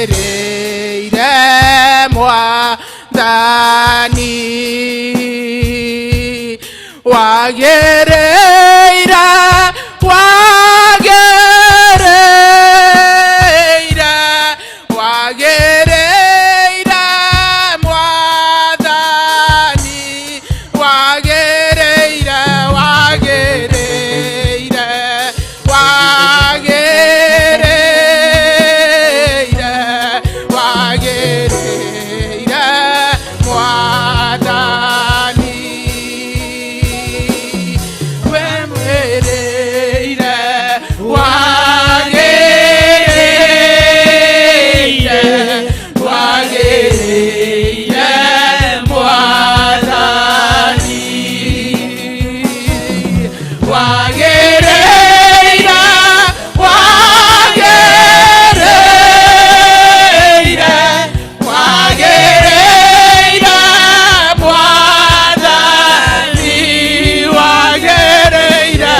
Wagĩrĩire Mwathani, wagĩrĩire, wagĩrĩire, wagĩrĩire Mwathani, wagĩrĩire, wagĩrĩire, wagĩrĩire, wagĩrĩire Mwathani, we mwĩrĩire, wagĩrĩire, wagĩrĩire Mwathani, wagĩrĩire, wagĩrĩire, wagĩrĩire Mwathani, wagĩrĩire,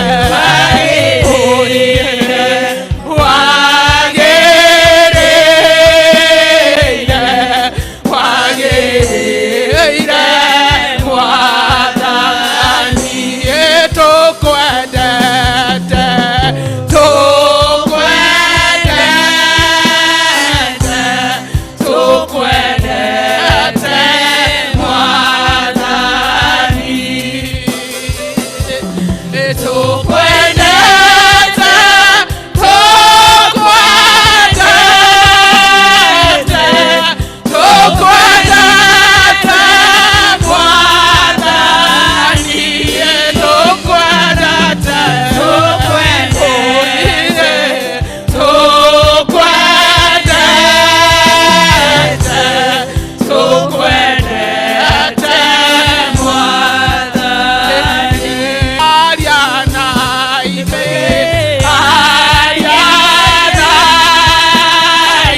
wagĩrĩire, wagĩrĩire Mwathani, tũkwendete, tũkwendete, tũkwendete Mwathani, tũkwendete, tũkwendete, tũkwendete Mwathani, tũkwendete, tũkwendete, tũkwendete Mwathani, aria na ithuĩ, aria na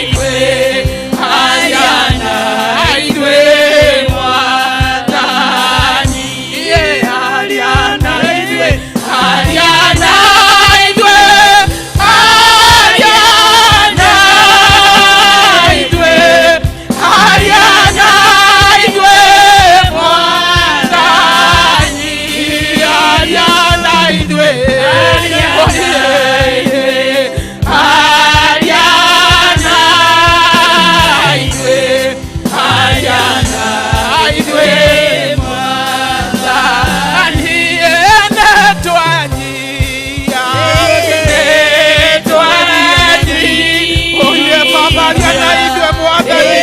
ithuĩ, aria na ithuĩ Mwathani, aria na ithuĩ, aria na ithuĩ, aria na ithuĩ, aria na ithuĩ Mwathani, aria na ithuĩ, aria na ithuĩ, aria na ithuĩ Mwathani, nĩtwanyia, nĩtwanyia, oye Baba, aria na ithuĩ Mwathani,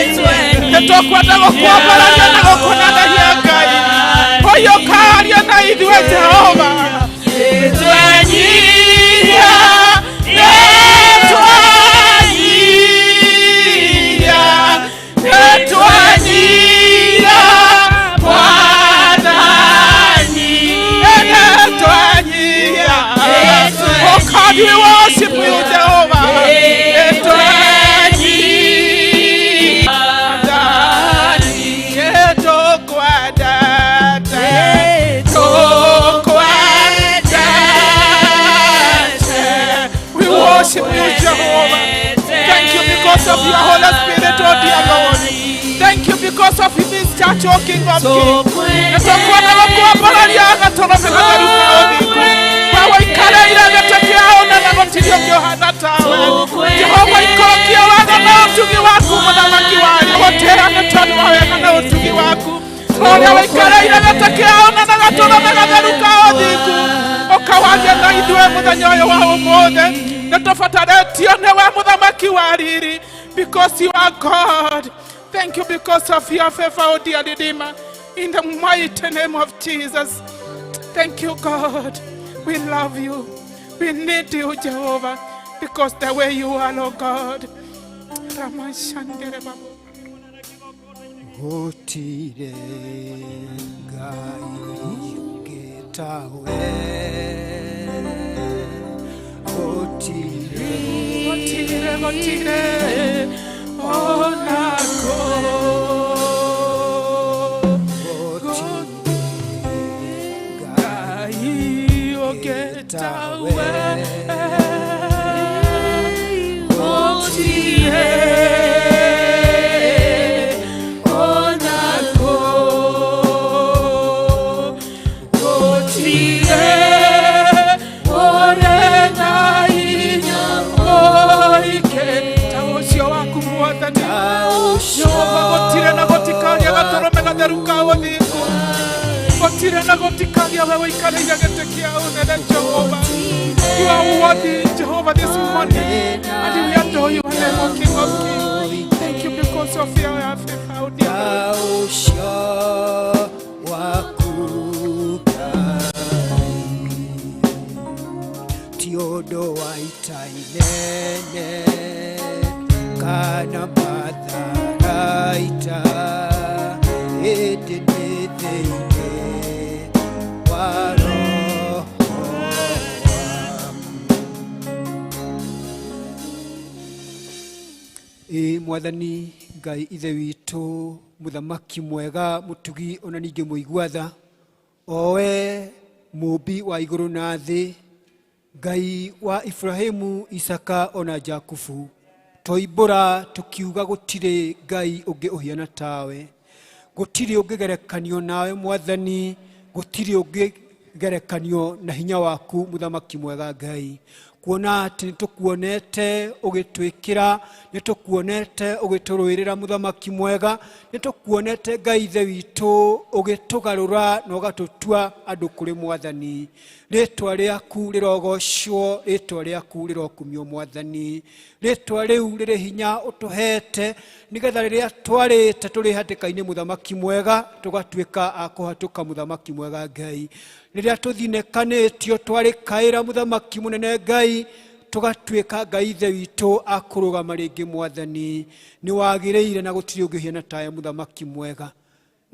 nĩtũkwenda gũkwambararia na gũkũneneria Ngai, ũyũ karia na ithuĩ Jehova, nĩtwanyia, nĩtwanyia, nĩtwanyia Mwathani, nĩtwanyia. Oh God, we worship you, Jehovah. Nĩtwanyia, nĩtũkwendete, tũkwendete. We worship you, Jehovah. Thank you because of your Holy Spirit, oh dear Lord. Thank you because of this church, O King of Kings. Nĩtũkwenda gũkwambararia gatũrũme gatheru ka ũthingu. We wĩikareire gĩtĩ kĩa ũnene gũtirĩ ũngĩ ũhana tawe. Jehova, ikũrũkia wega na ũtugi waku, mũthamaki wa gũtĩra nĩ tondũ wa wega na ũtugi waku. Ũrĩa wĩikareire gĩtĩ kĩa ũnene gatũrũme gatheru ka ũthingu, ũkawaria na ithuĩ mũthenya ũyũ wa ũmũthĩ. Nĩtũbatarĩtio nĩwe, mũthamaki wa riri, because you are God. Thank you because of your favor, O dear Redeemer. In the mighty name of Jesus. Thank you, God. We love you. We need you, Jehovah, because the way you are, oh God. Ramashandere Babu. Gũtirĩ Ngai ũngĩ tawe, gũtirĩ. Gũtirĩ, gũtirĩ, onako. Gũtirĩ Ngai Ngai ũngĩ tawe. Gũtirĩ. Gũtikagĩa we ũikarĩire gĩtĩ kĩa ũnene Jehova. You are worthy, Jehovah, this morning. And we adore your name, O King of Kings. Thank you because of your favor, O dear Lord. Ũcio waku Ngai ti ũndũ wa ita inene kana matharaita ĩndĩ nĩ thĩinĩ wa roho waku. Ĩ Mwathani Ngai Ithe witũ, mũthamaki mwega, mũtugi ona ningĩ mũigua tha, o we mũmbi wa igũrũ na thĩ, Ngai wa Ibrahimu, Isaka ona Jakubu, twoimbũra tũkiuga gũtirĩ Ngai ũngĩ ũhiana tawe, gũtirĩ ũngĩgerekanio nawe Mwathani, gũtirĩ ũngĩgerekanio na hinya waku mũthamaki mwega Ngai, kuona atĩ nĩ tũkuonete ũgĩtwĩkĩra, nĩ tũkuonete ũgĩtũrũĩrĩra mũthamaki mwega, nĩ tũkuonete Ngai Ithe witũ ũgĩtũgarũra na ũgatũtua andũ kũrĩ Mwathani. Rĩtwa rĩaku rĩrogocwo, rĩtwa rĩaku rĩrokumio Mwathani. Rĩtwa rĩu rĩrĩ hinya ũtũhete, nĩgetha rĩrĩa twarĩte tũrĩ hatĩka-inĩ mũthamaki mwega, tũgatuĩka a kũhatũka mũthamaki mwega Ngai. Rĩrĩa tũthinĩkanĩtio twarĩkaĩra mũthamaki mũnene Ngai, tũgatuĩka Ngai Ithe witũ a kũrũgama rĩngĩ Mwathani. Nĩ wagĩrĩire na gũtirĩ ũngĩ ũhiana tawe mũthamaki mwega.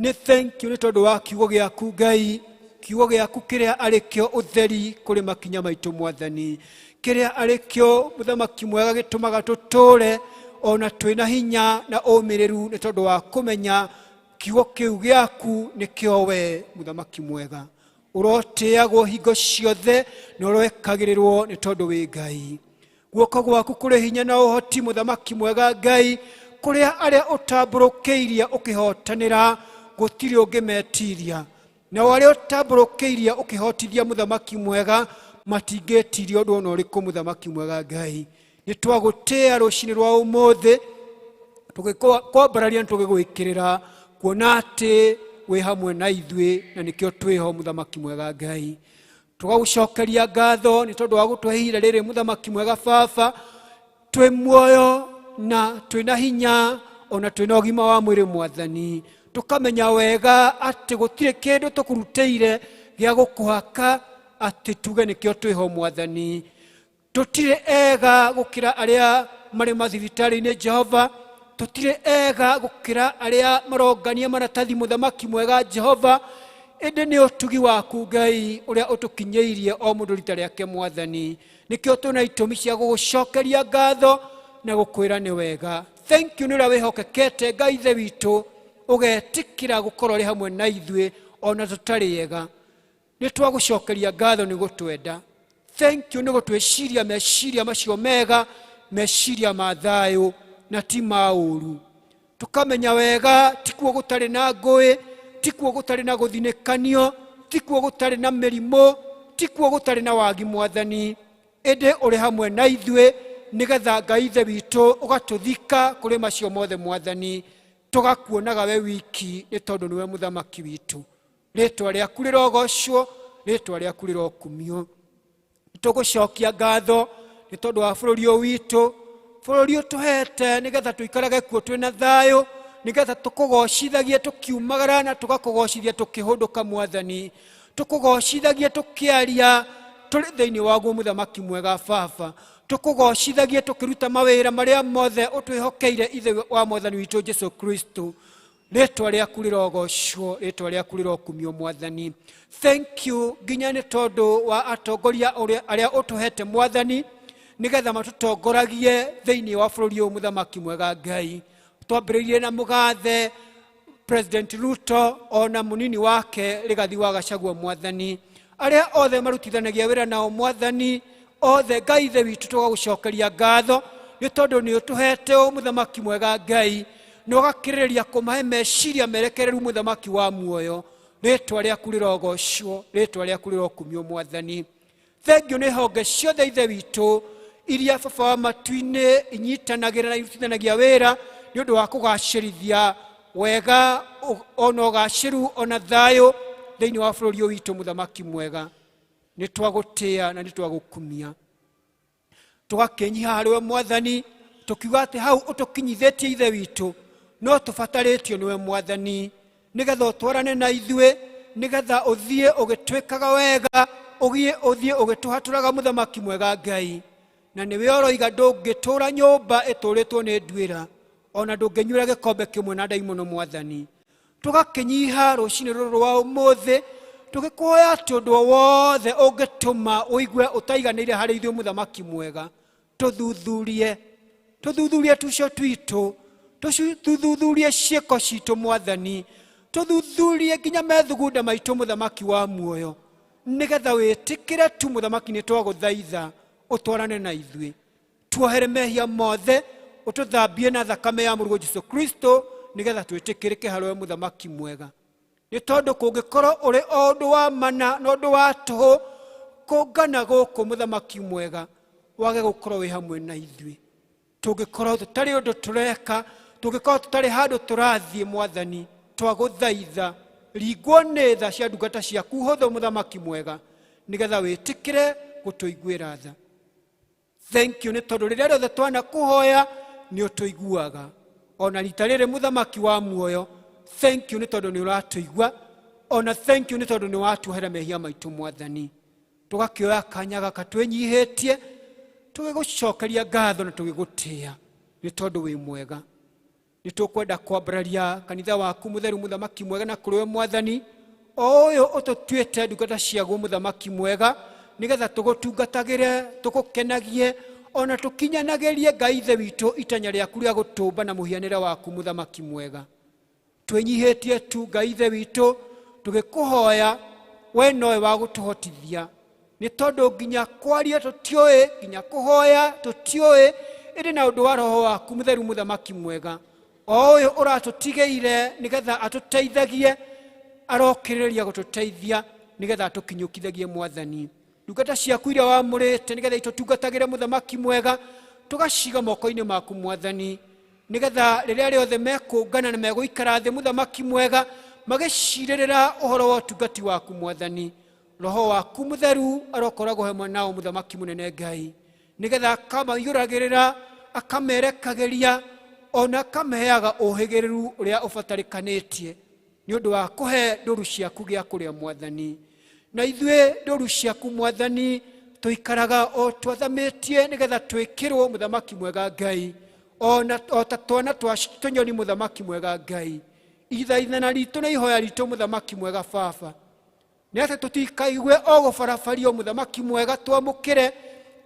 Nĩ thank you nĩ tondũ wa kiugo gĩaku Ngai, kiugo gĩaku kĩrĩa arĩ kĩo ũtheri kũrĩ makinya maitũ Mwathani, kĩrĩa arĩ kĩo mũthamaki mwega gĩtũmaga tũtũre ona twĩna hinya na ũmĩrĩru nĩ tondũ wa kũmenya kiugo kĩu gĩaku nĩkĩo we mũthamaki mwega. Ũrotĩagwo hingo ciothe na ũroekagĩrĩrwo nĩ tondũ wĩ Ngai. Guoko gwaku kũrĩ hinya na ũhoti mũthamaki mwega Ngai, kũrĩa arĩa ũtambũrũkĩirie ũkĩhotanĩra gũtirĩ ũngĩmetiria, nao arĩa ũtambũrũkĩirie ũkĩhotithia mũthamaki mwega matingĩtiria ũndũ ona ũrĩkũ mũthamaki mwega Ngai. Nĩ twagũtĩĩa rũcinĩ rwa ũmũthĩ, tũgĩkwambararia na tũgĩgwĩkĩrĩra kuona atĩ wĩ hamwe na ithuĩ na nĩkĩo twĩho mũthamaki mwega Ngai. Tũgagũcokeria ngatho nĩ tondũ wa gũtũhe ihinda rĩrĩ mũthamaki mwega Baba, twĩ muoyo na twĩna hinya ona twĩna ũgima wa mwĩrĩ Mwathani. Tũkamenya wega atĩ gũtirĩ kĩndũ tũkũrutĩire gĩa gũkũhaka atĩ tuge nĩkĩo twĩho Mwathani. Tũtirĩ ega gũkĩra arĩa marĩ mathibitarĩ-inĩ Jehova, tũtirĩ ega gũkĩra arĩa marongania maratathi mũthamaki mwega Jehova, ĩndĩ nĩ ũtugi waku Ngai ũrĩa ũtũkinyĩirie o mũndũ rita rĩake Mwathani. Nĩkĩo twĩna itũmi cia gũgũcokeria ngatho na gũkwĩra nĩ wega. Thank you nĩ ũrĩa wĩhokekete Ngai Ithe witũ, ũgetĩkĩra gũkorwo ũrĩ hamwe na ithuĩ ona tũtarĩ ega. Nĩ twagũcokeria ngatho nĩ gũtwenda. Thank you nĩ gũtwĩciria meciria macio mega, meciria ma thayũ na ti ma ũru. Tũkamenya wega tikuo gũtarĩ na ngũĩ, tikuo gũtarĩ na gũthinĩkanio, tikuo gũtarĩ na mĩrimũ, tikuo gũtarĩ na wagi Mwathani, ĩndĩ ũrĩ hamwe na ithuĩ nĩgetha Ngai Ithe witũ ũgatũthika kũrĩ macio mothe Mwathani, tũgakuonaga we wiki nĩ tondũ nĩwe mũthamaki witũ. Rĩtwa rĩaku rĩrogocwo, rĩtwa rĩaku rĩrokumio. Tũgũcokia ngatho nĩ tondũ wa bũrũri ũyũ witũ, bũrũri ũtũhete nĩgetha tũikarage kuo twĩna thayũ, nĩgetha tũkũgocithagie tũkiumagara na tũgakũgocithia tũkĩhũndũka Mwathani, tũkũgocithagie tũkĩaria tũrĩ thĩinĩ waguo mũthamaki mwega Baba, tũkũgocithagie tũkĩruta mawĩra marĩa mothe ũtwĩhokeire Ithe wa Mwathani witũ Jesu Kristo. Rĩtwa rĩaku rĩrogocwo, rĩtwa rĩaku rĩrokumio Mwathani. Thank you nginya nĩ tondũ wa atongoria arĩa ũtũhete Mwathani, nĩgetha matũtongoragie thĩinĩ wa bũrũri ũyũ mũthamaki mwega Ngai. Twambĩrĩirie na mũgathe President Ruto ona mũnini wake Rigathi wa Gachagua Mwathani, arĩa othe marutithanagia wĩra nao Mwathani, othe Ngai Ithe witũ tũgagũcokeria ngatho nĩ tondũ nĩ ũtũhete ũũ mũthamaki mwega Ngai, na ũgakĩrĩrĩria kũmahe meciria merekereru mũthamaki wa muoyo. Rĩtwa rĩaku rĩrogocwo, rĩtwa rĩaku rĩrokumio Mwathani. Thengiũ nĩ honge ciothe Ithe witũ iria Baba wa matu-inĩ inyitanagĩra na irutithanagia wĩra nĩ ũndũ wa kũgacĩrithia wega ona ũgacĩru ona thayũ Thĩinĩ wa bũrũri ũyũ witũ mũthamaki mwega, nĩ twagũtĩa na nĩ twagũkumia. Tũgakĩnyiha harĩ we mwathani, tũkiuga atĩ hau ũtũkinyithĩtie ithe witũ no tũbatarĩtio nĩwe mwathani, nĩgetha ũtwarane na ithuĩ, nĩgetha ũthiĩ ũgĩtwĩkaga wega, ũthiĩ ũgĩtũhatũraga mũthamaki mwega Ngai. Na nĩwe ũroiga ndũngĩtũra nyũmba ĩtũrĩtwo nĩ nduĩra, ona ndũngĩnyuĩra gĩkombe kĩmwe na ndaimono mwathani. Tũgakĩnyiha rũcinĩ rũrũ rwa ũmũthĩ, tũgĩkũhoya atĩ ũndũ o wothe ũngĩtũma ũigue ũtaiganĩire harĩ ithuĩ mũthamaki mwega, tũthuthurie, tũthuthurie tucio twitũ, tũthuthurie ciĩko citũ mwathani, tũthuthurie nginya methugunda maitũ mũthamaki wa muoyo, nĩgetha wĩtĩkĩre tu mũthamaki nĩ twagũthaitha ũtwarane na ithuĩ, tuohere mehia mothe, ũtũthambie na thakame ya mũrũguo Jesu Kristo, nĩgetha twĩtĩkĩrĩke harĩ we mũthamaki mwega. Nĩ tondũ kũngĩkorwo ũrĩ o ũndũ wa mana na ũndũ wa tũhũ kũngana gũkũ mũthamaki mwega, wage gũkorwo wĩ hamwe na ithuĩ, tũngĩkorwo tũtarĩ ũndũ tũreka, tũngĩkorwo tũtarĩ handũ tũrathiĩ mwathani, twagũthaitha ringwo nĩ tha cia ndungata ciaku hũthũ mũthamaki mwega, nĩgetha wĩtĩkĩre gũtũiguĩra tha. Thank you nĩ tondũ rĩrĩa rĩothe twanakũhoya nĩ ũtũiguaga, ona rita rĩrĩ mũthamaki wa muoyo, thank you nĩ tondũ nĩ ũratũigua, ona thank you nĩ tondũ nĩ watuohera mehia maitũ mwathani. Tũgakĩoya kanya gaka twĩnyihĩtie, tũgĩgũcokeria ngatho na tũgĩgũtĩa nĩ tondũ wĩ mwega. Nĩ tũkwenda kwambararia kanitha waku mũtheru mũthamaki mwega na kũrĩ we mwathani, o ũyũ ũtũtuĩte ndungata ciaguo mũthamaki mwega, nĩgetha tũgũtungatagĩre, tũgũkenagie, ona tũkinyanagĩrie Ngai ithe witũ itanya rĩaku rĩa gũtũmba na mũhianĩre waku mũthamaki mwega. Twĩnyihĩtie tu Ngai ithe witũ tũgĩkũhoya, we nowe wa gũtũhotithia, nĩ tondũ nginya kwaria tũtiũĩ, nginya kũhoya tũtiũĩ, ĩndĩ na ũndũ wa roho waku mũtheru mũthamaki mwega, o ũyũ ũratũtigĩire nĩgetha atũteithagie, arokĩrĩria gũtũteithia nĩgetha atũkinyũkithagie mwathani. Ndungata ciaku iria wamũrĩte nĩgetha itũtungatagĩre mũthamaki mwega, tũgaciga moko-inĩ maku mwathani, nĩgetha rĩrĩa rĩothe mekũngana na megũikara thĩ mũthamaki mwega, magĩcirĩrĩra ũhoro wa ũtungati waku mwathani, roho waku mũtheru arokoragwo hamwe nao mũthamaki mũnene Ngai, nĩgetha akamaiyũragĩrĩra, akamerekagĩria, ona akameheaga ũhĩgĩrĩru ũrĩa ũbatarĩkanĩtie nĩ ũndũ wa kũhe ndũru ciaku gĩa kũrĩa mwathani. Na ithuĩ ndũru ciaku mwathani tũikaraga o twathamĩtie nĩgetha twĩkĩrwo mũthamaki mwega Ngai, ona o ta twana twa tũnyoni mũthamaki mwega Ngai. Ithaithana ritũ na ihoya ritũ mũthamaki mwega baba, nĩ atĩ tũtikaigue o gũbarabario mũthamaki mwega twamũkĩre,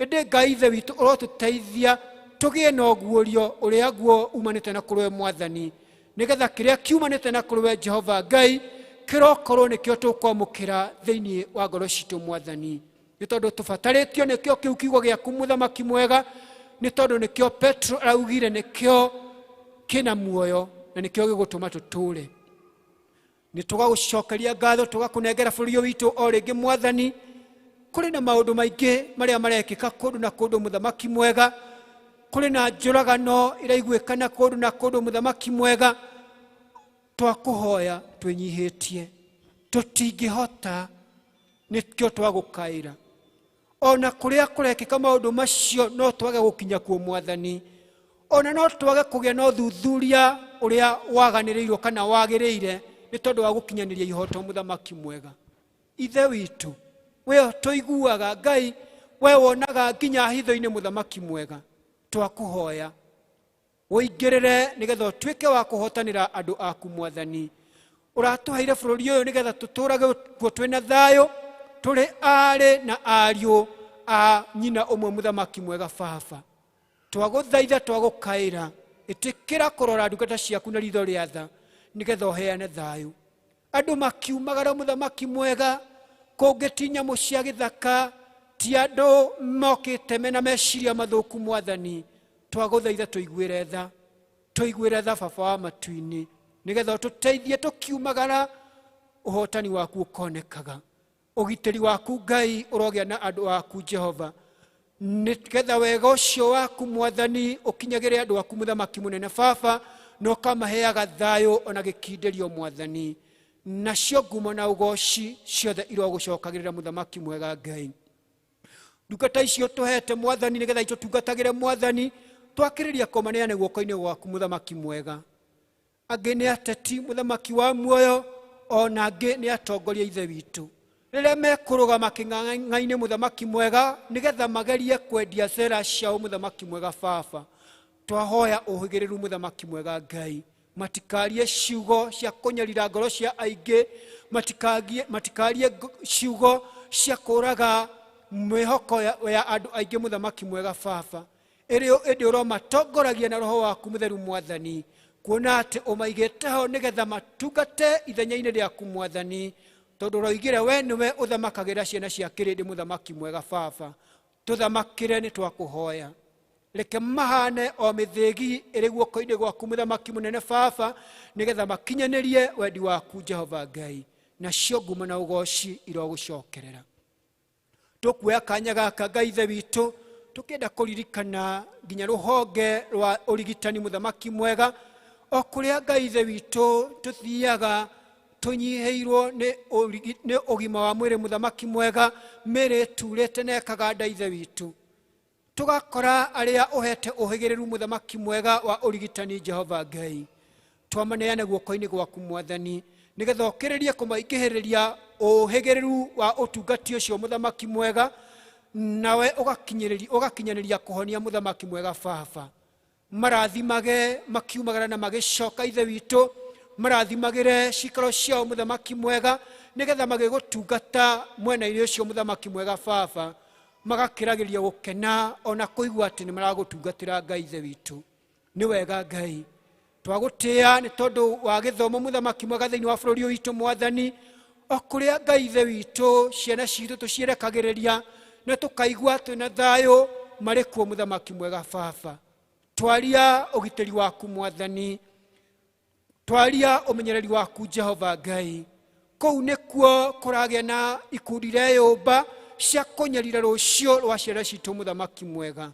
ĩndĩ Ngai ithe witũ ũrotũteithia tũgĩe na ũguũrio ũrĩa guo umanĩte na kũrĩ we mwathani, nĩgetha kĩrĩa kiumanĩte na kũrĩ we Jehova Ngai kĩrokorwo nĩkĩo tũkwamũkĩra thĩinĩ wa ngoro citũ mwathani, nĩ tondũ tũbatarĩtio nĩkĩo kĩu kiugo gĩaku mũthamaki mwega, nĩ tondũ nĩkĩo Petro araugire nĩkĩo kĩna muoyo na nĩkĩo gĩgũtũma tũtũre. Nĩ tũgagũcokeria ngatho, tũgakũnengera bũrũri ũyũ witũ o rĩngĩ mwathani. Kũrĩ na maũndũ maingĩ marĩa marekĩka kũndũ na kũndũ mũthamaki mwega, kũrĩ na njũragano iraiguĩkana kũndũ na kũndũ mũthamaki mwega. Twakũhoya twĩnyihĩtie, tũtingĩhota, nĩkĩo twagũkaĩra. Ona kũrĩa kũrekĩka maũndũ macio no twage gũkinya kuo mwathani, ona no twage kũgĩa na ũthuthuria ũrĩa waganĩrĩirwo kana wagĩrĩire nĩ tondũ wa gũkinyanĩria ihoto mũthamaki mwega. Ithe witũ, we tũiguaga Ngai, we wonaga nginya hitho-inĩ mũthamaki mwega, twakũhoya ũingĩrĩre nĩgetha ũtuĩke wa kũhotanĩra andũ aku mwathani. Ũratũheire bũrũri ũyũ nĩgetha tũtũrage kuo twĩna thayũ, tũrĩ aarĩ na ariũ a nyina ũmwe mũthamaki mwega baba. Twagũthaitha, twagũkaĩra, ĩtĩkĩra kũrora ndungata ciaku na ritho rĩa tha nĩgetha ũheane thayũ. Andũ makiumagara mũthamaki mwega, kũngĩ ti nyamũ cia gĩthaka, ti andũ mokĩte mena meciria mathũku mwathani. Twagũthaitha tũiguĩre tha, tũiguĩre tha baba wa matu-inĩ, nĩgetha ũtũteithie tũkiumagara, ũhotani waku ũkonekaga, ũgitĩri waku Ngai ũrogĩa na andũ aku Jehova, nĩgetha wega ũcio waku mwathani ũkinyagĩre andũ aku mũthamaki mũnene baba, na ũkamaheaga thayũ ona gĩkindĩrio mwathani. Nacio ngumo na ũgoci ciothe irogũcokagĩrĩra, mũthamaki mwega Ngai. Ndungata icio tũhete, Mwathani, nĩgetha itũtungatagĩre, Mwathani, twakĩrĩria kũmaneane guoko-inĩ gwaku, mũthamaki mwega. Angĩ nĩ ateti, mũthamaki wa muoyo, ona angĩ nĩ atongoria, Ithe witũ, rĩrĩa mekũrũgama kĩng'ang'a-inĩ, mũthamaki mwega, nĩgetha magerie kwendia cera ciao, mũthamaki mwega baba, twahoya ũhĩgĩrĩru, mũthamaki mwega Ngai, matikarie ciugo cia kũnyarira ngoro cia aingĩ, matikarie ciugo cia kũraga mwĩhoko ya andũ aingĩ, mũthamaki mwega baba, ĩrĩ ĩndĩ ũromatongoragia na roho waku mũtheru, Mwathani, kuona atĩ ũmaigĩte ho nĩgetha matungate ithenya-inĩ rĩaku, Mwathani, tondũ ũroigire we nĩwe ũthamakagĩra ciana cia kĩrĩndĩ. Mũthamaki mwega baba, tũthamakĩre, nĩ twakũhoya. Reke mahane o mĩthĩgi ĩrĩ guoko-inĩ gwaku, mũthamaki mũnene baba, nĩgetha makinyanĩrie wendi waku, Jehova Ngai. Nacio ngumo na ũgoci irogũcokerera. Tũkuoya kanya gaka, Ngai Ithe witũ, tũkĩenda kũririkana nginya rũhonge rwa ũrigitani, mũthamaki mwega, o kũrĩa, Ngai Ithe witũ, tũthiaga tũnyihĩirwo nĩ ũgima wa mwĩrĩ, mũthamaki mwega, mĩrĩ ĩturĩte na ĩkaganda, Ithe witũ, tũgakora arĩa ũhete ũhĩgĩrĩru, mũthamaki mwega, wa ũrigitani. Jehova Ngai, twamaneane guoko-inĩ gwaku, Mwathani, nĩgetha ũkĩrĩrie kũmaingĩhĩrĩria ũhĩgĩrĩru wa ũtungati ũcio, mũthamaki mwega, nawe ũgakinyanĩria kũhonia, mũthamaki mwega baba. Marathimage makiumagara na magĩcoka, Ithe witũ, marathimagĩre cikaro ciao, mũthamaki mwega, nĩgetha magĩgũtungata mwena-inĩ ũcio, mũthamaki mwega baba, magakĩragĩria gũkena ona kũigua atĩ nĩ maragũtungatĩra. Ngai Ithe witũ, nĩ wega Ngai, twagũtĩĩa nĩ tondũ wa gĩthomo, mũthamaki mwega, thĩinĩ wa bũrũri ũyũ witũ, Mwathani, o kũrĩa, Ngai Ithe witũ, ciana citũ tũciĩrekagĩrĩria na tũkaigua twĩna thayũ marĩ kuo. Mũthamaki mwega baba, twaria ũgitĩri waku, Mwathani, twaria ũmenyereri waku, Jehova Ngai. Kũu nĩkuo kũragĩa na ikundi ireyũmba cia kũnyarira rũciũ rwa ciana citũ. Mũthamaki mwega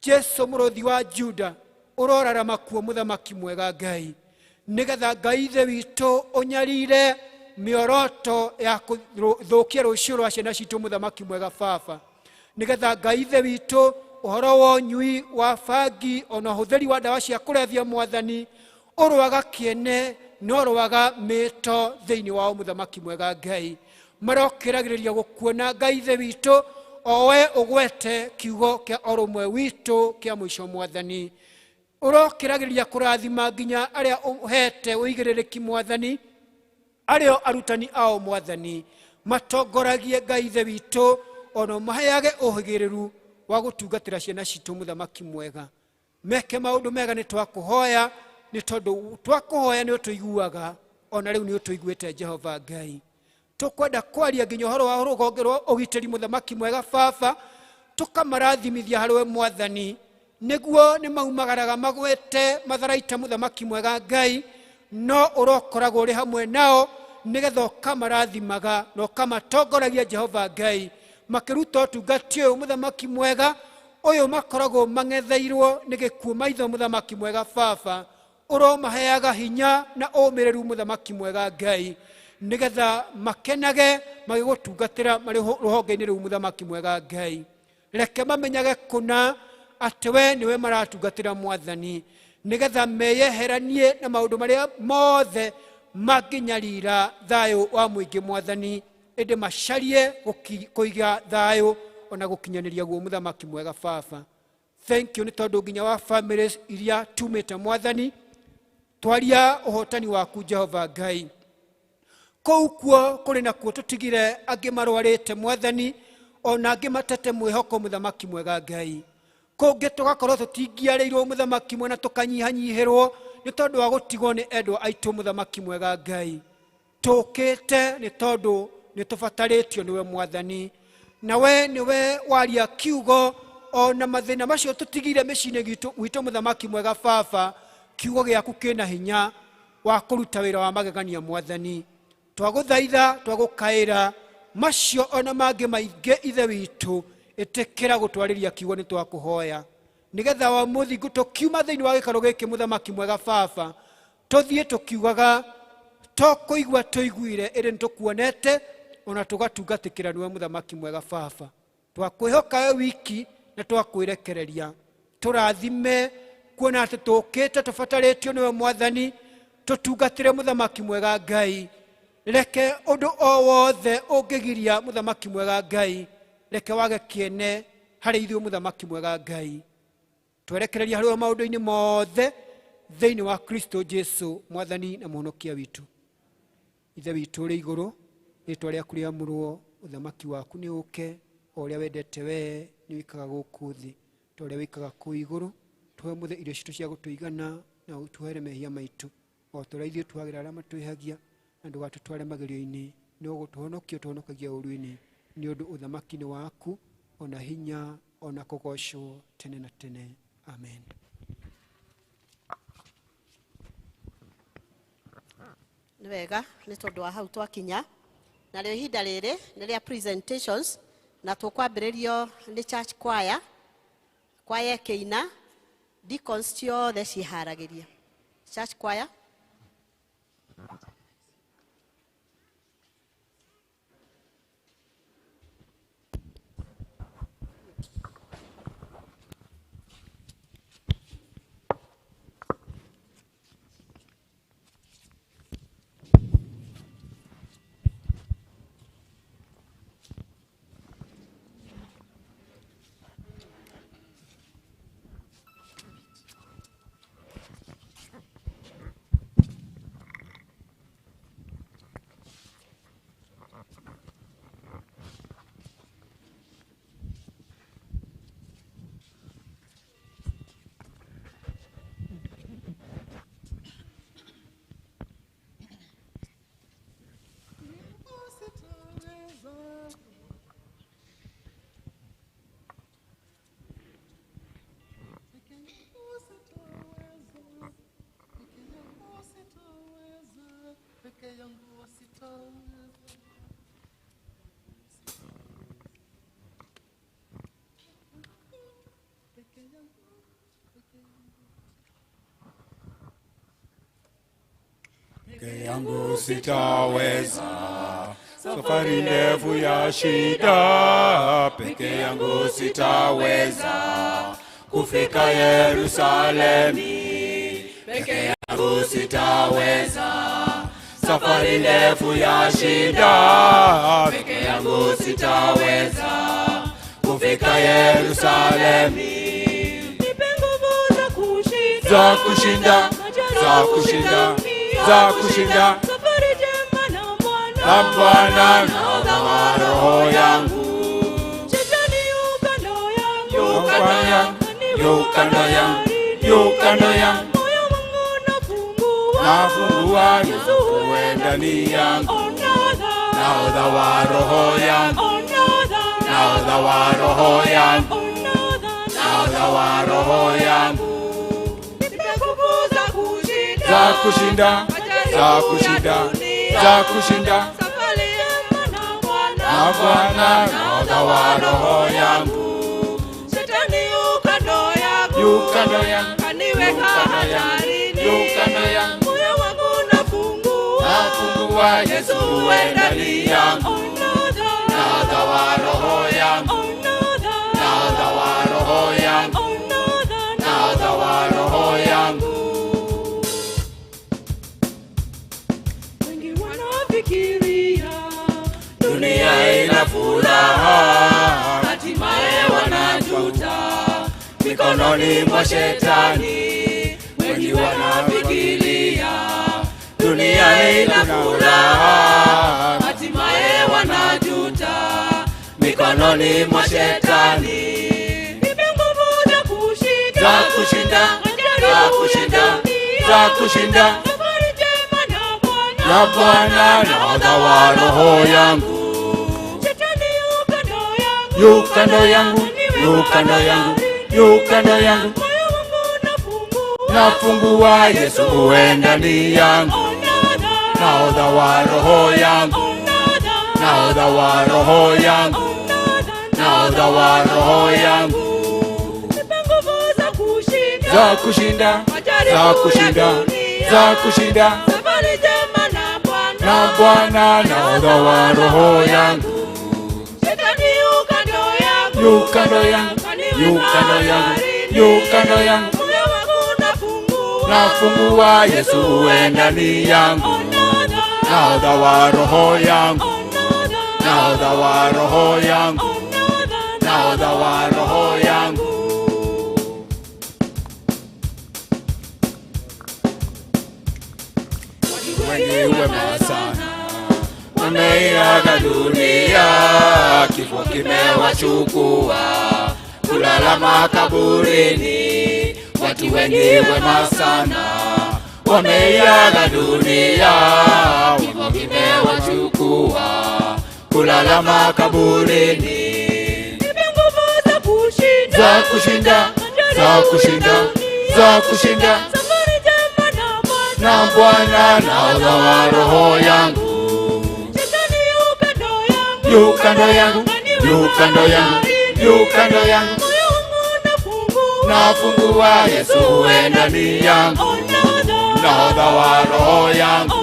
Jesu, mũrũthi wa Juda, ũrorarama kuo, mũthamaki mwega Ngai, nĩgetha, Ngai Ithe witũ, ũnyarire mĩoroto ya kũthũkia rũciũ rwa ciana citũ, mũthamaki mwega baba, nĩgetha, Ngai Ithe witũ, ũhoro wa ũnyui wa bangi ona ũhũthĩri wa ndawa cia kũrebia, Mwathani, ũrwaga kĩene no rwaga mĩto thĩinĩ wao. Mũthamaki mwega Ngai, marokĩragĩrĩria gũkuona, Ngai Ithe witũ, o we ũgwete kiugo kĩa orũmwe witũ kĩa mũico. Mwathani, ũrokĩragĩrĩria kũrathima nginya arĩa ũhete ũigĩrĩrĩki, Mwathani, arĩo arutani ao, Mwathani, matongoragie, Ngai Ithe witũ, ona ũmaheage ũhĩgĩrĩru wa gũtungatĩra ciana citũ. Mũthamaki mwega, meke maũndũ mega, nĩ twakũhoya, nĩ tondũ twakũhoya nĩ ũtũiguaga, ona rĩu nĩ ũtũiguĩte. Jehova Ngai, tũkwenda kwaria nginya ũhoro wa rũgonge rwa ũgitĩri, mũthamaki mwega baba, tũkamarathimithia harĩ we, Mwathani, nĩguo nĩ maumagaraga magwete matharaita, mũthamaki mwega Ngai, no ũrokoragwo ũrĩ hamwe nao nĩgetha ũkamarathimaga na ũkamatongoragia, Jehova Ngai, makĩruta ũtungati ũyũ, mũthamaki mwega, ũyũ makoragwo mang'etheirwo nĩ gĩkuũ maitho. Mũthamaki mwega baba, ũromaheaga hinya na ũmĩrĩru, mũthamaki mwega Ngai, nĩgetha makenage magĩgũtungatĩra marĩ rũhonge-inĩ rũu. Mũthamaki mwega Ngai, reke mamenyage kũna atĩ we nĩwe maratungatĩra, Mwathani, nĩgetha meyeheranie na maũndũ marĩa mothe mangĩnyarira thayũ wa mũingĩ, Mwathani, ĩndĩ macarie kũiga thayũ ona gũkinyanĩria guo. Mũthamaki mwega baba, thank you nĩ tondũ nginya wa families iria tumĩte. Mwathani, twaria ũhotani waku, Jehova Ngai, kũu kuo kũrĩ nakuo tũtigire angĩ marwarĩte, Mwathani, ona angĩ matete mwĩhoko. Mũthamaki mwega Ngai, kũngĩ tũgakorwo tũtingiarĩirwo, mũthamaki mwena, tũkanyihanyihĩrwo nĩ tondũ wa gũtigwo nĩ endwa aitũ. Mũthamaki mwega Ngai, tũkĩte nĩ tondũ nĩ tũbatarĩtio nĩwe, Mwathani, na we nĩwe waria kiugo ona mathĩna macio tũtigire mĩciĩ-inĩ gwitũ. Mũthamaki mwega baba, kiugo gĩaku kĩna hinya wa kũruta wĩra wa magegania. Mwathani, twagũthaitha, twagũkaĩra macio ona mangĩ maingĩ. Ithe witũ, ĩtĩkĩra gũtwarĩria kiugo, nĩ twakũhoya, nĩgetha wa mũthingu tũkiuma thĩinĩ wa gĩkaro gĩkĩ, mũthamaki mwega baba, tũthiĩ tũkiugaga To kũigua tũiguire ĩrĩ nĩtũkuonete ona tũgatungatĩkĩra nĩwe mũthamaki mwega baba. Twakwĩhoka we wiki na twakwĩrekereria. Tũrathime kuona atĩ tũkĩte tũbatarĩtio nĩwe mwathani, tũtungatĩre mũthamaki mwega Ngai. Reke ũndũ o wothe ũngĩgiria mũthamaki mwega Ngai, reke wage kĩene harĩ ithuĩ mũthamaki mwega Ngai. Twerekereria harĩ we maũndũ-inĩ mothe thĩinĩ wa Kristo Jesu mwathani na mũhonokia witũ. Ithe witũ ũrĩ igũrũ, rĩtwa rĩaku rĩamũrwo, ũthamaki waku nĩ ũke, o ũrĩa wendete wee nĩ wĩkaga gũkũ thĩ ta ũrĩa wĩkaga kũu igũrũ. Tũhe mũthĩ irio citũ cia gũtũigana na ũtuohere mehia maitũ o ta ũrĩa ithuĩ tuohagĩra arĩa matwĩhagia, na ndũgatũtware magerio-inĩ, no gũtũhonokia ũtũhonokagia ũũru-inĩ, nĩ ũndũ ũthamaki nĩ waku, ona hinya, ona kũgocwo tene na tene. Amen. Nĩ wega nĩ tondũ wa hau twakinya. Narĩo ihinda rĩrĩ nĩ rĩa presentations, na tũkwambĩrĩrio nĩ church choir, choir ĩkĩina, deacons ciothe ciĩharagĩrie. Church choir. Peke yangu sitaweza, safari ndefu ya shida. Peke yangu sitaweza kufika Yerusalemu. Peke yangu sitaweza, safari ndefu ya shida. Peke yangu sitaweza kufika Yerusalemu. Nipe nguvu za kushinda, za kushinda, za kushinda, za kushinda. Safari njema na Bwana, na Bwana nahodha wa roho yangu. Shetani yu kando yangu, Yu kando yangu, yu kando yangu, yu kando yangu. Moyo wangu nafungua, nafungua, Yesu uwe ndani yangu. Nahodha wa roho yangu, nahodha wa roho yangu, nahodha wa roho yangu. Nipe nguvu za kushinda, Za kushinda, za kushinda, za kushinda. Safari njema na Bwana, Na Bwana nahodha wa roho yangu. Shetani yu kando yangu, Yu kando yangu, kaniweka yu kando yangu, hatarini. yu kando yangu. Moyo wangu nafungua, Nafungua, Yesu uwe ndani yangu. Nahodha wa roho yangu, nahodha wa roho yangu, nahodha wa roho yangu. Wengi wanafikiria Dunia ina furaha, hatimaye wanajuta mikononi mwa shetani. Wengi wanafikiria dunia ina furaha, hatimaye wanajuta mikononi mwa shetani. Nipe nguvu za kushinda, Za kushinda, za kushinda, za kushinda. Safari njema na Bwana, Na Bwana nahodha wa roho yangu. Shetani yu kando yangu, Yu kando yangu, yu kando yangu, yu kando yangu. Moyo wangu nafungua, Nafungua, Yesu uwe ndani yangu. Nahodha wa roho yangu, nahodha wa roho yangu, nahodha wa roho yangu. Nipe nguvu za kushinda, Za kushinda, za kushinda, za kushinda. Safari njema na Na Bwana nahodha wa roho yangu. Shetani yu kando yangu. Yu kando yangu, yu kando yangu, yu kando yangu. Moyo wangu nafungua. Nafungua Yesu uwe ndani yangu. Nahodha wa roho yangu. Nahodha wa roho yangu. Nahodha wa roho yangu. Wengi wema sana wameiaga dunia, kifo kimewachukua kulala makaburini. Watu wengi wema sana wameiaga dunia, kifo kimewachukua kulala makaburini. Nipe nguvu za kushinda. Za kushinda, za kushinda, za kushinda. Safari njema na Bwana. Na Bwana nahodha wa roho yangu. Shetani yu kando yangu. Yu kando yangu, yu kando yangu, yu kando yangu. Moyo wangu nafungua. Nafungua Yesu uwe ndani yangu. Nahodha wa roho yangu.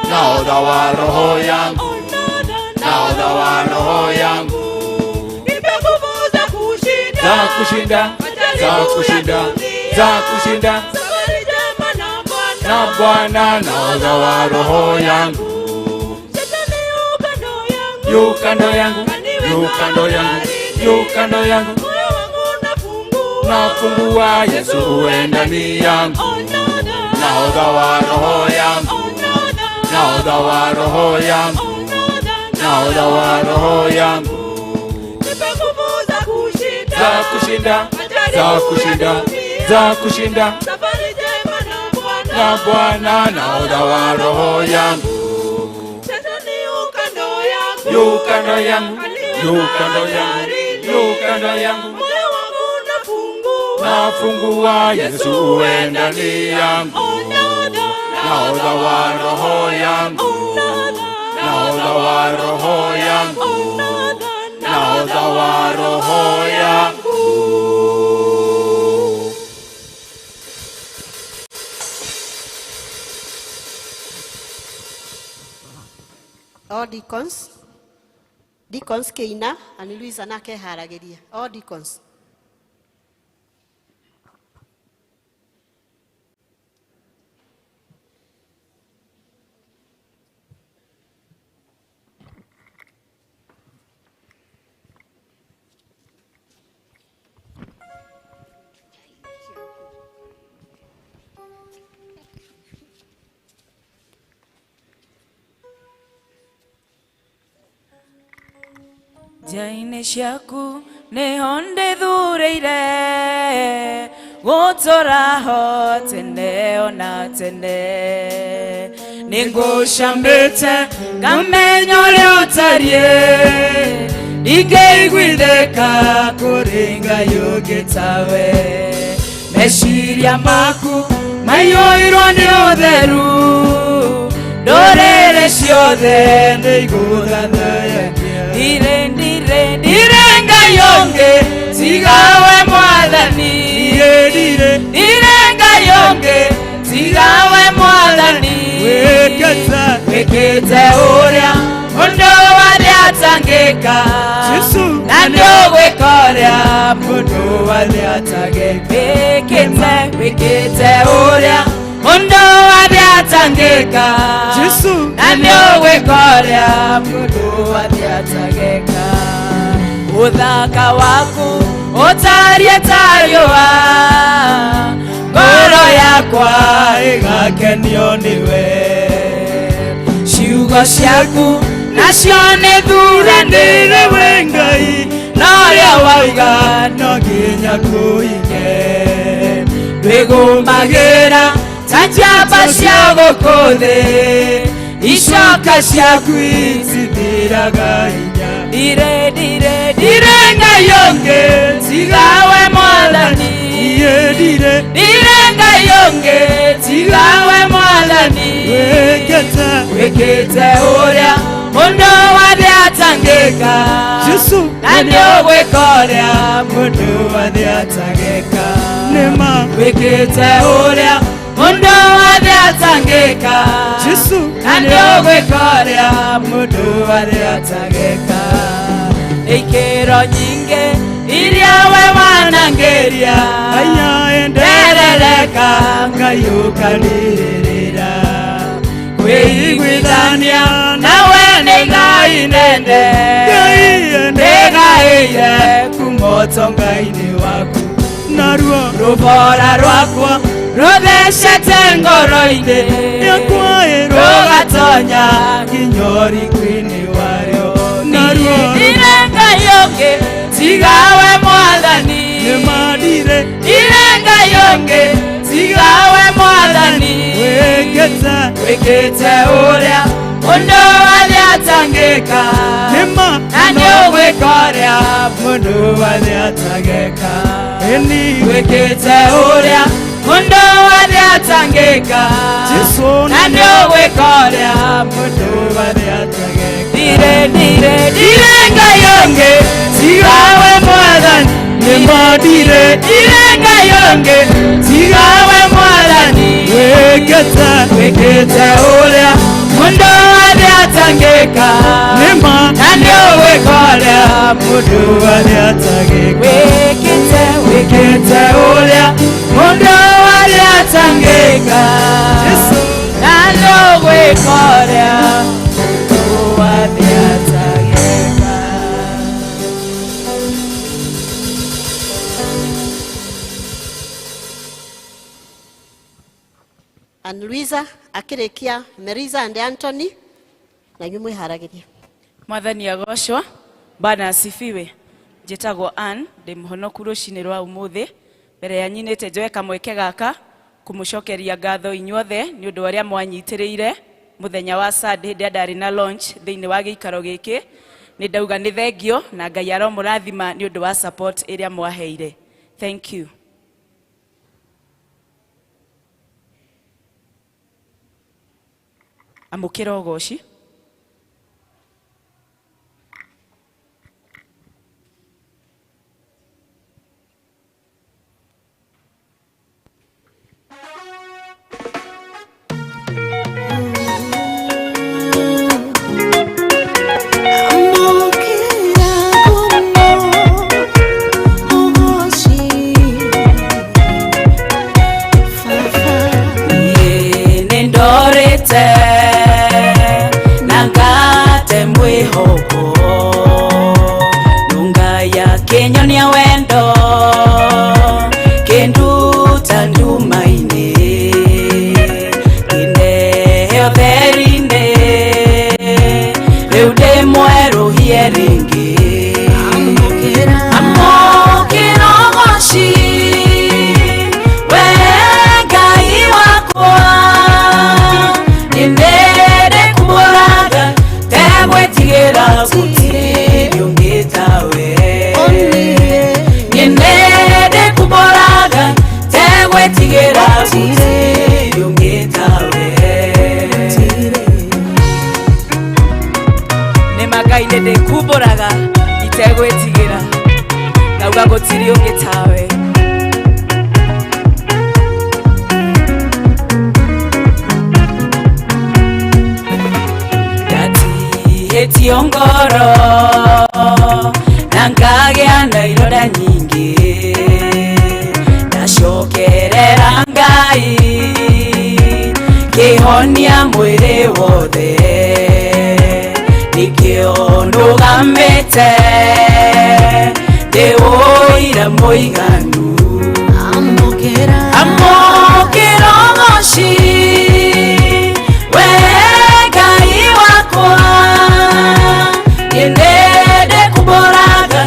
Nahodha wa roho yangu. Nahodha wa roho yangu. Nipe nguvu za kushinda. Za kushinda, za kushinda, za kushinda. Safari njema na Bwana. Na Bwana nahodha wa roho yangu. Shetani yu kando yangu. Yu kando yangu, yu kando yangu, yu kando yangu. Moyo wangu nafungua. Nafungua Yesu uwe ndani yangu. Nahodha wa roho yangu. Nahodha wa roho yangu. Nahodha wa roho yangu. Nipe nguvu za kushinda. Za kushinda, za kushinda, za kushinda. Safari njema na Bwana. Na Bwana nahodha wa roho yangu. Shetani yu kando yangu. Yu kando yangu, yu kando yangu, yu kando yangu. Moyo wangu nafungua. Nafungua Yesu uwe ndani yangu. Nahodha wa roho yangu. Nahodha wa roho yangu. Nahodha wa roho yangu. All deacons. Deacons kĩina na Luisa nake haragĩria. All deacons. Nja-inĩ ciaku nĩho ndĩthurĩire gũtũra ho tene ona tene nĩngũcambĩte ngamenya ũrĩa ũtariĩ ndingĩiguithĩka kũrĩ Ngai ũngĩ tawe meciria maku maiyũirwo nĩ ũtheru ndũrĩrĩ ciothe nĩigũthathayagia ndire ndire ndire Ngai ũngĩ tiga we Mwathani ndire ndire Ngai ũngĩ tiga we Mwathani wĩkĩte ũrĩa mũndũ warĩa atangĩka na nĩũgwĩka ũrĩa mũndũ warĩa atangĩka wĩkĩte wĩkĩte ũrĩa mũndũ warĩa atangĩka na nĩũgwĩka ũrĩa mũndũ warĩa atangĩka ũthaka waku ũtariĩ ta riũa ngoro yakwa ĩgakenio nĩwe ciugo ciaku nacio nĩ thuranĩire we Ngai na ũrĩa wauga no nginya kũige ndwĩgũmagĩra ta njamba cia gũkũ thĩ icoka ciaku itithiraga hinya ndire ndire ndire Ngai ũngĩ tiga we Mwathani ndire ndire Ngai ũngĩ tiga we Mwathani wĩkĩte ũrĩa mũndũ warĩa atangĩka na nĩũgwĩka ũrĩa mũndũ warĩa atangĩka wĩkĩte ũrĩa Mundu wothe atangĩka Jesu na nĩũgwĩka ũrĩa mũndũ wothe atangĩka. Ikĩro nyingĩ iria we wanangĩria aya nderereka Ngai ũkanirĩrĩra kwĩiguithania nawe nĩ Ngai nene nĩgaĩire kuma ũtonga-inĩ waku naruo rũbora rwakwa rũthecete ngoro-inĩ yakwa rũgatonya nginya ũriku-inĩ warĩo Naruo. Ndirĩ Ngai ũngĩ tiga we Mwathani nĩmandire Ndirĩ Ngai ũngĩ tiga we Mwathani wĩkĩte wĩkĩte ũrĩa mũndũ wothe atangĩka nĩma na nĩũgwĩka ũrĩa mũndũ wothe atangĩka ĩni wĩkĩte ũrĩa mũndũ wothe atangĩka Jesu na nĩũgwĩka ũrĩa mũndũ wothe atangĩka. Ndirĩ ndirĩ ndirĩ Ngai ũngĩ tiga we Mwathani nĩmandire ndirĩ Ngai ũngĩ tiga we Mwathani wĩkĩte wĩkĩte ũrĩa mũndũ wothe atangĩka nĩma na nĩũgwĩka ũrĩa mũndũ wothe atangĩka wĩkĩte wĩkĩte ũrĩa mũndũ wothe atangĩka Jesu na nĩũgwĩka ũrĩa mũndũ wothe atangĩka. And Luisa akĩrĩkia Merisa and Anthony na inyuĩ mwĩharagĩrie. Mwathani agocwo. Bwana asifiwe. Njĩtagwo Ann, ndĩ mũhonoku rũcinĩ rwa ũmũthĩ. Mbere ya nyinĩte njoe kamweke gaka kũmũcokeria ngatho inyuothe nĩ ũndũ wa ũrĩa mwanyitĩrĩire mũthenya wa Sunday hĩndĩ ĩrĩa ndarĩ na launch thĩinĩ wa gĩikaro gĩkĩ. Nĩ ndauga nĩ thengio na Ngai aromũrathima nĩ ũndũ wa support ĩrĩa mwaheire. Thank you. Amũkĩra ũgoci. Niĩ nĩndorĩte na ngate mwĩhoko nũngai akĩnyonia wendo kĩnduta nduma-inĩ kĩnehe ũtheri-inĩ rĩu ndĩ mwerũhie rĩngĩ amũkĩra ũgoci we Ngai wakwa nĩndĩkũmũraga tegwĩtigĩra gũtirĩ ũngĩ tawe nĩndĩkũmũraga tegwĩtigĩra gũtirĩ ũngĩ tawe nĩma Ngai nĩndĩkumbũraga itegwĩtigĩra ngauga gũtirĩ ũngĩ tawe. Ndatihĩtio ngoro na ngagĩa na ironda nyingĩ ndacokerera Ngai kĩhonia mwĩrĩ wothe nĩkĩo nũgamĩte ndĩũira mũiganu amũkĩra ũgoci we Ngai wakwa nĩndĩkũmũraga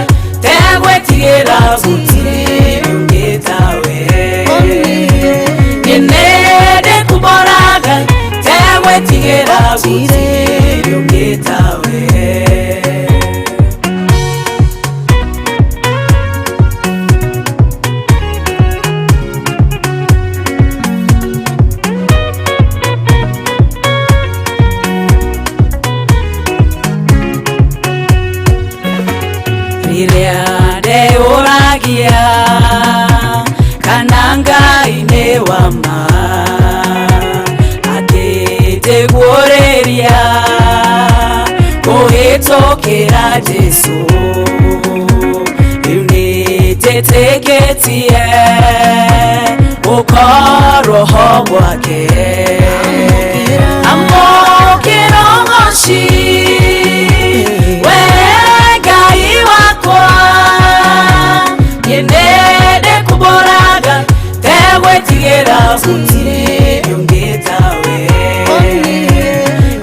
tegwĩtigĩra gũtirĩ ũngĩ tawe nĩndĩkũmũraga tegwĩtigĩra gũtirĩ ũngĩ tawe. Rĩrĩa ndeũragia kana Ngai nĩ wa ma Ndamũkĩra Jesũ rĩu nĩnjĩtĩkĩtie gũkorwo ho gwake. Amũkĩra ũgoci we Ngai wakwa, niĩ nĩndĩkumbũraga tegwĩtigĩra gũtirĩ ũngĩ tawe.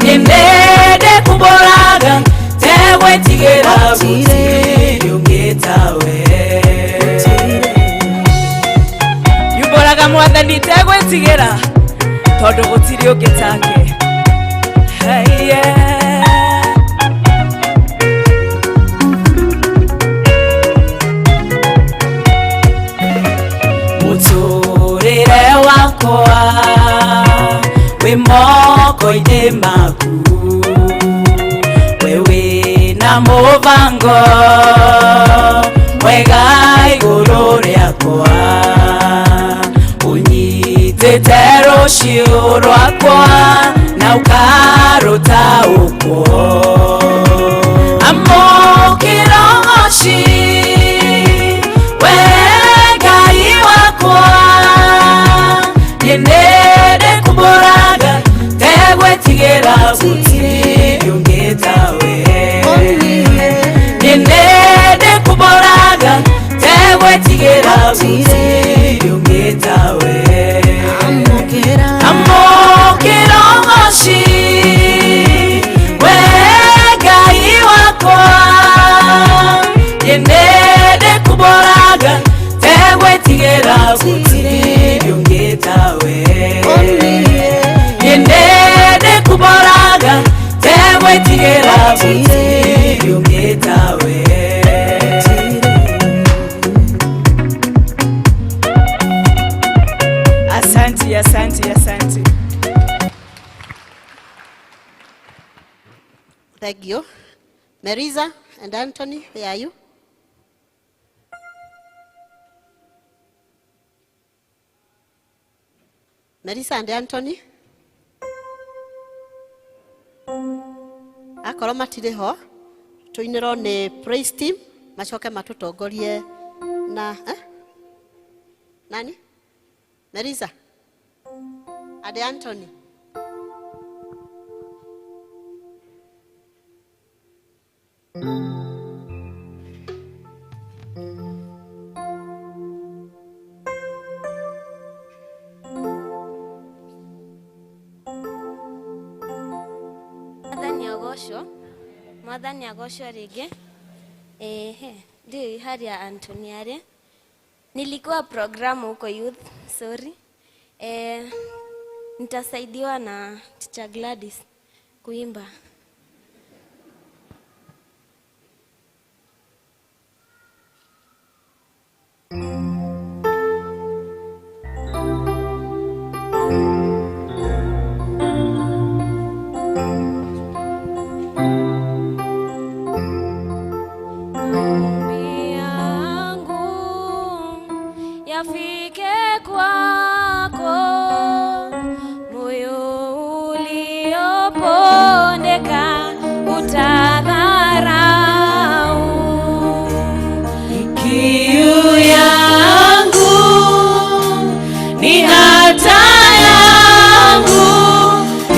Niĩ nĩndĩkumbũraga tegwĩtigĩra gũtirĩ ũngĩ tawe. Yumbũraga Mwathani tegwĩtigĩra tondũ gũtirĩ ũngĩ take. Hey, yeah. Mũtũrĩre wakwa wĩ moko-inĩ maku, we wĩna mũbango mwega igũrũ rĩakwa, ũnyitĩte rũciũ rwakwa na ũkarũtaũkwo. Amũkĩra ũgoci we Ngai wakwa, niĩ nĩndĩkumbũraga tegwĩtigĩra gũtirĩ ũngĩ tawe. Niĩ nĩndĩkumbũraga tegwĩtigĩra gũtirĩ ũngĩ tawe. Amũkĩra ũgoci we Ngai wakwa, niĩ nĩndĩkumbũraga tegwĩtigĩra gũtirĩ ũngĩ tawe. Niĩ nĩndĩkumbũraga tegwĩtigĩra gũtirĩ ũngĩ tawe. Asante, asante, asante. Thank you. Marisa and Anthony, where are you? Marisa and Anthony? Akorwo matirĩ ho, tũinĩrwo nĩ praise team, macoke matũtongorie na eh? Nani? Marisa and Anthony. Mwathani agocwo, Mwathani agocwo rĩngĩ. Ehe, ndiũĩ harĩa Anthony arĩ. Nilikuwa programu huko youth, sorry. Nitasaidiwa na Teacher Gladys kuimba. Maombi yangu yafike kwako, moyo uliopondeka utadharau. Kiu yangu ni hata yangu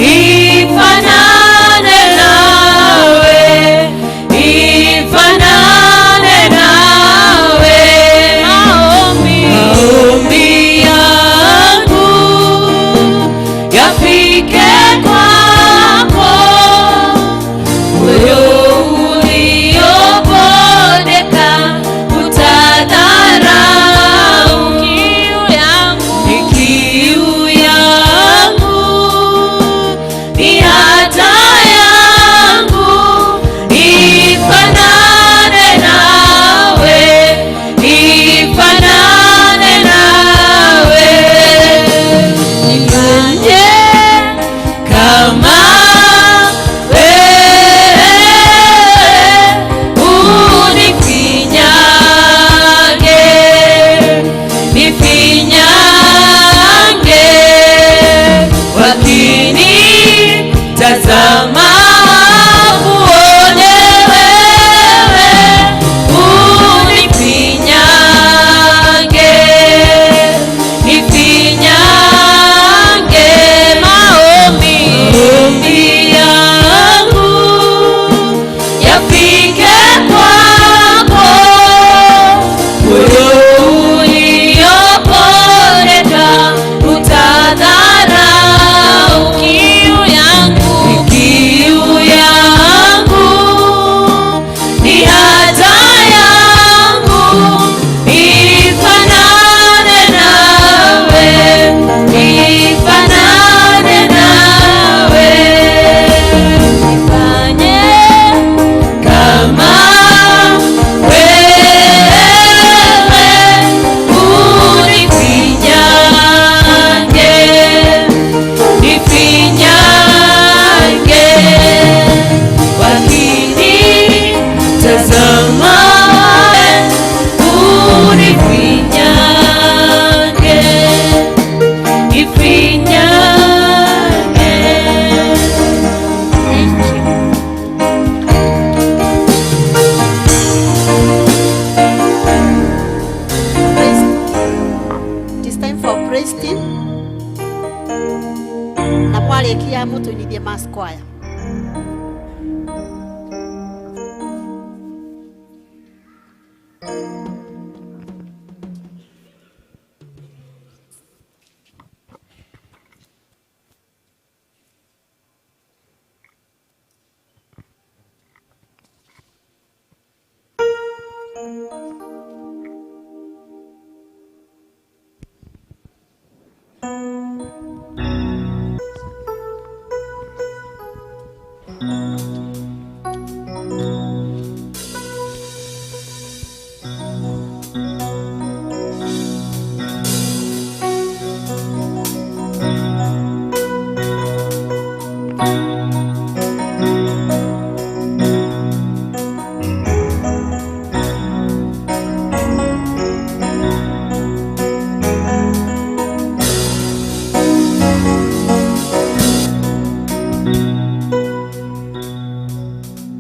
ifanane nawe, ifanane nawe. Maombi, maombi yangu Praise team na mwarĩkia mũtũinithie mass choir.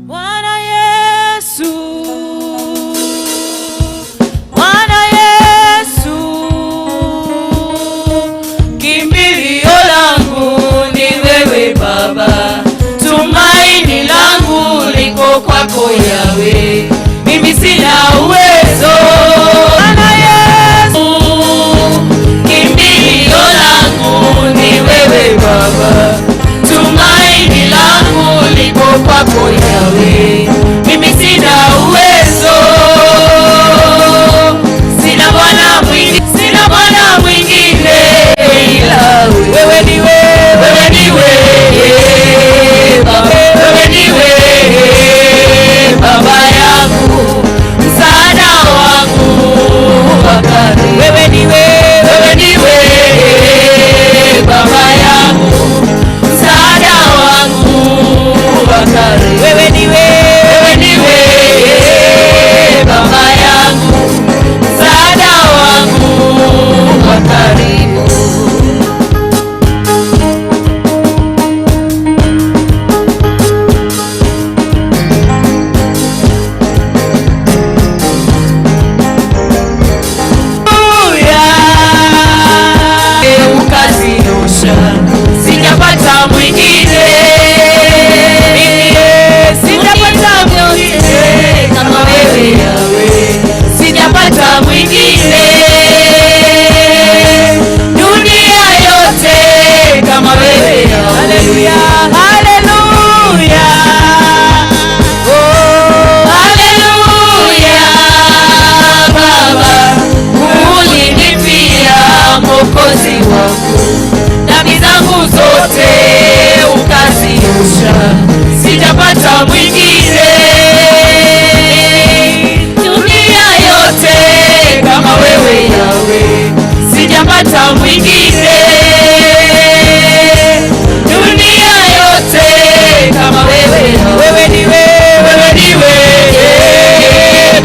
Bwana Yesu, Bwana Yesu, kimbilio langu ni wewe Baba, tumaini langu liko kwako Yawe, mimi sina uwezo. Bwana Yesu, kimbilio langu ni wewe Baba, tumaini langu liko kwako Yawe, mimi sina uwezo, sina bwana mwingine, sina bwana mwingine ila wewe. Niwe wewe, niwe Baba, wewe niwe Baba yangu, msaada wangu wa karibu. Wewe niwe, wewe niwe Baba yangu, msaada wangu wa karibu. Wewe niwe, wewe niwe Baba yangu, msaada wangu wa karibu. Haleluya, ukaziosha, sijapata mwingine, sijapata mwingine kama wewe Yawe, sijapata mwingine dunia yote kama wewe Yawe. Haleluya, haleluya, oh, haleluya Baba, ulinipia Mwokozi wangu, dhambi zangu zote ukaziosha, sijapata mwingine dunia yote kama wewe Yawe, sijapata mwingine dunia yote kama wewe Yawe. Wewe niwe, wewe niwe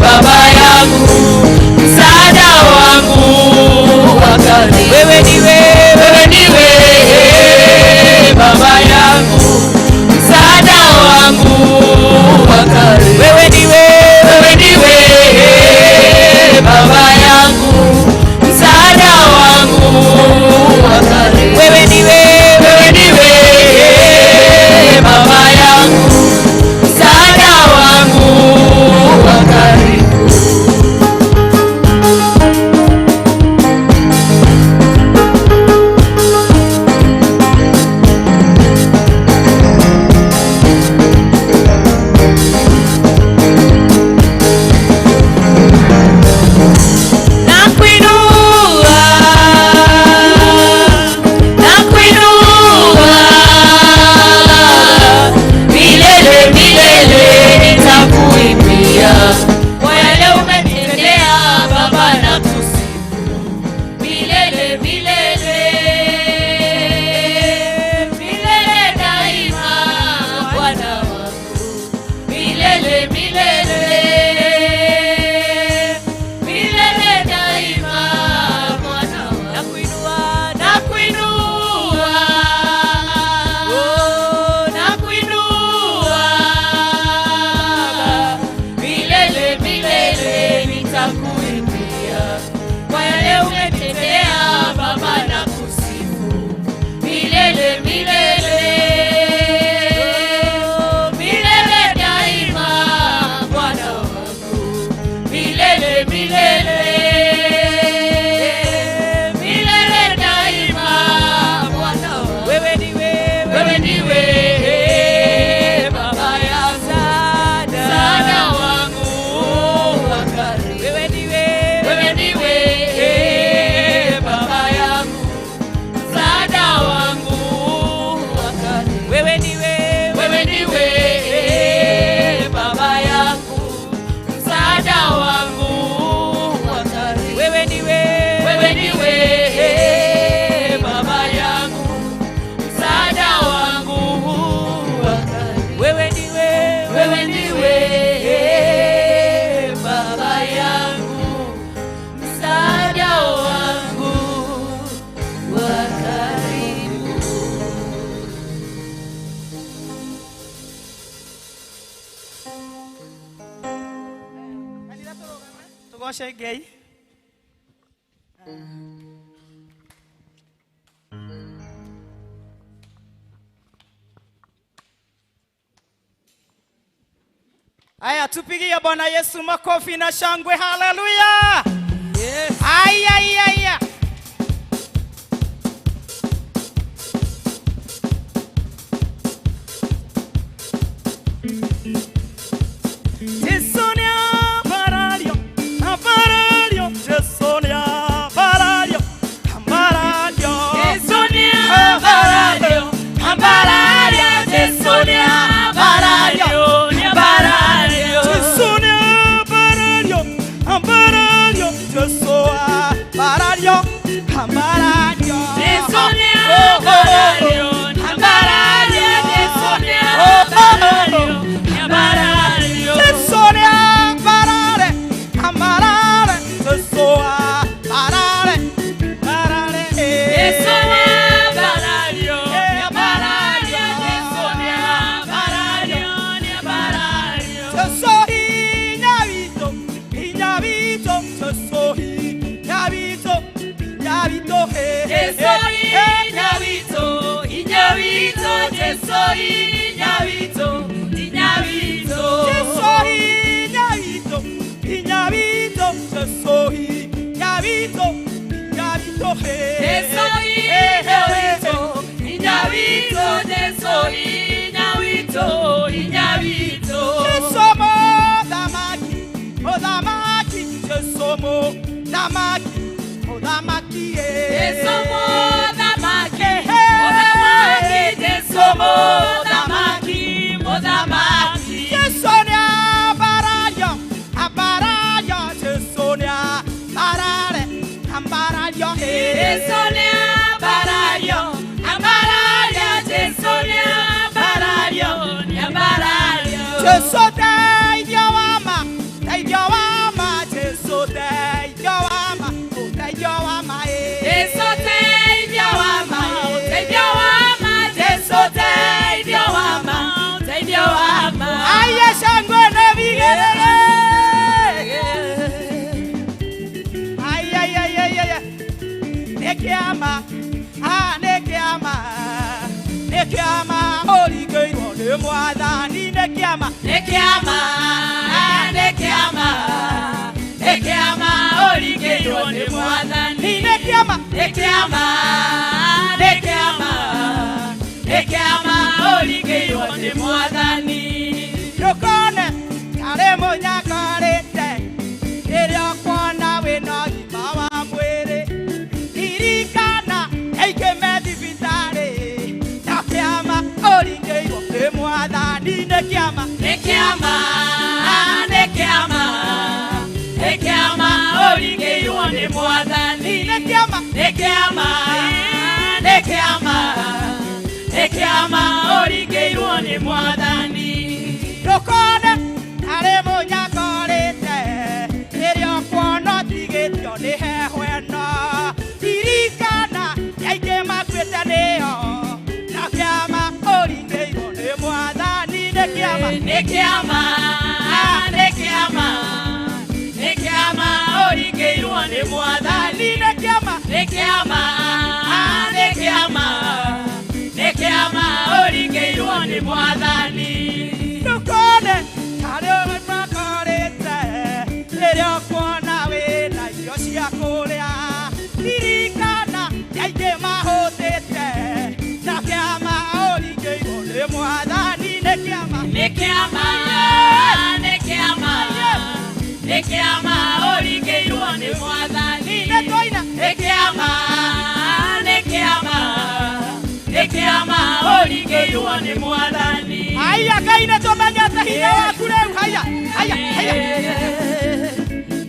Baba yangu, msaada wangu wa karibu. Wewe niwe, wewe niwe Baba yangu, msaada wangu wa karibu. Wewe niwe, wewe niwe Baba yangu, msaada wangu wa karibu. Wewe niwe, wewe niwe Baba yangu, msaada wangu wa karibu. Tugoce Ngai. Aya, tupigie Bwana Yesu makofi na shangwe. Haleluya! Yes. Aya, aya, aya. Jesu ni ambarario, ambarario, Jesu ni ambarario, ambarario. Jesu ni ambarario, ambarario, Jesu ni ambarario, ambarario. Jesu ni ambarario, ambarario, Jesu ambarario, ambarario. Jesu ni ambarario, ambarario, Jesu ni ambarario, ambarario. Jesu ni ambarare, ambarare, Jesu ambarare, ambarare. Jesu ni ambarario, ambarario, Jesu ni ambarario, ambarario. Jesu inyabito, inyabito, Jesu inyabito, inyabito, Jesu inyabito, inyabito, Jesu inyabito, inyabito. Jesu inyabito, inyabito, Jesu inyabito, inyabito, Jesu inyabito, inyabito, Jesu inyabito, inyabito. Jesu mothamaki, mothamaki, Jesu mothamaki, mothamaki, Jesu mothamaki, mothamaki, Jesu mothamaki, mothamaki. Jesu ni ambarario, ambarario, Jesu ni ambarare, ambarario, Jesu ni ambarario, ambarario, Jesu ni ambarario, ambarario. Jesu teithio wa ma, teithio wa ma, Jesu teithio wa ma, teithio wa ma, Jesu teithio wa ma, teithio wa ma, Jesu teithio wa ma, teithio wa ma. Aya shangwe na vigelegele. Ay, ay, ay, ay, ay. Nĩ kĩama, ah, nĩ kĩama, nĩ kĩama ũringĩirwo nĩ Mwathani, nĩ kĩama. Nĩ kĩama, nĩ kĩama, nĩ kĩama ũringĩirwo nĩ Mwathani. Nĩ kĩama, Nĩ kĩama, nĩ kĩama, nĩ kĩama ũringĩirwo nĩ Mwathani. Ndũkone tarĩ mũnyakarĩte rĩrĩa ũkuona wĩna ũgima wa mwĩrĩ. Ririkana aingĩ me thibitarĩ, na kĩama ũringĩirwo nĩ Mwathani, nĩ kĩama. Nĩ kĩama, nĩ kĩama, nĩ kĩama ũringĩirwo nĩ Mwathani. Nĩ kĩama, Nĩ kĩama, nĩ kĩama, nĩ kĩama ũringĩirwo nĩ Mwathani. Ndũkone tarĩ mũnyakarĩte rĩrĩa ũkuona ũtigĩtio nĩ heho ĩno. Ririkana aingĩ makuĩte nĩo, na kĩama ũringĩirwo nĩ Mwathani, nĩ kĩama. Nĩ kĩama, nĩ kĩama, nĩ kĩama ũringĩirwo nĩ Mwathani. Nĩ kĩama, Nĩ kĩama, nĩ kĩama, nĩ kĩama ũringĩirwo nĩ Mwathani. Ndũkone tarĩ ũmakarĩte rĩrĩa ũkuona wĩna irio cia kũrĩa. Ririkana aingĩ mahũtĩte, na kĩama ũringĩirwo nĩ Mwathani, nĩ kĩama. Nĩ kĩama, nĩ kĩama, nĩ kĩama ũringĩirwo nĩ Mwathani. Nĩ twaina. Nĩ kĩama, nĩ kĩama, nĩ kĩama ũringĩirwo nĩ Mwathani. Haya, Ngai nĩ tũmenyete hinya waku rĩu. Haya, haya, haya.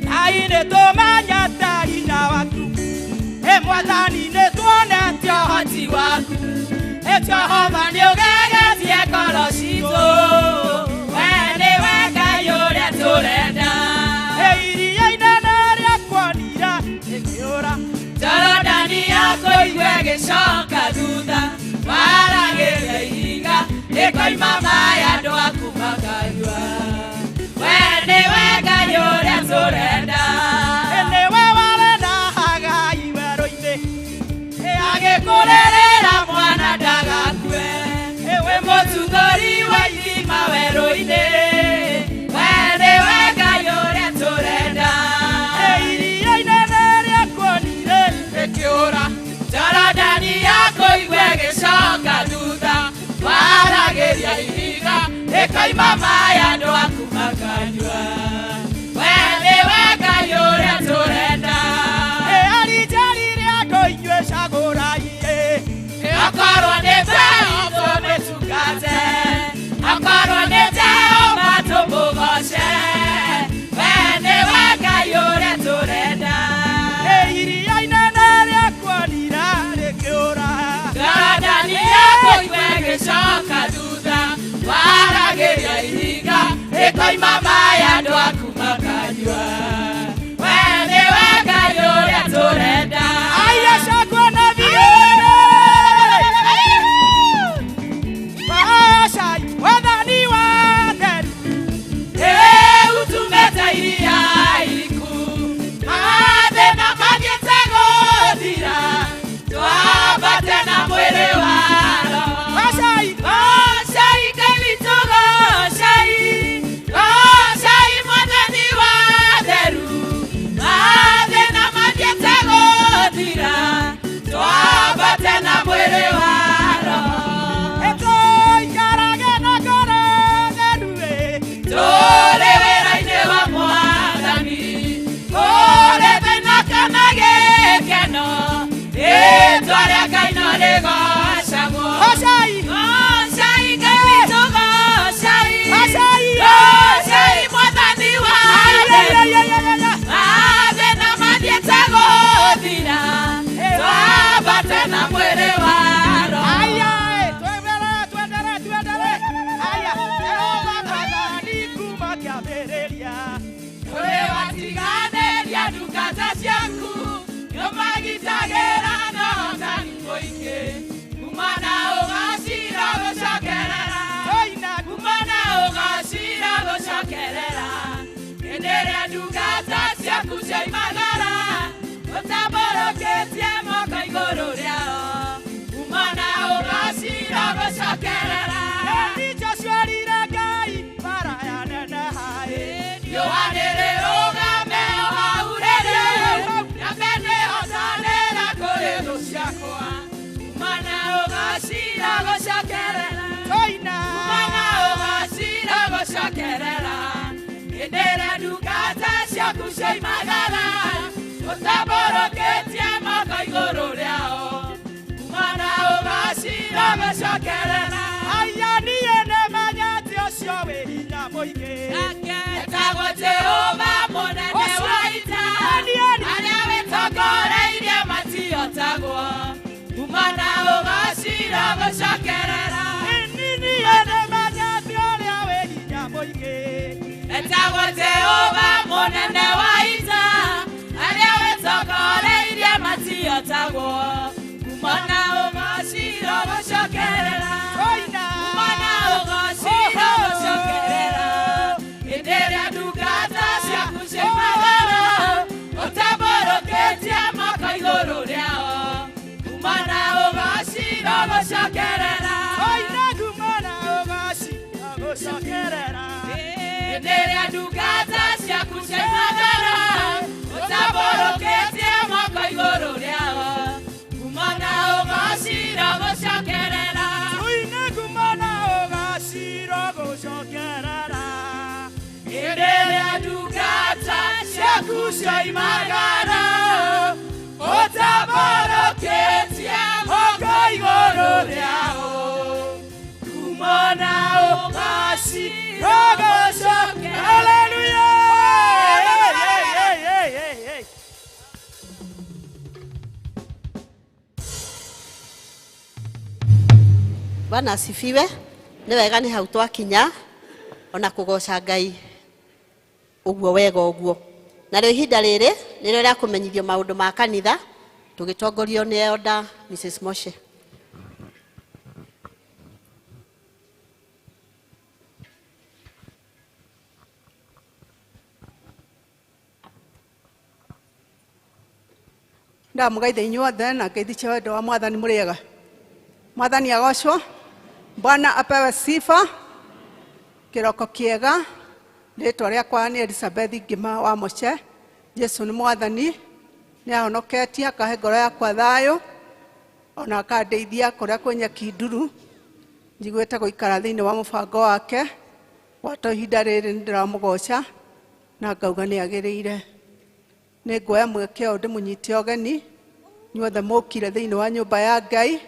Ngai nĩ tũmenyete hinya waku. Ĩ Mwathani nĩ tuonete ũhoti waku. Ĩ Jehova nĩ ũgegetie ngoro citũ. We nĩwe Ngai ũrĩa tũrenda. Ĩ iria inene rĩakuonire rĩkĩũra. Jorodani yakũigua ĩgĩcoka thutha, waragĩria ihiga rĩkoima maĩ andũ aku makanyua. We nĩwe Ngai ũrĩa tũrenda. Kũrerera mwana ndagakue. Ewe mũtungori wa ithima werũ-inĩ, we nĩwe Ngai ũrĩa tũrenda. Iria inene rĩakuonire rĩkĩũra, Jorodani yakũigua ĩgĩcoka thutha, waragĩria ihiga rĩkoima maĩ andũ aku makanyua. We nĩwe Ngai ũrĩa tũrenda. Arinjarire andũ inyuĩ cagũrai. Akorwo nĩ Jehova tũmũtungate, akorwo nĩ Jehova tũmũgoce, we nĩwe Ngai ũrĩa tũrenda. Iria inene rĩakuonire rĩkĩũra, Jorodani yakũigua ĩgĩcoka thutha, waragĩria ihiga rĩkoima maĩ andũ aku makanyua. We nĩwe Ngai ũrĩa tũrenda. Aya cakuona biũ. Bacai wathani wa theru. Utumĩte iria iriku, mathĩna mathiĩte gũthira, twambate na mwĩrĩ wa Roho. Bacai Goocai Ngai witũ, goocai, goocai Mwathani wa theru, mathĩna mathiĩte gũthira, twambate na mwĩrĩ wa Roho. Tũikarage na ngoro theru. Tũrĩ wĩra-inĩ wa Mwathani, kũrĩ thĩna kana gĩkeno, rĩĩtwa rĩa Ngai no rĩgoocagwo. Bacai Goocai Ngai witũ, goocai, Goocai. goocai Mwathani wa theru, mathĩna mathiĩte gũthira, twambate na mwĩrĩ wa Roho. Aya, twendere twendere twendere. Aya, Jehova Mwathani kuma kĩambĩrĩria. Ũrĩ watiganĩria ndungata ciaku, nĩũmagitagĩra na ũhotani mũingĩ. Kuma na ũgacira gũcokerera, Tũina kuma na ũgacira gũcokerera. Hĩndĩ ĩrĩa ndungata ciaku cioimagara, ũtambũrũkĩtie moko igũrũ rĩao. Kuma na ũgacira gũcokerera. Nĩ Joshua erire Ngai mbara yaneneha. Riũa nĩrĩrũgame o hau rĩrĩ, nyambe nĩhotanĩra kũrĩ thũ ciakwa. Kuma na ũgacira gũcokerera, Tũina kuma na ũgacira gũcokerera. Hĩndĩ ĩrĩa ndungata ciaku cioimagara, ũtambũrũkĩtie moko igũrũ rĩao. Kuma na ũgacira gũcokerera. Aya, niĩ nĩmenyete ũcio wĩ hinya mũingĩ. Etagwo Jehova mũnene wa ita, arĩa wĩtongoreirie matihotagwo. Kuma na ũgacira gũcokerera. Niĩ nĩmenyete ũrĩa wĩ hinya mũingĩ. Etagwo Jehova mũnene wa ita, arĩa wĩtongoreirie matihotagwo. Kuma na ũgacira gũcokerera. Tũina Kuma na ũgacira gũcokerera. Hĩndĩ ĩrĩa ndungata ciaku cioimagara, ũtambũrũkĩtie moko igũrũ rĩao. Kuma na ũgacira gũcokerera. Tũina kuma na ũgacira gũcokerera. Hĩndĩ ĩrĩa ndungata ciaku cioimagara, ũtambũrũkĩtie moko igũrũ rĩao. Kuma na ũgacira gũcokerera. Tũina kuma na ũgacira gũcokerera. Hĩndĩ ĩrĩa ndungata ciaku cioimagara, ũtambũrũkĩtie moko igũrũ rĩao. Kuma na ũgacira gũcokerera. Hallelujah! Hey, hey, hey, hey, hey. Bwana asifiwe. Nĩ wega nĩ hau twakinya ona kũgoca Ngai ũguo wega ũguo. Narĩo ihinda rĩrĩ nĩrĩo rĩa kũmenyithio maũndũ ma kanitha tũgĩtongorio nĩ Elder Mrs. Moshe. Ndamũgeithia inyuothe na ngeithi cia wendo wa Mwathani. Mũrĩega? Mwathani agocwo. Bwana apewe sifa. Kĩroko kĩega. Rĩtwa rĩakwa nĩ Elizabeth Ngima wa Moche. Jesu nĩ Mwathani, nĩ ahonoketie, akahe ngoro yakwa thayũ, ona akandeithia kũrĩa kwĩ nyeki nduru. Njiguĩte gũikara thĩinĩ wa mũbango wake. Gwata ihinda rĩrĩ nĩ ndĩramũgoca na ngauga nĩ agĩrĩire. Nĩ nguoya mweke ũyũ ndĩmũnyite ũgeni inyuothe mũkire thĩinĩ wa nyũmba ya Ngai,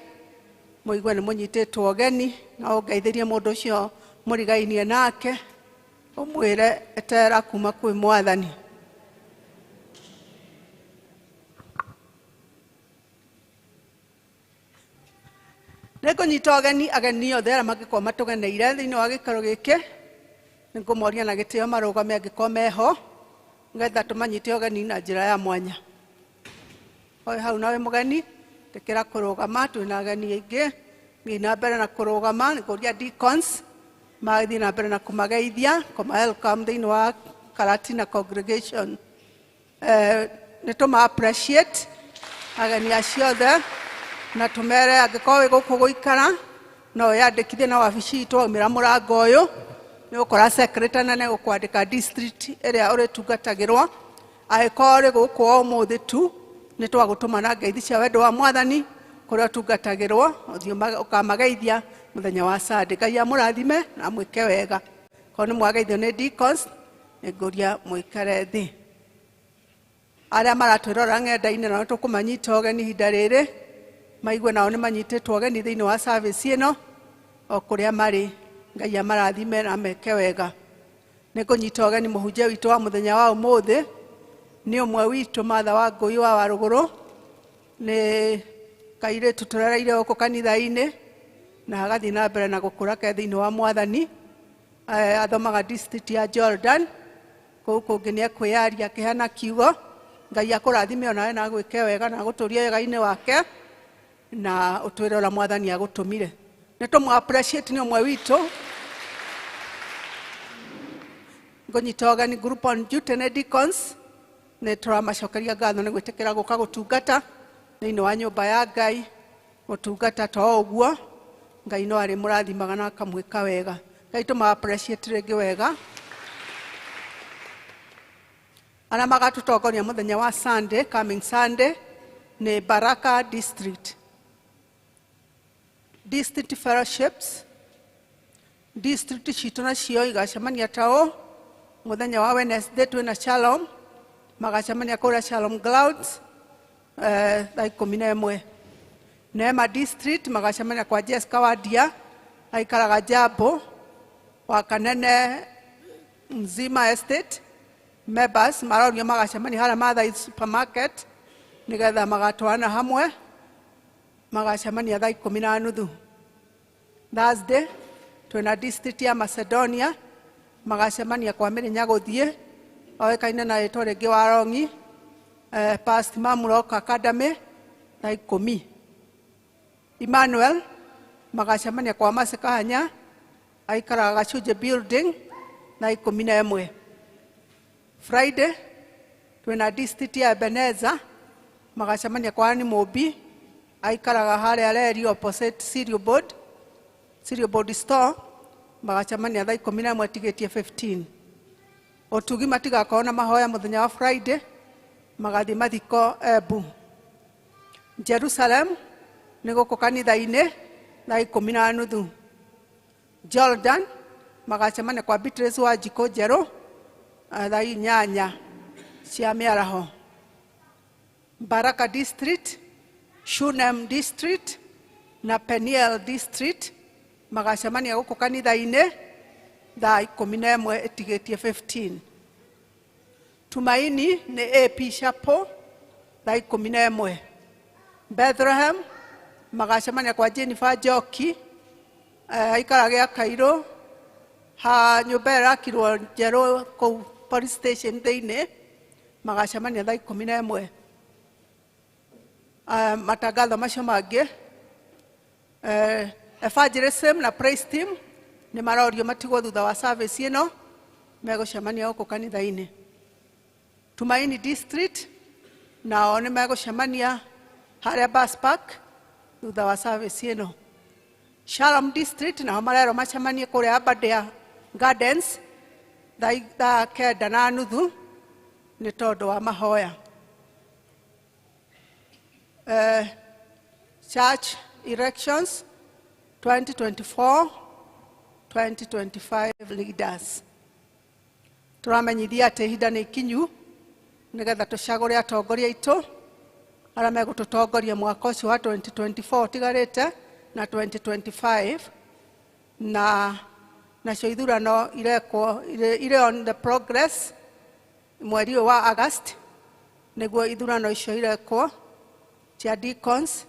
mũigue nĩ mũnyitĩtwo ũgeni, na ũngeithĩrie mũndũ ũcio mũrigainie nake, ũmwĩre etera kuma kwĩ Mwathani. Nĩ ngũnyita ũgeni ageni othe arĩa mangĩkorwo matũgeneire thĩinĩ wa gĩikaro gĩkĩ. Nĩ ngũmoria na gĩtĩo marũgame angĩkorwo meho, nĩgetha tũmanyite ũgeni na njĩra ya mwanya. Oĩ hau nawe mũgeni, tĩkĩra kũrũgama, twĩna ageni aingĩ. Thiĩ na mbere na kũrũgama. Nĩ ngũria deacons mathiĩ na mbere na kũmageithia, kũma welcome thĩinĩ wa Karatina congregation. Nĩ tũma appreciate ageni acio othe, na tũmere angĩkorwo wĩ gũkũ gũikara no wĩyandĩkithie na wabici itũ. Waumĩra mũrango ũyũ nĩ ũgũkora secretary na nĩegũkwandĩka district ĩrĩa ũrĩtungatagĩrwo. Angĩkorwo ũrĩ gũkũ o ũmũthĩ tu, nĩ twagũtũma na ngeithi cia wendo wa Mwathani kũrĩa ũtungatagĩrwo, ũthiĩ ũkamageithia mũthenya wa Sunday. Ngai amũrathime na amwĩke wega. Korwo nĩ mwageithio nĩ deacons, nĩ ngũria mũikare thĩ. Arĩa maratwĩrora ng'enda-inĩ nao tũkũmanyita ũgeni ihinda rĩrĩ, maigue nao nĩ manyitĩtwo ũgeni thĩinĩ wa service ĩno o kũrĩa marĩ. Ngai amarathime na ameke wega. Nĩ ngũnyita ũgeni mũhunjia witũ wa mũthenya wa ũmũthĩ, nĩ ũmwe witũ, Martha wa Ngũi wa Warũgũrũ. Nĩ kairĩtu tũrereire gũkũ kanitha-inĩ na agathiĩ na mbere na gũkũra ke thĩinĩ wa Mwathani. Athomaga district ya Jordan. Kũu kũngĩ nĩ ekwĩyaria akĩheana kiugo. Ngai akũrathime onawe na agwĩke wega na agũtũrie wega-inĩ wake, na ũtwĩre ũrĩa Mwathani agũtũmire. Nĩ tũmũ appreciate, nĩ ũmwe witũ. Ngũnyita ũgeni group on duty nĩ deacons. Nĩ tũramacokeria ngatho nĩ gwĩtĩkĩra gũka gũtungata thĩinĩ wa nyũmba ya Ngai. Gũtungata to ũguo, Ngai no arĩmũrathimaga na akamwĩka wega. Ngai tũma appreciate rĩngĩ wega. Arĩa magatũtongoria mũthenya wa Sunday, coming Sunday, nĩ Baraka District, District Fellowships. District citũ nacio igacemania ta ũũ: mũthenya wa Wednesday twĩna Shalom, magacemania kũrĩa Shalom Grounds thaa 11. Neema District magacemania kwa Jessica Wadia, aikaraga Jambo wa Kanene Mzima Estate. Members marorio magacemania harĩa Mathai Supermarket nĩgetha magatwarana hamwe, magacemania thaa 10:30. Thursday twĩna district ya Macedonia, magacemania kwa Mĩrĩnya gũthiĩ, oĩkaine na rĩtwa rĩngĩ wa Rongi, past Mamrock Academy, thaa 10. Emmanuel magacemania kwa Mercy Kahanya, aikaraga Gacunjĩ building, thaa 11. Friday twĩna district ya Ebeneza, magacemania kwa Ann Mũmbi, aikaraga harĩa reri opposite Cereal Board, Cereal Board store, magacemania thaa 11 tigĩtie 15. Ũtugi matigakorwo na mahoya mũthenya wa Friday, magathiĩ mathiko Embu. Jerusalem nĩ gũkũ kanitha-inĩ thaa 10:30. Jordan magacemania kwa Beatrice wa Njikũ Njerũ, thaa 8 cia mĩaraho. Baraka District, Shunem District na Peniel District magacemania gũkũ kanitha-inĩ thaa 11 ĩtigĩtie 15. Tumaini nĩ AP Chapel thaa 11. Bethlehem magacemania kwa Jennifer Njoki, aikaraga gĩa Kairũ, ha nyũmba ĩrĩa ĩrakirwo njerũ kũu police station thĩinĩ, magacemania thaa 11. Matangatho macio mangĩ, evangelism na praise team nĩ marorio matigwo thutha wa service ĩno, megũcemania gũkũ kanitha-inĩ. Tumaini District Nao nĩ megũcemania harĩa bus park thutha wa service ĩno. Shalom District nao marerwo macemanie kũrĩa Aberdare Gardens thaa 9:30 nĩ tondũ wa mahoya. Church elections 2024 2025 leaders. Tũramenyithia atĩ ihinda nĩ ikinyu nĩgetha tũcagũre atongoria aitũ arĩa megũtũtongoria mwaka ũcio wa 2024 ũtigarĩte na 2025, na nacio ithurano irekwo irĩ on the progress mweri ũyũ wa August nĩguo ithurano icio irekwo cia deacons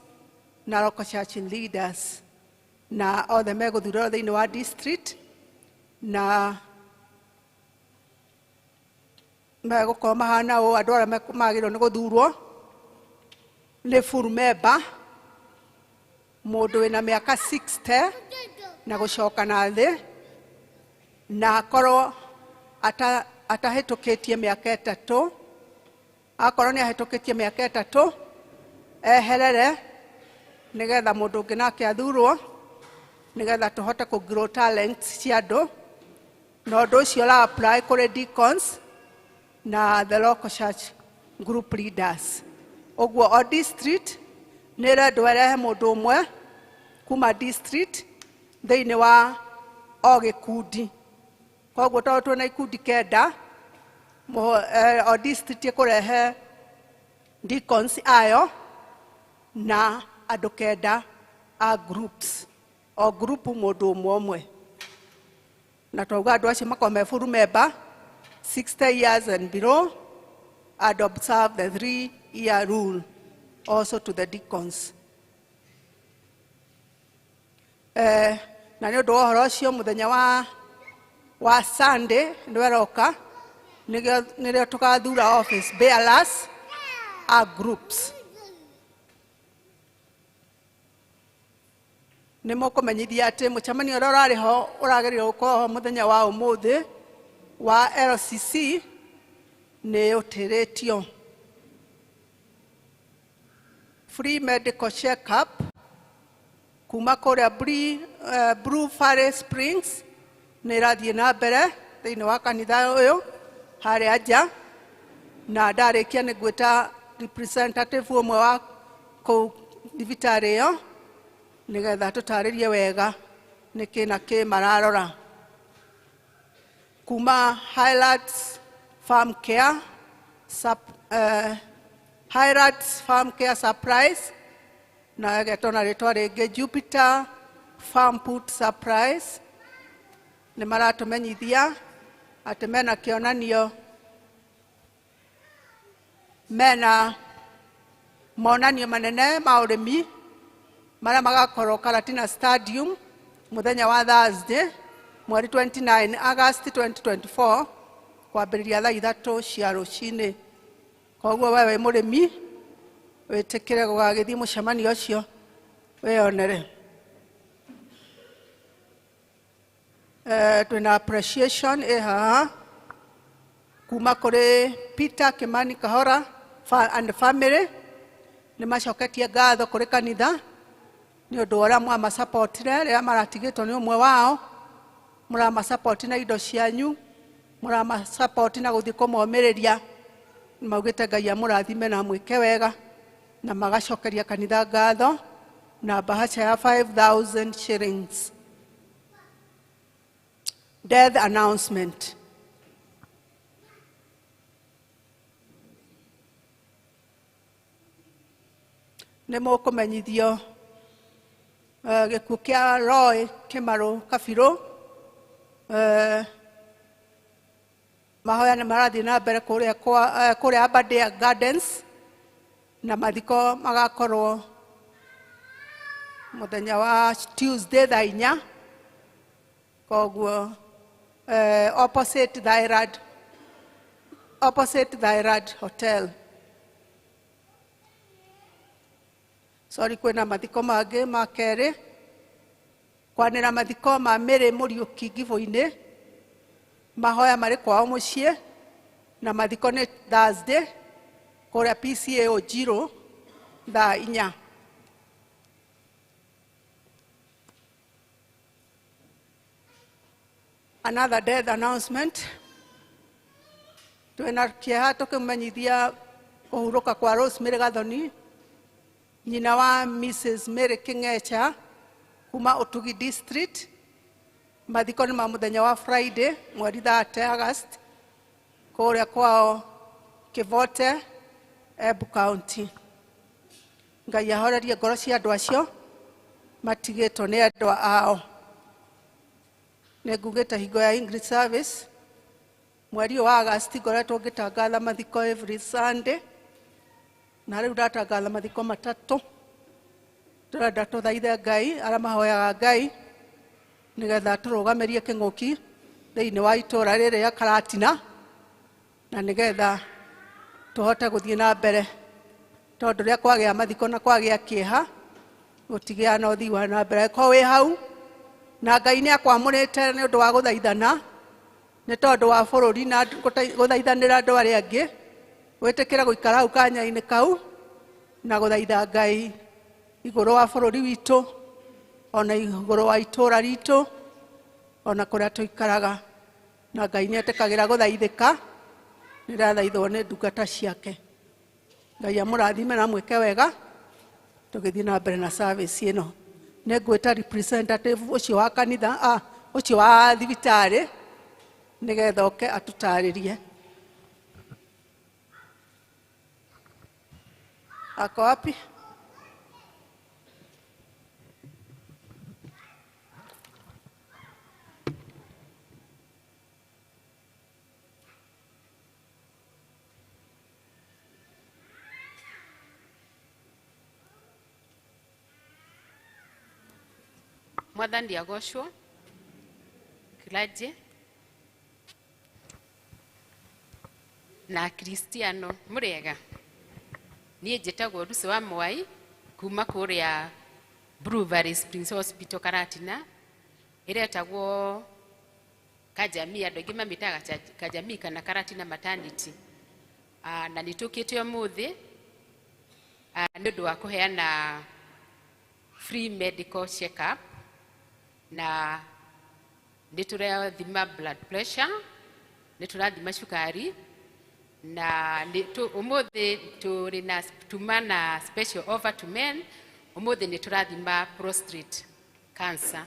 na local church leaders, na othe megũthurĩrwo thĩinĩ wa district, na megũkorwo mahana ũũ. Andũ arĩa magĩrĩirwo nĩ gũthurwo nĩ full member, mũndũ wĩna mĩaka 60 na gũcoka na thĩ, na akorwo atahĩtũkĩtie mĩaka 3. Akorwo nĩ ahĩtũkĩtie mĩaka 3 eherere nĩgetha mũndũ ũngĩ nake athurwo, nĩgetha tũhote kũ grow talent cia andũ. Na ũndũ ũcio ũra apply kũrĩ deacons na the local church group leaders. Ũguo o district nĩ ĩrendwo ĩrehe mũndũ ũmwe kuma district thĩinĩ wa o gĩkundi. Koguo tondũ twĩna ikundi 9, o district ĩkũrehe deacons ayo na andũ 9 a groups, o group mũndũ ũmwe ũmwe. Na twauga andũ acio makorwo me full member 60 years and below, and observe the 3-year rule also to the deacons. Na nĩ ũndũ wa ũhoro ũcio mũthenya wa Sunday nĩweroka nĩrĩo tũgathura office bearers a groups. Nĩ mũkũmenyithia atĩ mũcemanio ũrĩa ũrarĩ ho ũragĩrĩirwo gũkorwo ho mũthenya wa ũmũthĩ wa LCC nĩ ũtĩrĩtio. Free medical check-up kuma kũrĩa Blue Valley Springs nĩ ĩrathiĩ na mbere thĩinĩ wa kanitha ũyũ harĩa nja, na ndarĩkia nĩ ngwĩta representative ũmwe wa kũu thibitarĩ ĩyo nĩgetha tũtarĩrie wega nĩkĩ na kĩ mararora. Kuma Highlands Farm Care, Highlands Farm Care Surprise, na ĩgetwo na rĩtwa rĩngĩ Jupiter Farm Food Surprise, nĩ maratũmenyithia atĩ mena kĩonanio, mena monanio manene ma ũrĩmi marĩa magakorwo Karatina Stadium mũthenya wa Thursday mweri 29 August 2024 kwambĩrĩria thaa 3 cia rũcinĩ. Koguo we wĩ mũrĩmi wĩtĩkĩre gũgagĩthiĩ mũcemanio ũcio wĩyonere. Twĩna appreciation ĩ haha kuma kũrĩ Peter Kimani Kahora and family, nĩ macoketie ngatho kũrĩ kanitha nĩ ũndũ wa ũrĩa mwamasapotire rĩrĩa maratigĩtwo nĩ ũmwe wao. Mũramasapoti na indo cianyu, mũramasapoti na gũthiĩ kũmomĩrĩria. Maugĩte Ngai amũrathime na amwĩke wega, na magacokeria kanitha ngatho na bahasha ya 5,000 shillings. Death announcement. Nĩ mũkũmenyithio gĩkuũ kĩa Roy Kĩmarũ Kabirũ. Mahoya nĩ marathiĩ na mbere kũrĩa Aberdare Gardens, na mathiko magakorwo mũthenya wa Tuesday thaa 4. Koguo opposite Thyroid Hotel. Sorry, kwĩna mathiko mangĩ ma kerĩ, kwanĩra mathiko ma Mary Mũriũki Ngibũ-inĩ, mahoya marĩ kwao mũciĩ, na mathiko nĩ Thursday Kũrĩa PCA Njirũ thaa 4. Another death announcement. Twĩna kĩeha tũkĩmenyithia kũhurũka kwa Rosemary Gathoni, nyina wa Mrs. Mary King'echa kuma Ũtugi District. Mathiko nĩ ma mũthenya wa Friday mweri 30 August kũrĩa kwao Kĩvote, Embu County. Ngai ahorerie ngoro cia andũ acio matigĩtwo nĩ endwa ao. Nĩ ngugĩte hingo ya English service mweri ũyũ wa August ngoretwo ngĩtangatha mathiko every Sunday, na rĩu ndatangatha mathiko matatũ. Tũrenda tũthaithe Ngai arĩa mahoyaga Ngai nĩgetha tũrũgamĩrie kĩng'ũki thĩinĩ wa itũra rĩrĩ rĩa Karatina, na nĩgetha tũhote gũthiĩ na mbere, tondũ rĩrĩa kwagĩa mathiko na kwagĩa kĩeha gũtigĩa na ũthii wa na mbere. Ko wĩ hau na Ngai nĩ akwamũrĩte nĩ ũndũ wa gũthaithana, nĩ tondũ wa bũrũri na gũthaithanĩra andũ arĩa angĩ, wĩtĩkĩre gũikara hau kanya-inĩ kau na gũthaitha Ngai igũrũ wa bũrũri witũ, ona igũrũ wa itũra ritũ, ona kũrĩa tũikaraga. Na Ngai nĩ etĩkagĩra gũthaithĩka nĩrathaithwo nĩ ndungata ciake. Ngai amũrathime na amwĩke wega tũgĩthiĩ na mbere na service ĩno. Nĩ ngwĩta representative ũcio wa kanitha, ũcio wa thibitarĩ, nĩgetha oke atũtarĩrie. Ako wapi? Mwathani agocwo Kilaje na Kristiano murega. Niĩ njĩtagwo Lucy wa Mwai kuma kũrĩa Blue Valley Springs Hospital Karatina, ĩretagwo Kajamii, andũ aingĩ mamĩtaga Kajamii kana Karatina Maternity. Na nĩ tũkĩte ũmũthĩ nĩ ũndũ wa kũheana free medical check-up, na nĩ tũrathima blood pressure, nĩ tũrathima cukari, na ũmũthĩ tũrĩ na tuma na special offer to men. Ũmũthĩ nĩ tũrathima prostate cancer.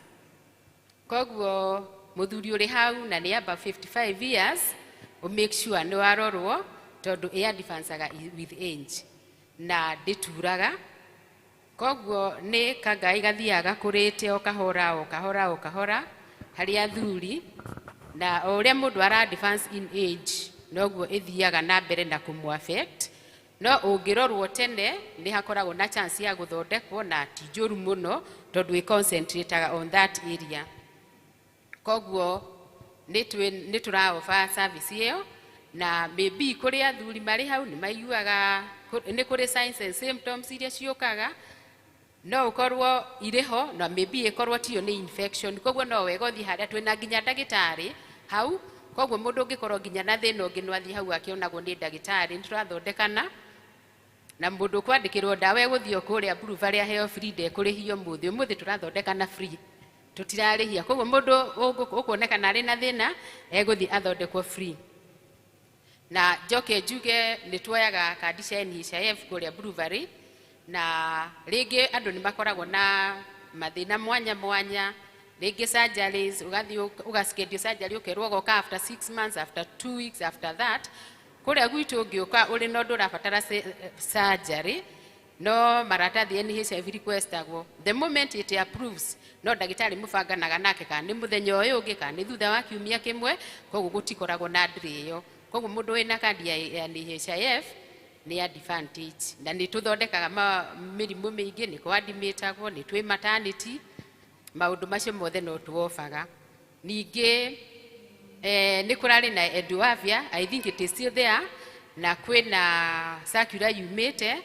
Koguo mũthuri ũrĩ hau na nĩ above 55 years, ũ make sure nĩ warorwo tondũ ĩ advancaga with age na ndĩturaga. Koguo nĩ kangai gathiaga gakũrĩte o kahora o kahora o kahora harĩ athuri, na o ũrĩa mũndũ ara advance in age noguo ĩthiaga na mbere na kũmũ affect. No ũngĩrorwo tene nĩ hakoragwo na chance ya gũthondekwo na ti njũru mũno tondũ ĩ concentrateaga on that area. Koguo nĩ tũra offer service ĩyo, na maybe kũrĩ athuri marĩ hau nĩ maiguaga nĩ kũrĩ signs and symptoms iria ciũkaga, no ũkorwo irĩ ho na maybe ĩkorwo tiyo nĩ infection. Koguo no wega ũthiĩ harĩa twĩna nginya ndagĩtarĩ hau. Koguo mũndũ ũngĩkorwo nginya na thĩna ũngĩ no athiĩ hau akĩonagwo nĩ ndagĩtarĩ. Nĩ tũrathondekana na mũndũ ũkwandĩkĩrwo ndawa egũthiĩ o kũrĩa Blue Valley aheo free, ndekũrĩhio ũmũthĩ. Ũmũthĩ tũrathondekana free, tũtirarĩhia. Koguo mũndũ ũkuonekana arĩ na thĩna egũthiĩ athondekwo free. Na njoke njuge nĩ tuoyaga kandi cia NHIF kũrĩa Blue Valley, na rĩngĩ andũ nĩ makoragwo na mathĩna mwanya mwanya, rĩngĩ surgeries, ũgathiĩ ũgaschedule surgery ũkerwo ũgoka after 6 months, after 2 weeks, after that. Kũrĩa gwitũ ũngĩũka ũrĩ na ũndũ ũrabatara surgery, no maratathi NHIF requestagwo. The moment it approves, no ndagĩtarĩ mũbanganaga nake kana nĩ mũthenya ũyũ ũngĩ kana nĩ thutha wa kiumia kĩmwe, koguo gũtikoragwo na delay ĩyo. Koguo mũndũ wĩna kandi ya NHIF nĩ advantage, na nĩ tũthondekaga mĩrimũ mĩingĩ, nĩ kwadimĩtagwo, nĩ twĩ maternity, maũndũ macio mothe no tuobaga. Ningĩ nĩ kũrarĩ na Eduavia, I think it is still there, na kwĩna circular yumĩte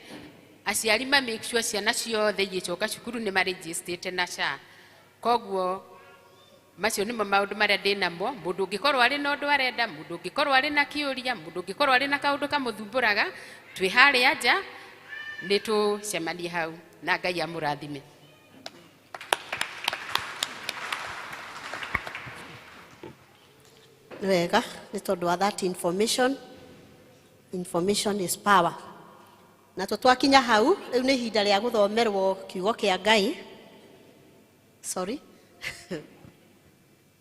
aciari ma make sure ciana ciothe igĩcoka cukuru nĩ marejistĩte na SHA. Koguo Macio nĩmo maũndũ marĩa ndĩ namo. Mũndũ ũngĩkorwo arĩ na ũndũ arenda, mũndũ ũngĩkorwo arĩ na kĩũria, mũndũ ũngĩkorwo arĩ na kaũndũ kamũthumbũraga, twĩ harĩa nja, nĩ tũcemanie hau na Ngai amũrathime. Nĩ wega nĩ tondũ wa that information. Information is power. Na tũtwakinya hau rĩu nĩ ihinda rĩa gũthomerwo kiugo kĩa Ngai. Sorry.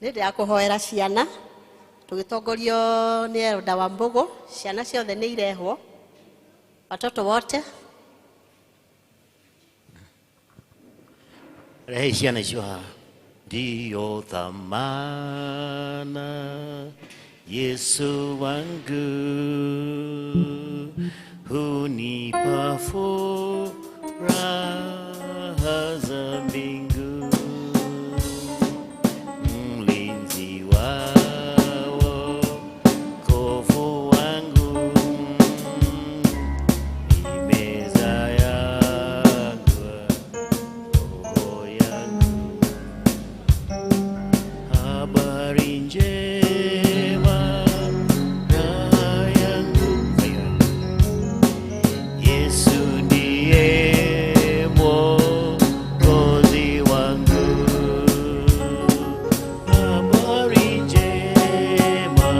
Nĩ ndĩ kũhoera ciana tũgĩtongorio nĩ Elda wa Mbogo. Ciana ciothe nĩ irehwo, watoto wote. Rehei ciana icio haha. Ndiyo thamana Yesu wangu, hunipa furaha za mbingu, mlinzi wa wokovu wangu, ni meza yangu, roho yangu, habari njema raha yangu. Yesu ndiye Mwokozi wangu, habari njema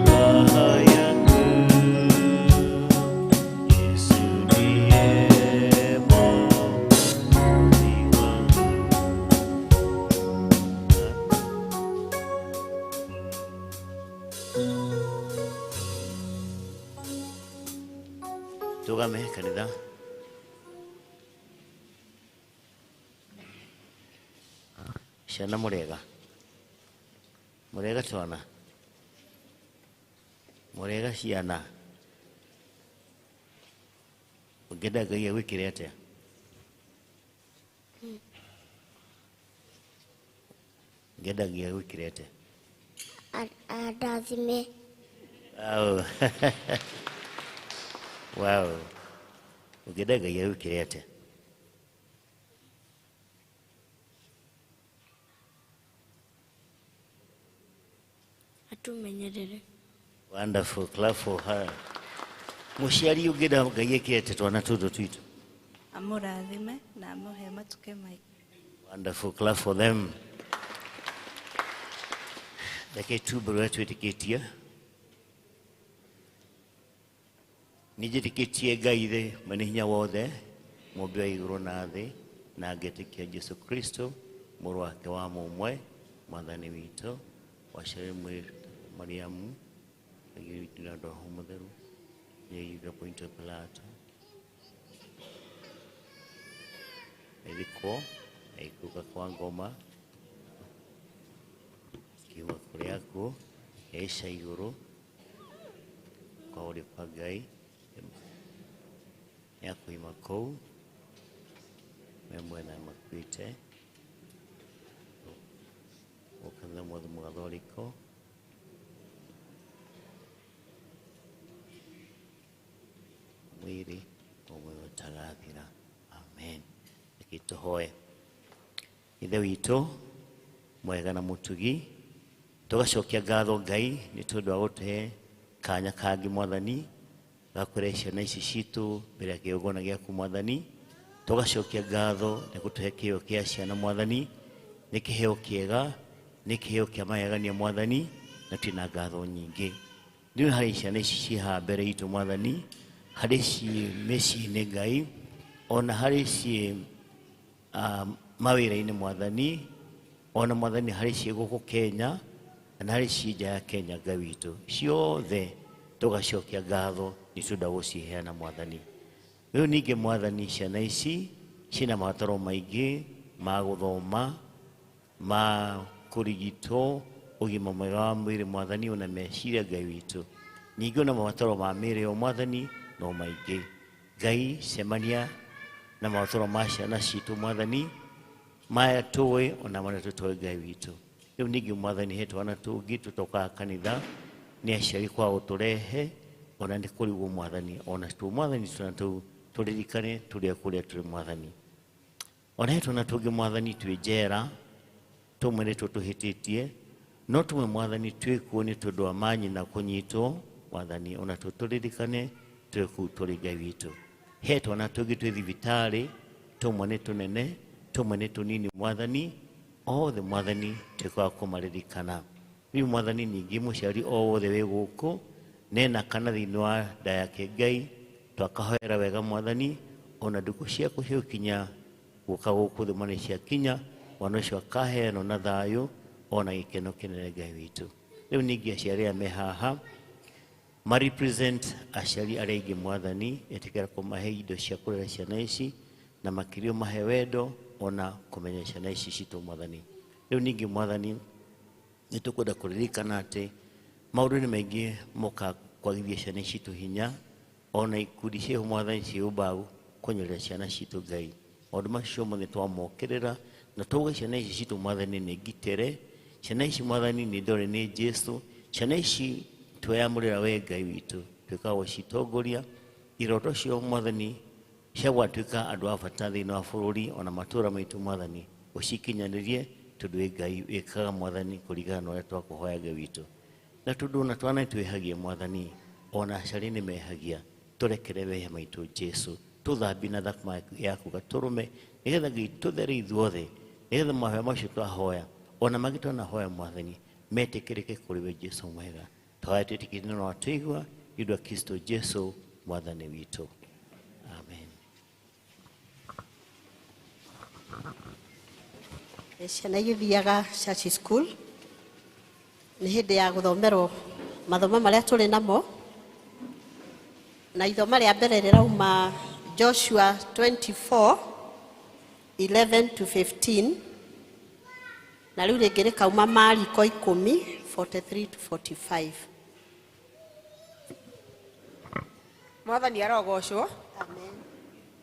raha yangu. Yesu ndiye Mwokozi wangu. Tugame kanitha. Ciana mũrega, mũrega twana, mũrega ciana. Ũngĩenda Ngai agwĩkĩre atĩa? Ũngĩenda Ngai agwĩkĩre atĩa? Andathime. Wow. Wow. Ũngĩenda Ngai agwĩkĩre atĩa? Atumenyerere. Wonderful. Clap for her. Mũciari ũngĩenda Ngai ekĩre atĩa twana tũtũ twitũ? Amũrathime na amũhe matukũ maingĩ. Wonderful. Clap for them. Reke tumbũre ũrĩa twĩtĩkĩtie. Nĩ njĩtĩkĩtie Ngai Ithe mwene hinya wothe, mũmbi wa igũrũ na thĩ, na ngetĩkia Jesu Kristo mũrũ wake wa mũmwe, mwathani witũ, waciarirwo mwĩ Mariamu, agĩrĩtwo na Roho Mũtheru, nĩaigĩrwo Pontio Pilato, agĩthikwo, agĩikũrũka kwa ngoma, akiuma kũrĩa akuũ, akĩhaica igũrũ kwa ũrĩo kwa Ngai, nĩakoima kũu me mwena makuĩte, ũkanitha mwothe mũgathoriko, mwĩrĩ ũmwe ũtagathira. Amen. Reke tũhoe. Ithe witũ mwega na mũtugi, tũgacokia ngatho Ngai nĩ tondũ wa gũtũhe kanya kangĩ mwathani ga kũrehe ciana ici citũ mbere ya kĩgongona gĩaku mwathani. Tũgacokia ngatho nĩ gũtũhe kĩheo kĩa ciana mwathani, nĩ kĩheo kĩega, nĩ kĩheo kĩa magegania mwathani, na twĩna ngatho nyingĩ. Rĩu harĩ ciana ici ciĩ haha mbere itũ mwathani, harĩ ciĩ mĩciĩ-inĩ Ngai, ona harĩ ciĩ mawĩra-inĩ mwathani, ona mwathani harĩ ciĩ gũkũ Kenya, na harĩ ciĩ nja ya Kenya Ngai witũ, ciothe tũgacokia ngatho nĩ tondũ wa gũciheana mwathani. Rĩu ningĩ mwathani, ciana ici ciĩna mabataro maingĩ ma gũthoma, ma kũrigitwo, ũgima mwega wa mwĩrĩ mwathani, ona meciria Ngai witũ. Ningĩ ona mabataro ma mĩĩrĩ o mwathani no maingĩ. Ngai cemania na mabataro ma ciana citũ mwathani, maya tũĩ ona marĩa tũtoĩ Ngai witũ. Rĩu ningĩ mwathani, he twana tũngĩ tũtokaga kanitha nĩ aciari kwaga gũtũrehe, ona nĩ kũrigwo mwathani, ona tu mwathani twana tũu tũririkane tũrĩ kũrĩa tũrĩ mwathani. Ona he twana tũngĩ mwathani twĩ njera, Tũmwe nĩtuo tũhĩtĩtie, no tũmwe Mwathani twĩkuo nĩ tondũ wa manyina kũnyitwo, Mwathani ona tuo tũririkane twĩ kũu tũrĩ Ngai witũ. He twana tũngĩ twĩ thibitarĩ, tũmwe nĩ tũnene, tũmwe nĩ tũnini Mwathani, othe Mwathani tuĩke wa kũmaririkana. Rĩu Mwathani ningĩ mũciari o wothe wĩ gũkũ nena kana thĩinĩ wa nda yake Ngai, twakahoera wega Mwathani, ona ndukũ ciaku ciũkinya gũka gũkũ thĩ mwana ciakinya, mwana ũcio akaheanwo na thayũ ona gĩkeno kĩnene Ngai witũ. Rĩu ningĩ aciari aya me haha ma represent aciari arĩa aingĩ Mwathani, ĩtĩkĩra kũmahe indo cia kũrera ciana ici na makĩria ũmahe wendo ona kũmenya ciana ici citũ Mwathani. Rĩu ningĩ Mwathani nĩ tũkwenda kũririkana atĩ maũndũ nĩ maingĩ moka kwagithia ciana citũ hinya, ona ikundi cia Mwathani ciũmbaga kũnyerera ciana citũ Ngai. Maũndũ macio mothe twamokĩrĩra na twauga ciana ici citũ Mwathani nĩ ngitĩre, ciana ici Mwathani nĩ ndore nĩ Jesu, ciana ici tweyamũrĩra we Ngai witũ, tuĩka gũcitongoria iroto ciao Mwathani cia gwatuĩka andũ a bata thĩinĩ wa bũrũri ona matũũra maitũ Mwathani ũcikinyanĩrie, tondũ wĩ Ngai wĩkaga Mwathani kũringana na ũrĩa twakũhoya Ngai witũ. Na tondũ ona twana twĩhagia Mwathani, ona aciari nĩ mehagia, tũrekere mehia maitũ Jesu, tũthambie na thakame yaku gatũrũme, nĩgetha Ngai tũthere ithuothe, nĩgetha mahoya macio twahoya ona mangĩ twanahoya Mwathani metĩkĩrĩke kũrĩ we Jesu mwega. Twahoya twĩtĩkĩtie na watũigua nĩ ũndũ wa Kristo Jesu Mwathani witũ. Amen. Ciana igĩthiaga church school nĩ hĩndĩ ya gũthomerwo mathomo marĩa tũrĩ namo, na ithoma rĩa mbere rĩrauma Joshua 24 11 to 15, na rĩu rĩngĩ rĩkauma Mariko 10 43 to 45. Mwathani arogocwo. Amen.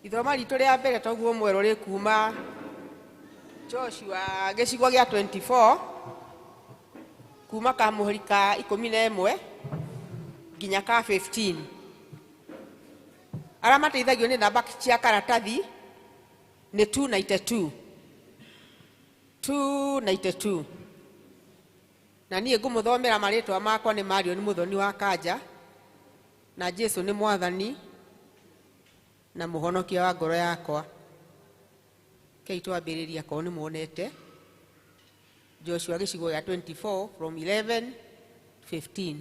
Ithoma ritũ rĩa mbere toguo mwerũ rĩkuma Joshua gĩcigo gĩa 24 kuma ka mũhari ka 11 nginya ka 15. Arĩa mateithagio nĩ namba cia karatathi nĩ 292. 292. Na niĩ ngũmũthomera marĩtwa makwa nĩ Marion Mũthoni wa Kanja, na Jesu nĩ Mwathani na mũhonokia wa ngoro yakwa. Kei twambĩrĩria korwo nĩ muonete Joshua gĩcigo gĩa 24 from 11 to 15.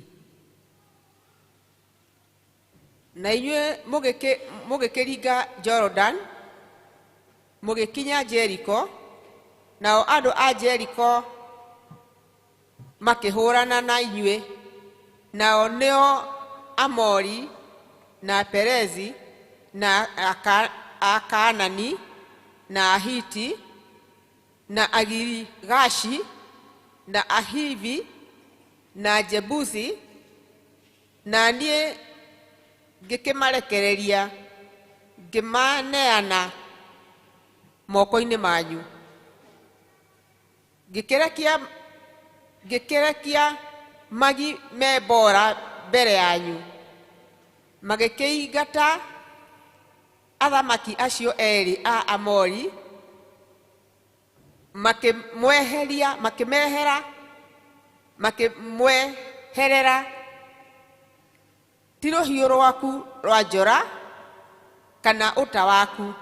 Na inyuĩ mũgĩkĩringa Jordan mũgĩkinya Jericho, nao andũ a Jericho makĩhũrana na inyuĩ, nao nĩo Amori na Perezi na Akaanani na Ahiti na Agirigashi na Ahivi na Jebusi, na niĩ ngĩkĩmarekereria ngĩmaneana moko-inĩ manyu. Ngĩkĩrekia magi me mbora mbere yanyu, magĩkĩingata athamaki acio erĩ a Amori, makĩmweheria, makĩmehera, makĩmweherera. Ti rũhiũ rwaku rwa njora kana ũta waku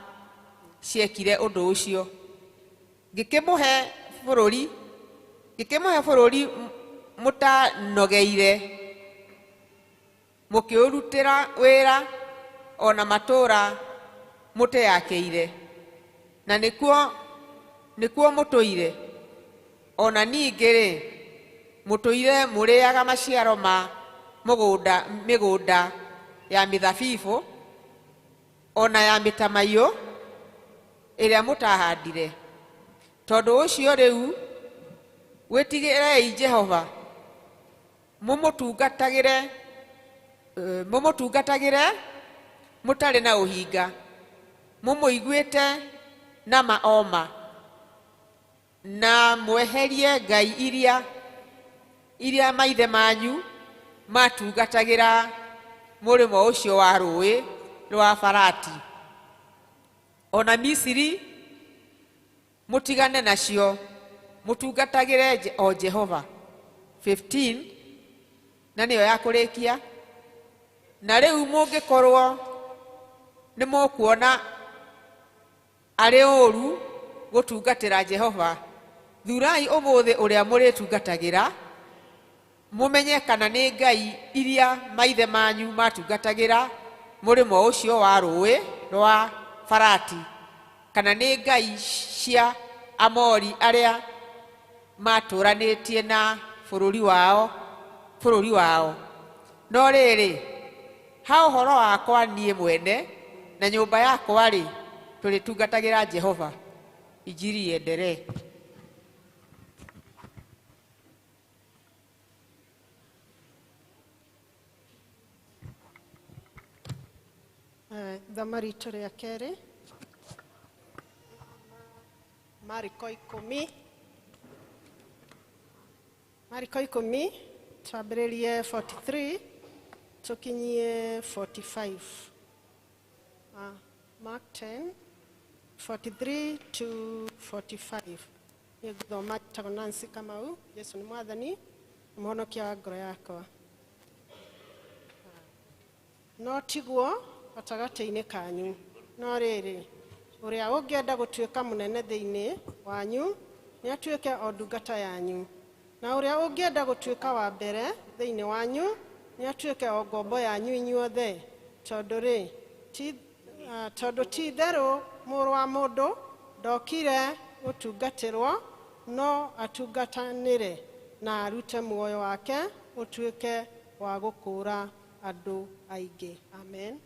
ciekire ũndũ ũcio. Ngĩkĩmũhe bũrũri mũtanogeire, mũkĩũrutĩra wĩra ona matũũra mũteyakĩire, na nĩkuo mũtũire. Ona ningĩ-rĩ, mũtũire mũrĩaga maciaro ma mĩgũnda ya mĩthabibũ ona ya mĩtamaiyũ ĩrĩa mũtahandire. Tondũ ũcio rĩu wĩtigĩrei Jehova, mũmũtungatagĩre mũtarĩ na ũhinga, mũmũiguĩte na ma o ma, na mweherie ngai iria maithe manyu matungatagĩra mũrĩmo ũcio wa rũũĩ rwa Farati, ona Misiri mũtigane nacio, Mũtungatagĩre o Jehova. 15 na nĩyo ya kũrĩkia. Na rĩu mũngĩkorwo nĩ mũkuona arĩ ũũru gũtungatĩra Jehova, thurai ũmũthĩ ũrĩa mũrĩtungatagĩra, mũmenye kana nĩ ngai iria maithe manyu matungatagĩra mũrĩmo ũcio wa rũĩ rwa Farati, kana nĩ ngai cia Amori arĩa matũranĩtie na bũrũri wao. No rĩrĩ, ha ũhoro wakwa niĩ mwene na nyũmba yakwa-rĩ, tũrĩtungatagĩra Jehova. Injiri iendelee. Thoma ritũ rĩa kerĩ, Mariko 10, Mariko 10, twambĩrĩrie 43 tũkinyie 45. Mark 10, 43 to 45. Nĩ ngũthoma njĩtagwo Nancy Kamau. Jesu nĩ Mwathani, mũhonokia wa ngoro yakwa. No tiguo gatagatĩ-inĩ kanyu, no rĩrĩ, ũrĩa ũngĩenda gũtuĩka mũnene thĩinĩ wanyu nĩ atuĩke o ndungata yanyu, na ũrĩa ũngĩenda gũtuĩka wa mbere thĩinĩ wanyu nĩ atuĩke o ngombo yanyu inyuothe. Tondũ rĩ, tondũ ti itherũ mũrũ wa mũndũ ndokire gũtungatĩrwo, no atungatanĩre na arute muoyo wake ũtuĩke wa gũkũũra andũ aingĩ. Amen.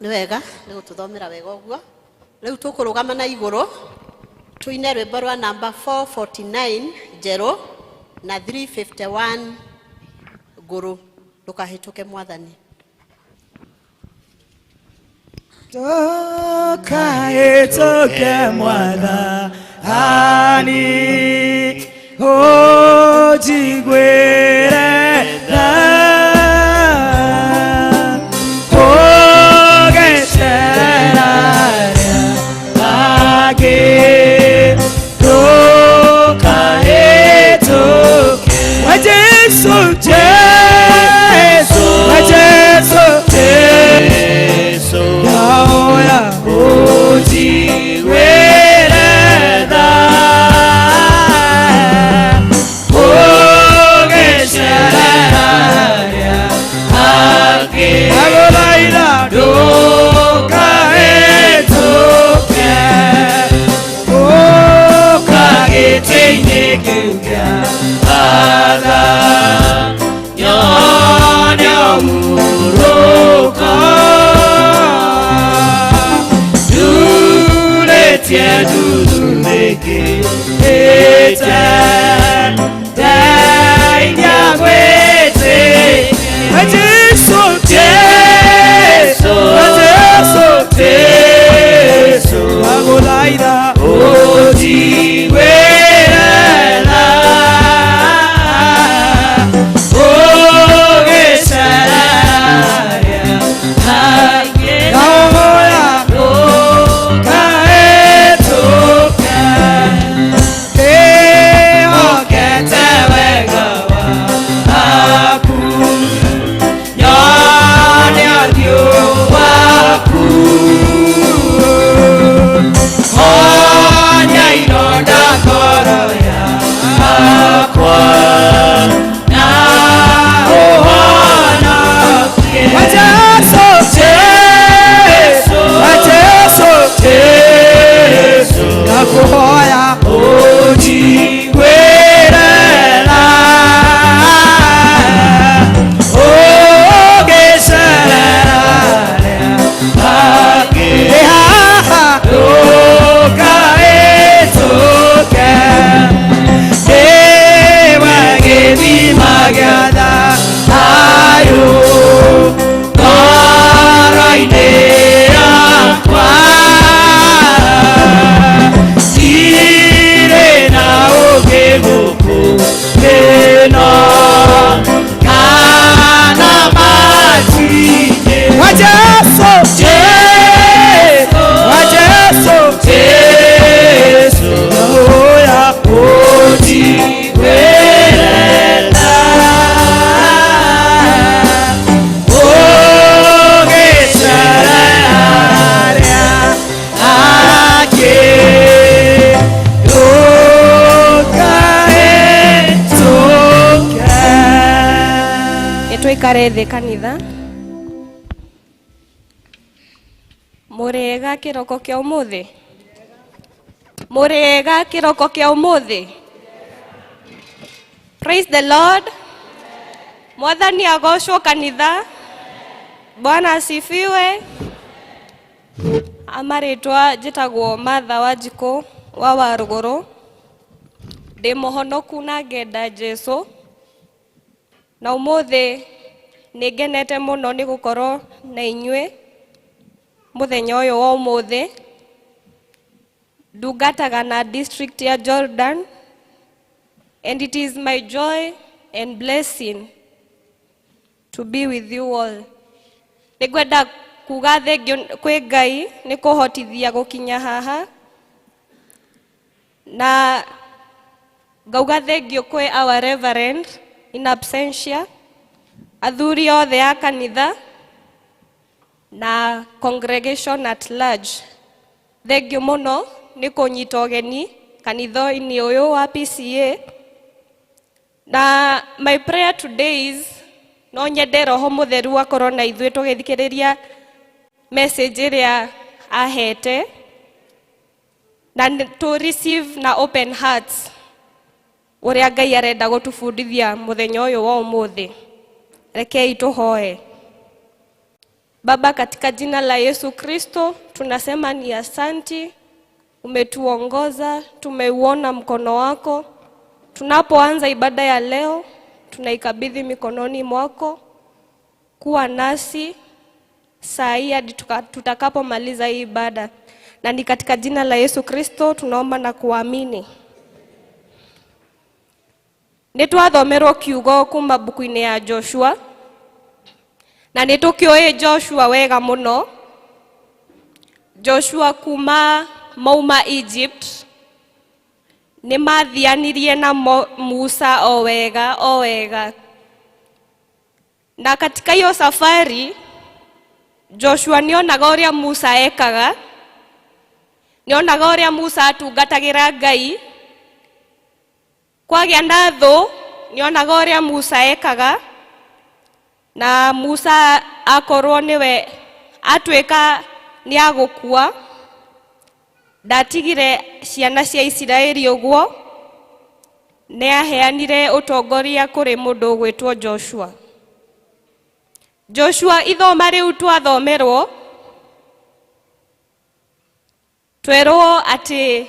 Nĩ wega nĩ gũtũthomera wega ũguo. Rĩu tũkũrũgama na igũrũ tũine rwĩmbo rwa namba 449 njerũ na 351 ngũrũ. Ndũkahĩtũke Mwathani. Ndũkahĩtũke Mwathani, ũnjiguĩre tha, ũgeterera arĩa angĩ. Ndũkahĩtũke. We Jesu, Jesu, we Jesu, Jesu, ndahoya ũnjiguĩre tha, ũgĩcerera arĩa angĩ. Ndagũthaitha ndũkahĩtũke, ũka gĩtĩ-inĩ kĩu kĩa tha, nyone ũhurũko, ndurĩtie nduthunĩkĩte, ndeithia gwĩtĩkia. We Jesu, Jesu, we Jesu, Jesu, ndagũthaitha ũnjiguĩre tha, ũgĩcerera arĩa angĩ. Ndahoya ndũkahĩtũke, kĩhoke Tũikare thĩ kanitha. Mũrĩega kĩroko kĩa ũmũthĩ? Mũrĩega kĩroko kĩa ũmũthĩ? Praise the Lord. Mwathani agocwo kanitha. Bwana asifiwe. Amarĩtwa njĩtagwo Martha Wanjikũ wa Warũgũrũ. Ndĩ mũhonoku na ngenda Jesu. Na ũmũthĩ nĩ ngenete mũno nĩ gũkorwo na inyuĩ mũthenya ũyũ wa ũmũthĩ. Ndungataga na district ya Jordan and it is my joy and blessing to be with you all. Nĩ ngwenda kuga thengiũ kwĩ Ngai nĩ kũhotithia gũkinya haha na ngauga thengiũ kwĩ our reverend in absentia, athuri othe a kanitha na congregation at large. Thengiũ mũno nĩ kũnyita ũgeni kanitha-inĩ ũyũ wa PCEA. Na my prayer today is no nyende Roho Mũtheru akorwo na ithuĩ tũgĩthikĩrĩria message ĩrĩa ahete na to receive na open hearts ũrĩa Ngai arenda gũtũbundithia mũthenya ũyũ wa ũmũthĩ. Rekei tũhoe. Baba, katika jina la Yesu Kristo tunasema ni asanti, umetuongoza, tumeuona mkono wako. Tunapoanza ibada ya leo, tunaikabidhi mikononi mwako. Kuwa nasi saa hii hadi tutakapomaliza hii ibada, na ni katika jina la Yesu Kristo tunaomba na kuamini. Nĩ twathomerwo kiugo kuma mbuku-inĩ ya Joshua, na nĩ tũkĩũĩ Joshua wega mũno. Joshua kuma mauma Egypt nĩ mathianirie na Musa o wega o wega, na katika hiyo safari Joshua nĩonaga ũrĩa Musa ekaga, nĩonaga ũrĩa Musa atungatagĩra Ngai. Kwagĩa na thũ, nĩonaga ũrĩa Musa ekaga, na Musa akorwo nĩwe atuĩka nĩ agũkua, ndatigire ciana cia Isiraeli ũguo, nĩ aheanire ũtongoria kũrĩ mũndũ ũgwĩtwo Joshua. Joshua ithoma rĩu twathomerwo, twerwo atĩ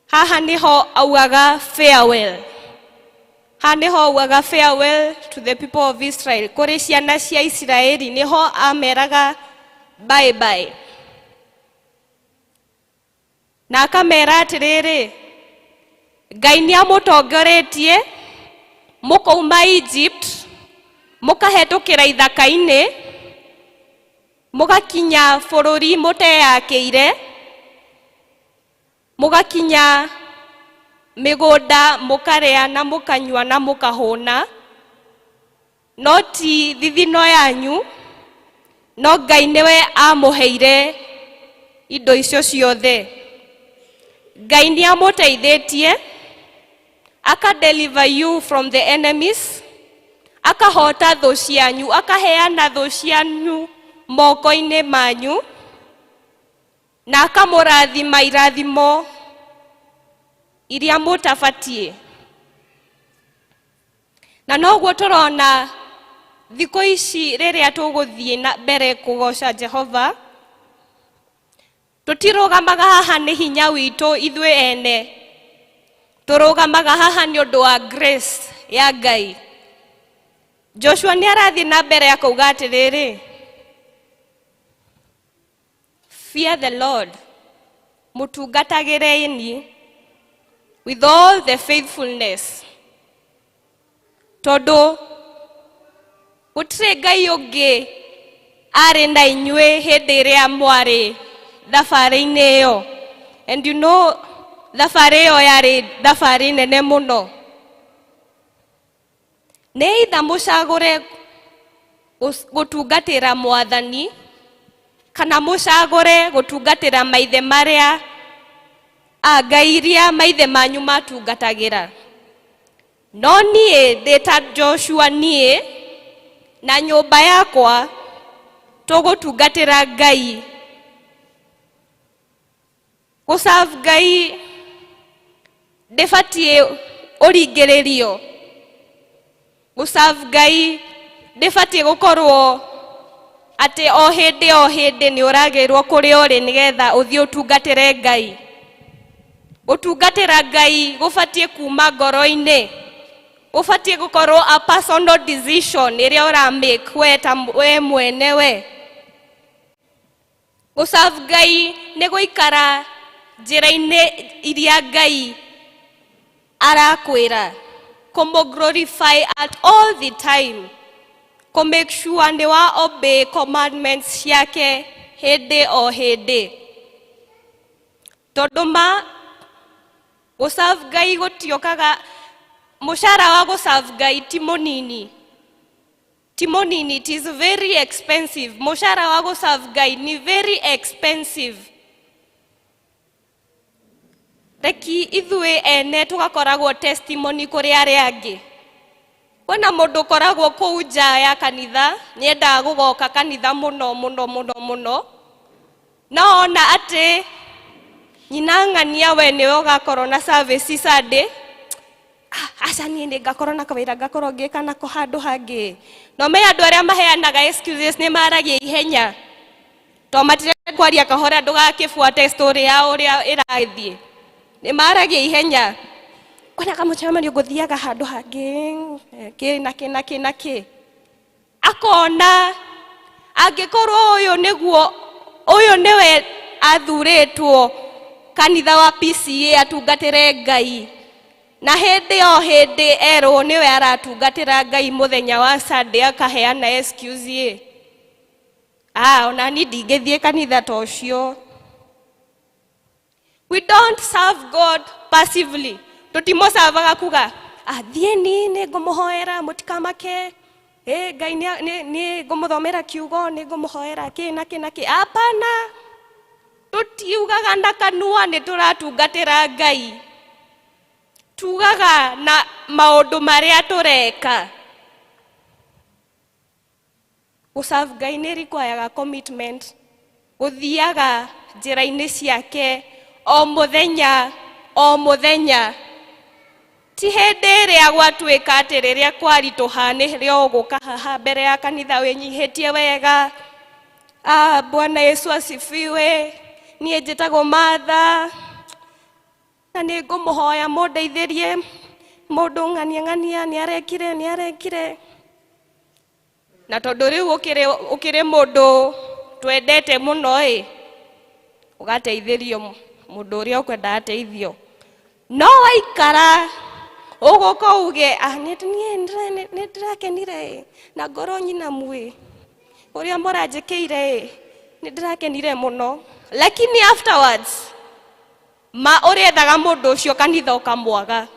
haha nĩho augaga farewell. Haha nĩho augaga farewell to the people of Israel. Kũrĩ ciana cia Isiraeli nĩho ameraga bye bye. Na akamera atĩrĩrĩ, Ngai nĩ amũtongoretie mũkauma Egypt, mũkahetũkĩra ithaka-inĩ, mũgakinya bũrũri mũteyakĩire, mũgakinya mĩgũnda mũkarĩa na mũkanyua na mũkahũna, no ti thithino yanyu, no Ngai nĩwe amũheire indo icio ciothe. Ngai nĩ amũteithĩtie, aka deliver you from the enemies, akahota thũ cianyu, akaheana thũ cianyu moko-inĩ manyu, na akamũrathima irathimo iria mũtabatiĩ. Na noguo tũrona thikũ ici rĩrĩa tũgũthiĩ na mbere kũgoca Jehova, tũtirũgamaga haha nĩ hinya witũ ithuĩ ene, tũrũgamaga haha nĩ ũndũ wa grace ya Ngai. Joshua nĩ arathiĩ na mbere akauga atĩrĩrĩ, fear the Lord, mũtungatagĩreni with all the faithfulness, tondũ gũtirĩ Ngai ũngĩ arĩ na inyuĩ hĩndĩ ĩrĩa mwarĩ thabarĩ-inĩ ĩyo. And you know, thabarĩ ĩyo yarĩ thabarĩ nene mũno. Nĩ either mũcagũre gũtungatĩra Mwathani kana mũcagũre gũtungatĩra maithe marĩa a ngai iria maithe manyu matungatagĩra. No niĩ ndĩ ta Joshua, niĩ Na nyũmba yakwa tũgũtungatĩra Ngai. Gũserve Ngai ndĩbatiĩ ũringĩrĩrio. Gũserve Ngai ndĩbatiĩ gũkorwo atĩ o hĩndĩ o hĩndĩ nĩ ũragĩrwo kũrĩa ũrĩ nĩgetha ũthiĩ ũtungatĩre Ngai. Gũtungatĩra Ngai gũbatiĩ kuma ngoro-inĩ. Ũbatiĩ gũkorwo a personal decision ĩrĩa ũra make we ta we mwene we. Gũserve Ngai nĩ gũikara njĩra-inĩ iria Ngai arakwĩra. Kũmũ glorify at all the time. Kũ make sure nĩ wa obey commandments ciake hĩndĩ o hĩndĩ. Tondũ ma gũserve Ngai gũtiũkaga, mũcara wa gũserve Ngai ti mũnini. Ti mũnini, it is very expensive. Mũcara wa gũserve Ngai ni very expensive. Reki ithuĩ ene tũgakoragwo testimony kũrĩ arĩa angĩ. Kwĩna mũndũ ũkoragwo kũu nja ya kanitha, nĩendaga gũgoka kanitha mũno mũno mũno mũno. No ona atĩ nyina ng'ania we nĩwe ũgakorwo na service Sunday, aca niĩ nĩ ngakorwo na kawĩra ngakorwo ngĩka nako handũ hangĩ. No me andũ arĩa maheanaga excuses nĩ maragia ihenya. To matirenda kwaria kahora ndũgakĩbuate story yao ũrĩa ĩrathiĩ. Nĩ maragia ihenya. Kwĩna kamũcemanio ngũthiaga handũ hangĩ, kĩ na kĩ na kĩ na kĩ. Akona angĩkorwo ũyũ nĩguo, ũyũ nĩwe athurĩtwo kanitha wa PCEA atungatĩre Ngai. Na hĩndĩ o hĩndĩ erwo nĩwe aratungatĩra Ngai mũthenya wa Sunday akaheana excuse ĩ. Ah, ona niĩ ndingĩthiĩ kanitha ta ũcio. We don't serve God passively. Tũtimũcavaga kuga, ah, thiĩ niĩ nĩ ngũmũhoera mũtikamake. Ĩ Ngai nĩ ngũmũthomera kiugo, nĩ ngũmũhoera kĩ na kĩ na kĩ. Hapana. Tũtiugaga na kanua nĩ tũratungatĩra Ngai. Tugaga na maũndũ marĩa tũreka. Gũserve Ngai nĩ require commitment. Gũthiaga njĩra-inĩ ciake o mũthenya o mũthenya. Ti hĩndĩ ĩrĩa gwatuĩka atĩ rĩrĩa kwaritũha nĩrĩo ũgũka haha mbere ya kanitha wĩnyihĩtie wega. Ah, Bwana Yesu asifiwe. Niĩ njĩtagwo Martha. Na nĩ ngũmũhoya mũndeithĩrie mũndũ ng'ania ng'ania nĩ arekire nĩ arekire. Na tondũ rĩu ũkĩrĩ mũndũ twendete mũno ĩ, ũgateithĩrio mũndũ ũrĩa ũkwenda ateithio. No waikara ũgũka uge, ah, niĩ nĩ ndĩrakenire ĩ, na ngoro nyinamu ĩ, ũrĩa mũranjĩkĩire ĩ, nĩ ndĩrakenire mũno. Lakini afterwards, ma ũrĩethaga mũndũ ũcio kanitha ũkamwaga.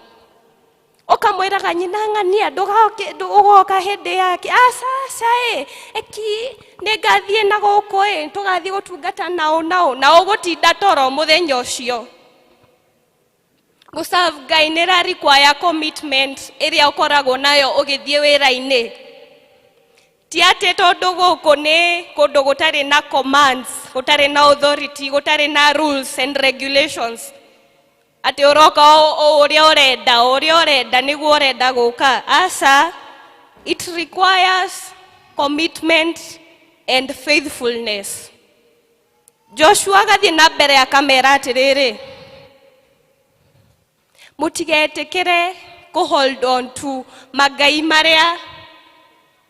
Ũkamwĩraga nyina ng'ania ũgoka hĩndĩ yake. Aca aca ĩ, eki nĩ ngathiĩ na gũkũ ĩ, tũgathiĩ gũtungata nao nao, na ũgũtinda toro mũthenya ũcio. Gũserve Ngai nĩ ra require commitment ĩrĩa ũkoragwo nayo ũgĩthiĩ wĩra-inĩ. Ti atĩ tondũ gũkũ nĩ kũndũ gũtarĩ na commands, gũtarĩ na authority, gũtarĩ na rules and regulations. Atĩ ũroka o ũrĩa ũrenda, o ũrĩa ũrenda nĩguo ũrenda gũka. Aca, it requires commitment and faithfulness. Joshua agathiĩ na mbere akamera atĩrĩrĩ, mũtigetĩkĩre kũ hold on to mangai marĩa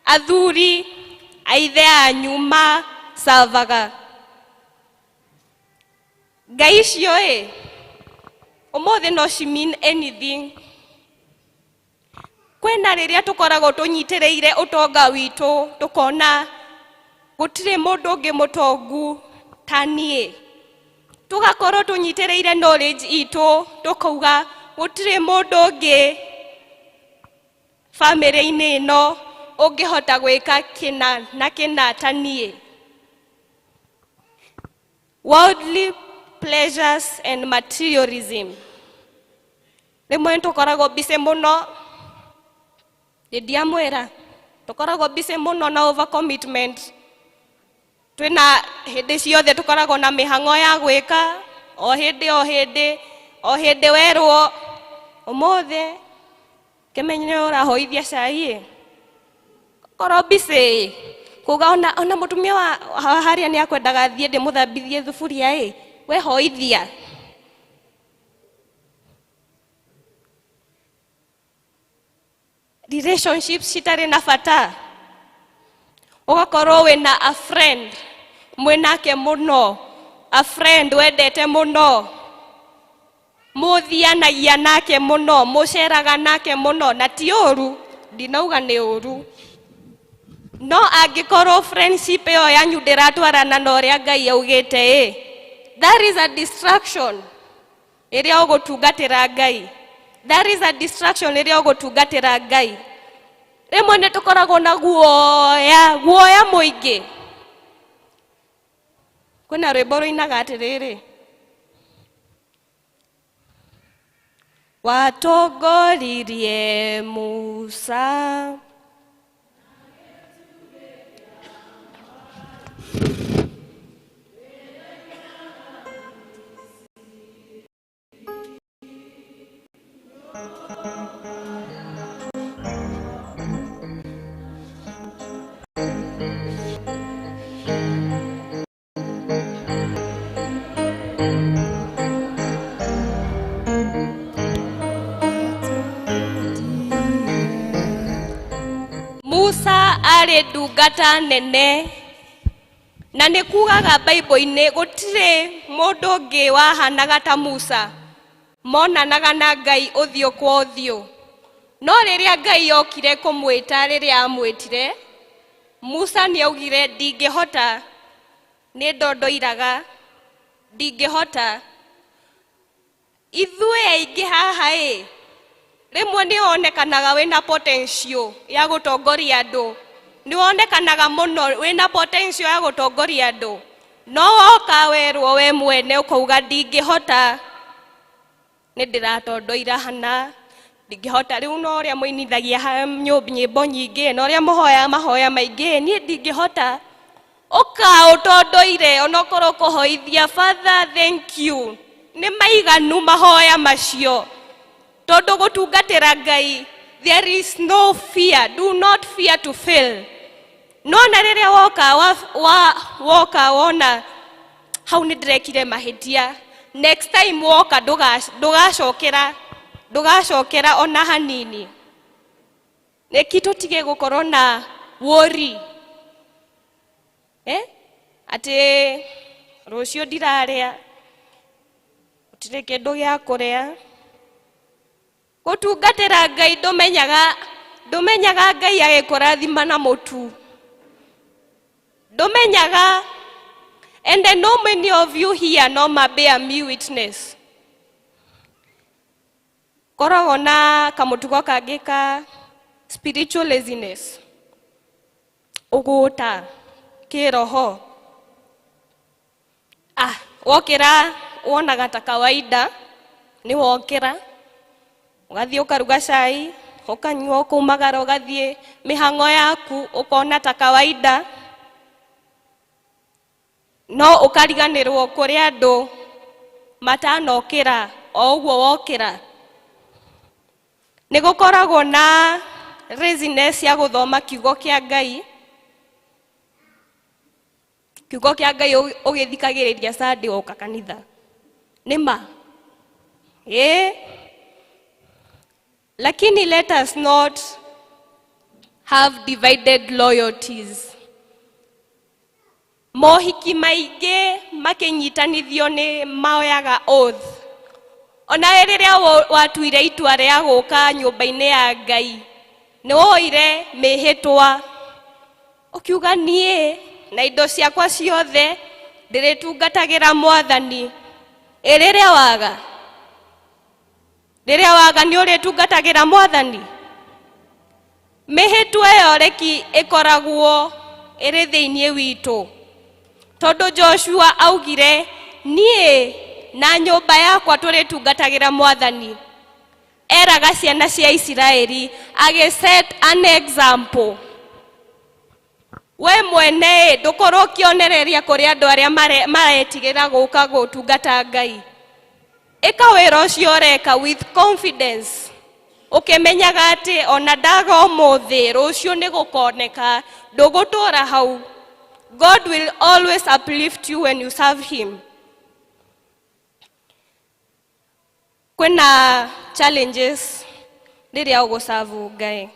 athuri aithe anyu macavaga. Ngai icio ĩ, ũmũthĩ no she mean anything. Kwĩna rĩrĩa tũkoragwo tũnyitĩrĩire ũtonga witũ, tũkona gũtirĩ mũndũ ũngĩ mũtongu ta niĩ. Tũgakorwo tũnyitĩrĩire knowledge itũ, tũkauga gũtirĩ mũndũ ũngĩ bamĩrĩ-inĩ ĩno ũngĩhota gwĩka kĩna na kĩna ta niĩ. Worldly pleasures and materialism. Rĩmwe nĩ tũkoragwo busy mũno, nĩ ndiamwĩra. Tũkoragwo busy mũno na over commitment. Twĩna hĩndĩ ciothe tũkoragwo na mĩhang'o ya gwĩka o hĩndĩ o hĩndĩ o hĩndĩ werwo ũmũthĩ kĩmenye ũrahoithia cai ĩ korwo busy kuga ona, ona mũtumia wa wa harĩa nĩ akwendaga thiĩ ndĩmũthambithie thuburia ĩ we hoithia. Relationships citarĩ na bata, ũgakorwo wĩna a friend mwĩnake mũno, a friend wendete mũno, mũthianagia nake mũno, mũceraga nake mũno, na ti ũru, ndinauga nĩ ũru, no angĩkorwo friendship ĩyo yanyu ndĩratwarana na ũrĩa Ngai augĩte ĩ, that is a distraction rĩrĩa ũgũtungatĩra Ngai. That is a distraction rĩrĩa ũgũtungatĩra Ngai. Rĩmwe nĩ tũkoragwo na guoya, guoya mũingĩ. Kwĩna rwĩmbo rũinaga atĩrĩrĩ, watongoririe Musa. Musa arĩ ndungata nene na nĩ kugaga Bible-inĩ gũtirĩ mũndũ ũngĩ wahanaga ta Musa, monanaga na Ngai ũthiũ kwa ũthiũ. No rĩrĩa Ngai okire kũmwĩta rĩrĩa amwĩtire, Musa nĩ augire ndingĩhota, nĩ ndondoiraga, ndingĩhota. Ithuĩ aingĩ haha ĩ, rĩmwe nĩ wonekanaga wĩna potential ya gũtongoria andũ, nĩ wonekanaga mũno wĩna potential ya gũtongoria andũ, no woka werwo we mwene ũkauga ndingĩhota, nĩ ndĩratondoira hana, ndingĩhota. Rĩu no ũrĩa mũinithagia nyĩmbo nyingĩ, na ũrĩa mũhoyaga mahoya maingĩ, niĩ ndingĩhota. Ũka ũtondoire onokorwo ũkũhoithia Father thank you, nĩ maiganu mahoya macio, tondũ gũtungatĩra Ngai there is no fear, do not fear to fail. Nona rĩrĩa woka wa, wa, woka wona hau nĩ ndĩrekire mahĩtia, next time woka ndũgacokera, ndũgacokera ona hanini. Reki tũtige gũkorwo na worry, eh? Atĩ rũciũ ndirarĩa, gũtirĩ kĩndũ gĩa kũrĩa. Gũtungatĩra Ngai ndũmenyaga, ndũmenyaga Ngai agĩkũrathima na mũtu, ndũmenyaga. And I know many of you here no ma bear me witness. Koragwo na kamũtugo kangĩ ka spiritual laziness, ũgũta kĩroho. Ah, wokĩra wonaga ta kawaida, nĩ wokĩra ũgathiĩ ũkaruga cai ũkanyua, ũkaumagara ũgathiĩ mĩhang'o yaku, ũkona ta kawaida, no ũkariganĩrwo kũrĩ andũ matanokĩra o ũguo wokĩra. Nĩ gũkoragwo na laziness ya gũthoma kiugo kĩa Ngai, kiugo kĩa Ngai ũgĩthikagĩrĩria Sunday woka kanitha. Nĩ ma? Ĩĩ. Lakini let us not have divided loyalties. Mohiki maingĩ makĩnyitanithio nĩ maoyaga oath. Onawe rĩrĩa watuire itua rĩa gũka nyũmba-inĩ ya Ngai, nĩ woire mĩhĩtwa, ũkiuga niĩ na indo ciakwa ciothe ndĩrĩtungatagĩra Mwathani. Ĩ rĩrĩa waga? Rĩrĩa waga nĩ ũrĩtungatagĩra Mwathani? Mĩhĩtwa ĩyo reki ĩkoragwo ĩrĩ thĩinĩ witũ, tondũ Joshua augire niĩ na nyũmba yakwa tũrĩtungatagĩra Mwathani. Eraga ciana cia Isiraeli agĩ set an example. We mwene ĩ ndũkorwo ũkĩonereria kũrĩ andũ arĩa maretigĩra gũka gũtungata Ngai. Ĩka wĩra ũcio ũreka with confidence, ũkĩmenyaga atĩ ona ndaga ũmũthĩ, rũciũ nĩ gũkoneka, ndũgũtũra hau. God will always uplift you when you serve him. Kwĩna challenges rĩrĩa ũgũcabu Ngai.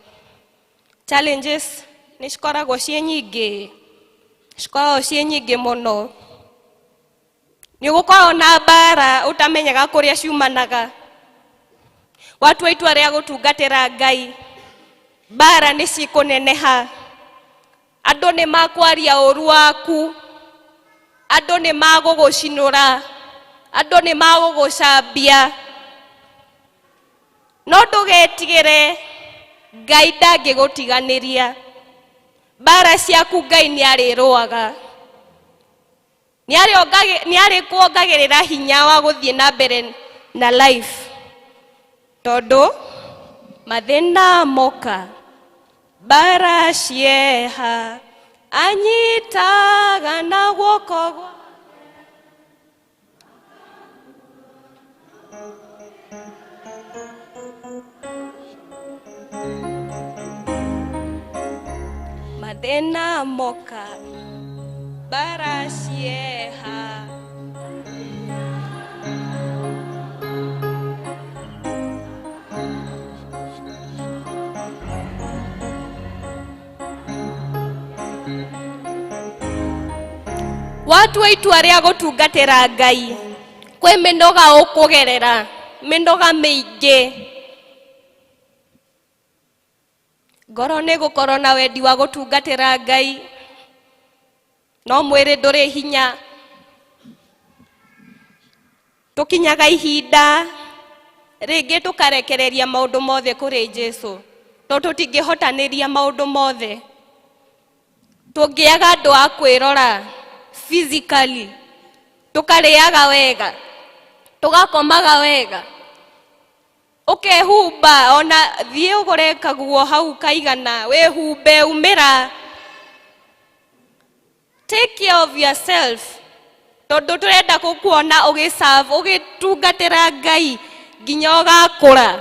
Challenges nĩ cikoragwo ciĩ nyingĩ, cikoragwo ciĩ nyingĩ mũno. Nĩ ũgũkorwo na mbara ũtamenyaga kũrĩa ciumanaga. Watua itua rĩa gũtungatĩra Ngai, mbara nĩ cikũneneha. Andũ nĩ makwaria ũru waku, andũ nĩ magũgũcinũra, andũ nĩ magũgũcambia. No ndũgetigĩre, Ngai ndangĩgũtiganĩria. Mbara ciaku Ngai nĩ arĩrũaga. Nĩ arĩkuongagĩrĩra hinya wa gũthiĩ na mbere na life. Tondũ mathĩna moka, mbara cieha, anyitaga na guoko gwa. Mathĩna moka, mbara cieha. Watua itua rĩa gũtungatĩra Ngai, kwĩ mĩnoga ũkũgerera, mĩnoga mĩingĩ. Ngoro nĩ gũkorwo na wendi wa gũtungatĩra Ngai, no mwĩrĩ ndũrĩ hinya. Tũkinyaga ihinda rĩngĩ tũkarekereria maũndũ mothe kũrĩ Jesu, tondũ tũtingĩhotanĩria maũndũ mothe. Tũngĩaga andũ a kwĩrora physically, tũkarĩaga wega, tũgakomaga wega, ũkehumba, ona thiĩ ũgũre kaguo hau kaigana, wĩhumbe, umĩra. Take care of yourself, tondũ tũrenda gũkuona ũgĩserve, ũgĩtungatĩra Ngai nginya ũgakũra.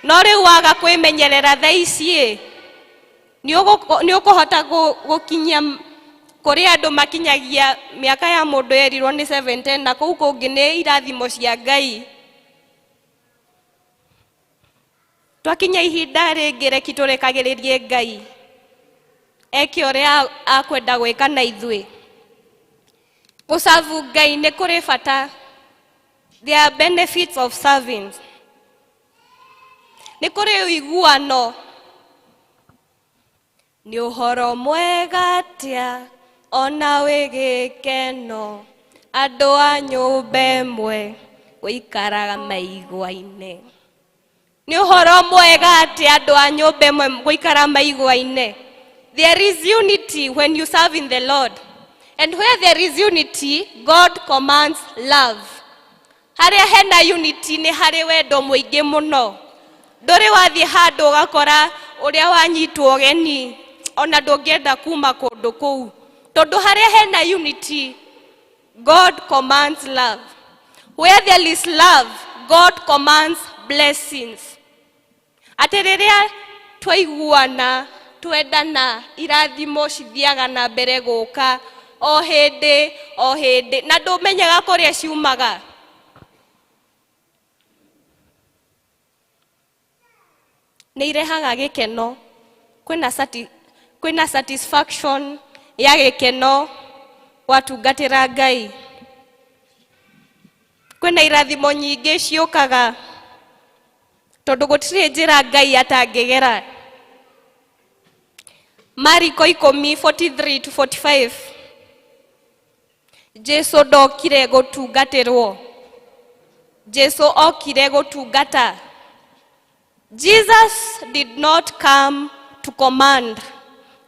No rĩu waga kwĩmenyerera thaa ici-ĩ, nĩ ũkũhota gũkinyia kũrĩ andũ makinyagia mĩaka ya mũndũ yerirwo nĩ 70, na kũu kũngĩ nĩ irathimo cia Ngai. Twakinya ihinda rĩngĩ reki tũrekagĩrĩrie Ngai eke ũrĩa akwenda gwĩka na ithuĩ. Gũcabu Ngai nĩ kũrĩ bata. There are benefits of serving. Nĩ kũrĩ ũiguano. Nĩ ũhoro mwega atĩa ona wĩ gĩkeno, andũ a nyũmba ĩmwe gũikaraga maiguaine. Nĩ ũhoro mwega atĩa andũ a nyũmba ĩmwe gũikara maiguaine. There is unity when you serve in the Lord. And where there is unity, God commands love. Harĩa hena unity nĩ harĩ wendo mũingĩ mũno. Ndũrĩ wathiĩ handũ ũgakora ũrĩa wanyitwo ũgeni, ona ndũngĩenda kuma kũndũ kũu. Tondũ harĩa hena unity, God commands love. Where there is love, God commands blessings. Atĩ rĩrĩa twaiguana, twendana, irathimo cithiaga na mbere gũka o hĩndĩ o hĩndĩ, na ndũmenyaga kũrĩa ciumaga. Nĩ irehaga gĩkeno, kwĩna satisfaction ya gĩkeno watungatĩra Ngai. Kwĩna irathimo nyingĩ ciũkaga, tondũ gũtirĩ njĩra Ngai atangĩgera. Mariko ikũmi, 43 to 45. Jesu ndokire gũtungatĩrwo, Jesu okire gũtungata. Jesus did not come to command.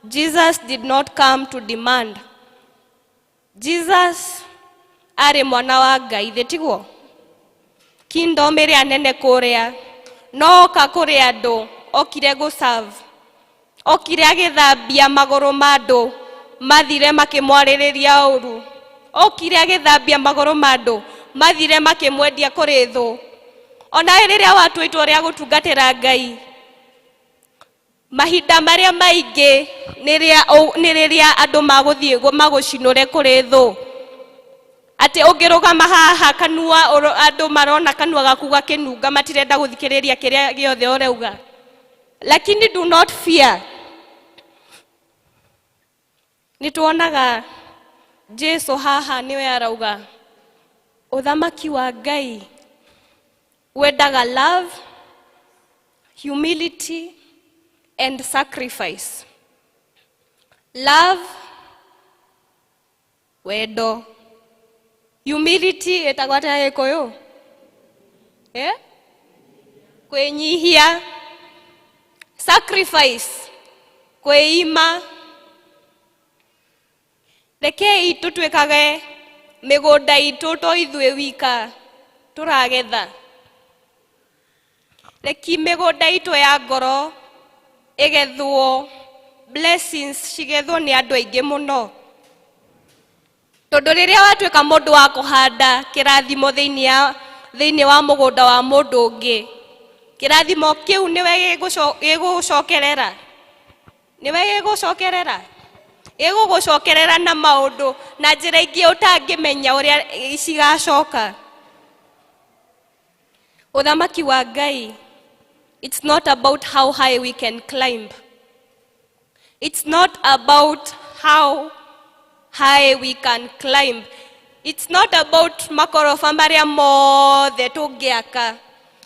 Jesus did not come to demand. Jesus arĩ mwana wa Ngai, thĩ tiguo? Kingdom ĩrĩa nene kũrĩa, no oka kũrĩ andũ, okire gũ serve. Okire agĩthambia magũrũ ma andũ mathire makĩmwarĩrĩria ũru. Okire agĩthambia magũrũ ma andũ mathire makĩmwendia kũrĩ thũ. Ona rĩrĩa watua itua rĩa gũtungatĩra Ngai, mahinda marĩa maingĩ nĩ rĩrĩa andũ magũthiĩ magũcinũre kũrĩ thũ. Atĩ ũngĩrũgama haha kanua andũ marona kanua gaku gakĩnunga, matirenda gũthikĩrĩria kĩrĩa gĩothe ũrauga. Lakini do not fear. Nĩ tuonaga Jesu haha nĩwe arauga ũthamaki wa Ngai wendaga love, humility and sacrifice. Love, wendo. Humility ĩtagwo atĩa Gĩkũyũ? Eh? Kwĩnyihia. Sacrifice, kwĩima. Rekei tũtuĩkage mĩgũnda itũ to ithuĩ wika tũragetha. Reki mĩgũnda itũ ya ngoro ĩgethwo, blessings cigethwo nĩ andũ aingĩ mũno, tondũ rĩrĩa watuĩka mũndũ wa kũhanda kĩrathimo thĩinĩ wa mũgũnda wa mũndũ ũngĩ, kĩrathimo kĩu nĩwe gĩgũcokerera, nĩwe gĩgũcokerera, gĩgũgũcokerera na maũndũ na njĩra ingĩ ũtangĩmenya ũrĩa cigacoka. Ũthamaki wa Ngai, it's not about how high we can climb. It's not about how high we can climb. It's not about makoroba marĩa mothe tũngĩaka,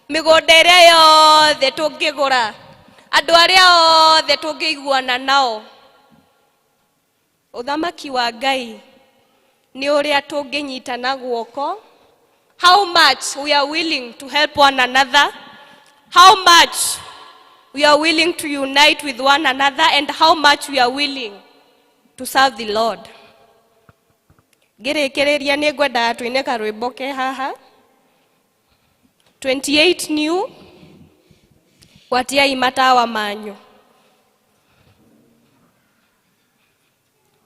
mĩgũnda ĩrĩa yothe tũngĩgũra, andũ arĩa othe tũngĩiguana nao. Ũthamaki wa Ngai nĩ ũrĩa tũngĩnyitana guoko, how much we are willing to help one another, how much we are willing to unite with one another, and how much we are willing to serve the Lord. Ngĩrĩkĩrĩria, nĩ ngwendaga tũine karwĩmbo ke haha 28 new, gwatiai matawa manyu.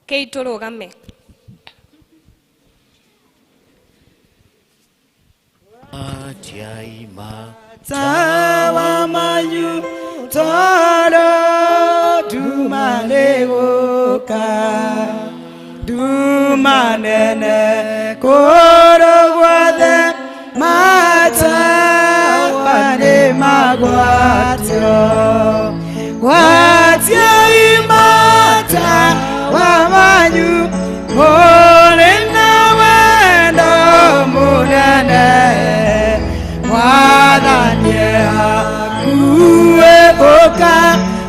Kei tũrũgame. Atiaima. Tawa manyu, tondũ nduma nĩgũka, nduma nene kũndũ guothe, matawa nĩ magwatio. Gwatiai matawa manyu, mũrĩ na wendo mũnene, Mwathani hakuhĩ gũka,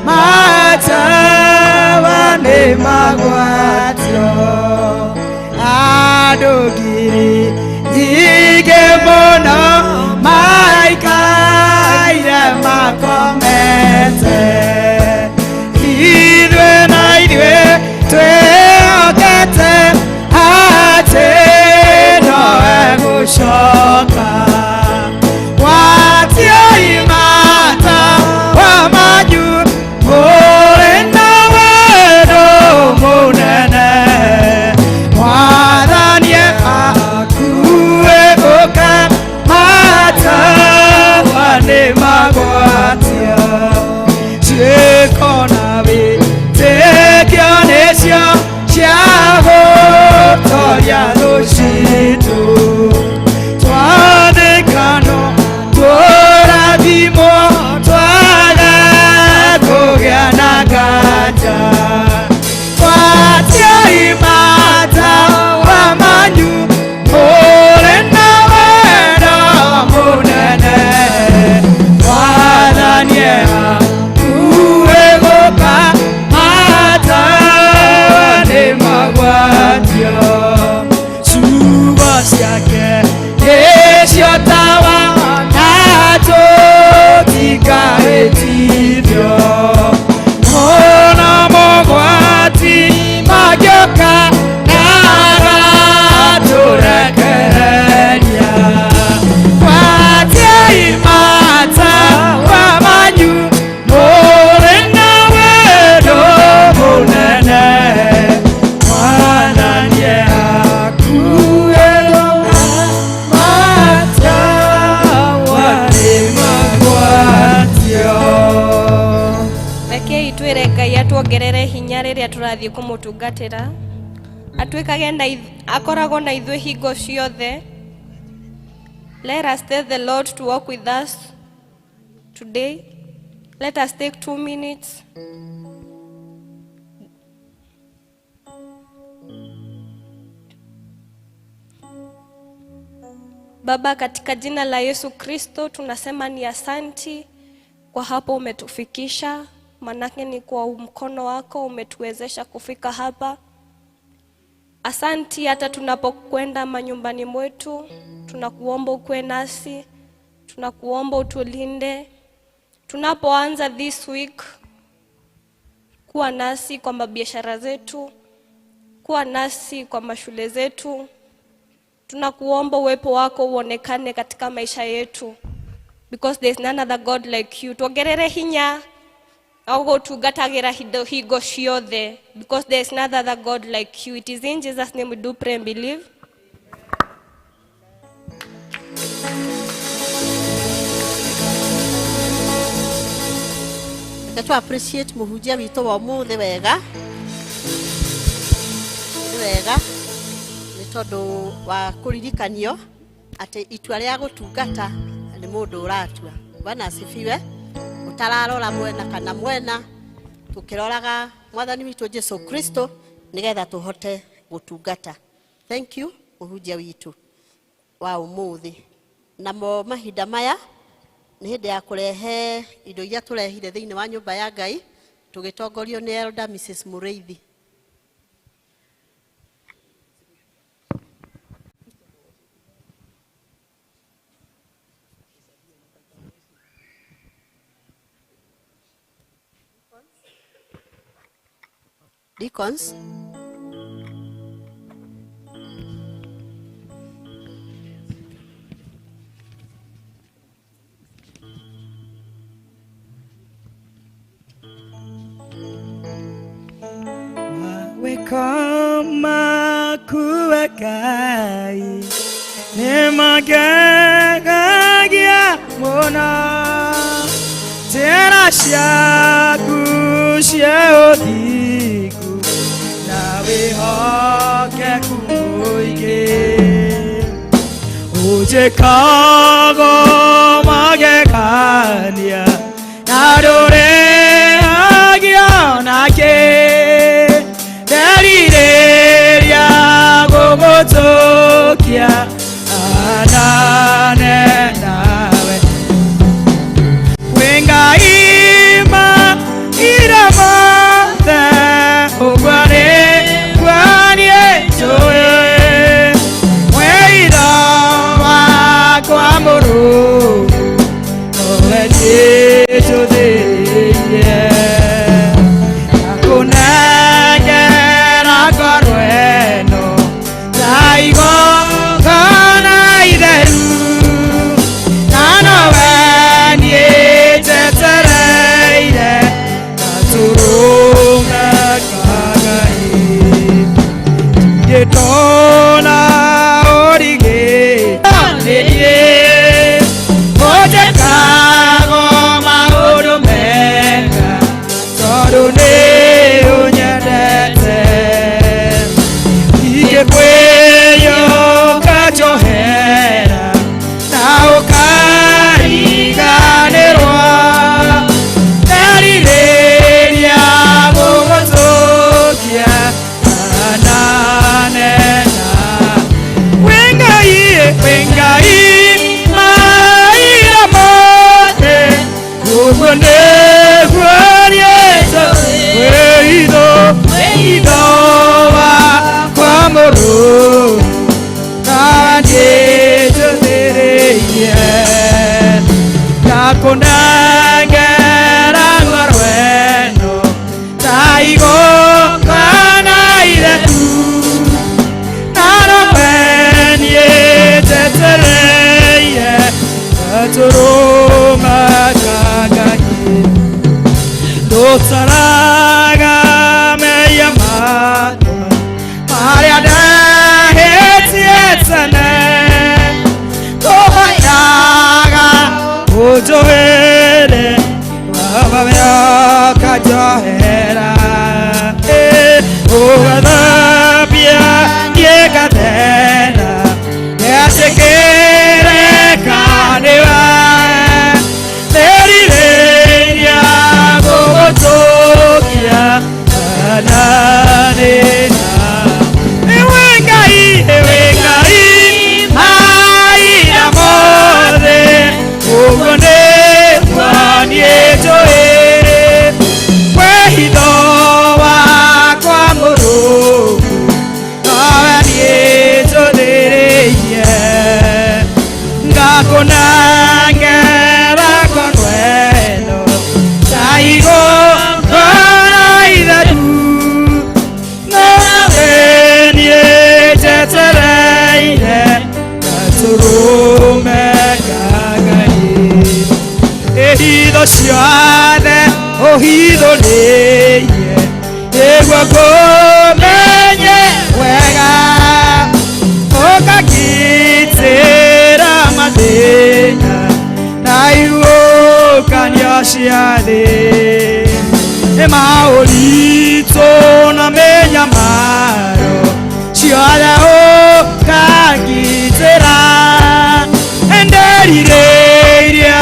matawa nĩ magwatio. Andũ ngiri nyingĩ mũno maikaire makomete, ithuĩ na ithuĩ twĩhokete atĩ no egũcoka. Gwatiai matawa manyu, mũrĩ na wendo mũnene, Mwathani hakuhĩ gũka, matawa nĩ magwatio. Ciĩko na wĩtĩkio nĩcio cia gũtoria thũ citũ. Twathĩkano tũrathimwo, twaga kũgĩa na nganja. Gwatiai matawa manyu, mũrĩ na wendo mũnene, Mwathani hakuhĩ gũka, matawa nĩ magwatio. Tũrathiĩ kũmũtungatĩra, atuĩkage na akoragwo na ithuĩ hingo ciothe. Let us tell the Lord to walk with us today. Let us take 2 minutes. Baba, katika jina la Yesu Kristo tunasema ni asanti kwa hapo umetufikisha, manake ni kwa mkono wako umetuwezesha kufika hapa. Asanti hata tunapokwenda manyumbani mwetu, tunakuomba ukuwe nasi, tunakuomba utulinde. Tunapoanza this week, kuwa nasi kwa mabiashara zetu, kuwa nasi kwa mashule zetu. Tunakuomba uwepo wako uonekane katika maisha yetu, because there is none other God like you. Tuongerere hinya au gũtungatagĩra hingo ciothe, because there is none other God like you. It is in Jesus' name we do pray and believe. Reke tu appreciate mũhunjia witũ wa ũmũthĩ wega. Nĩ wega nĩ tondũ wa kũririkanio atĩ itua rĩa gũtungata nĩ mũndũ ũratua. Bwana asifiwe. Ũtararora mwena kana mwena, tũkĩroraga mwathani witũ Jesu Kristo nĩgetha tũhote gũtungata. Thank you, mũhunjia witũ wa ũmũthĩ. Namo mahinda maya nĩ hĩndĩ ya kũrehe indo iria tũrehire thĩinĩ wa nyũmba ya Ngai, tũgĩtongorio nĩ Elder Mrs. Mũrĩithi. Deacons. Wekoma kuwekai nimagagagia muno njĩra ciaku cia ũthingu na wĩhokeku mũingĩ ũnjĩkago magegania na ndũrĩhagio nakĩ nderirĩria gũgũtũkia anane nawe wĩ Ngai ma ira mothe ũguo nĩguo niĩ njũĩ wĩira wakwa mũrũmu nowe njĩtũthĩirie. Nĩguo ngũmenye wega ũkangitĩra mathĩna na ihuhũkanio cia thĩ nĩ maũritũ na mĩnyamaro ciothe ũkangitĩra nderirĩirie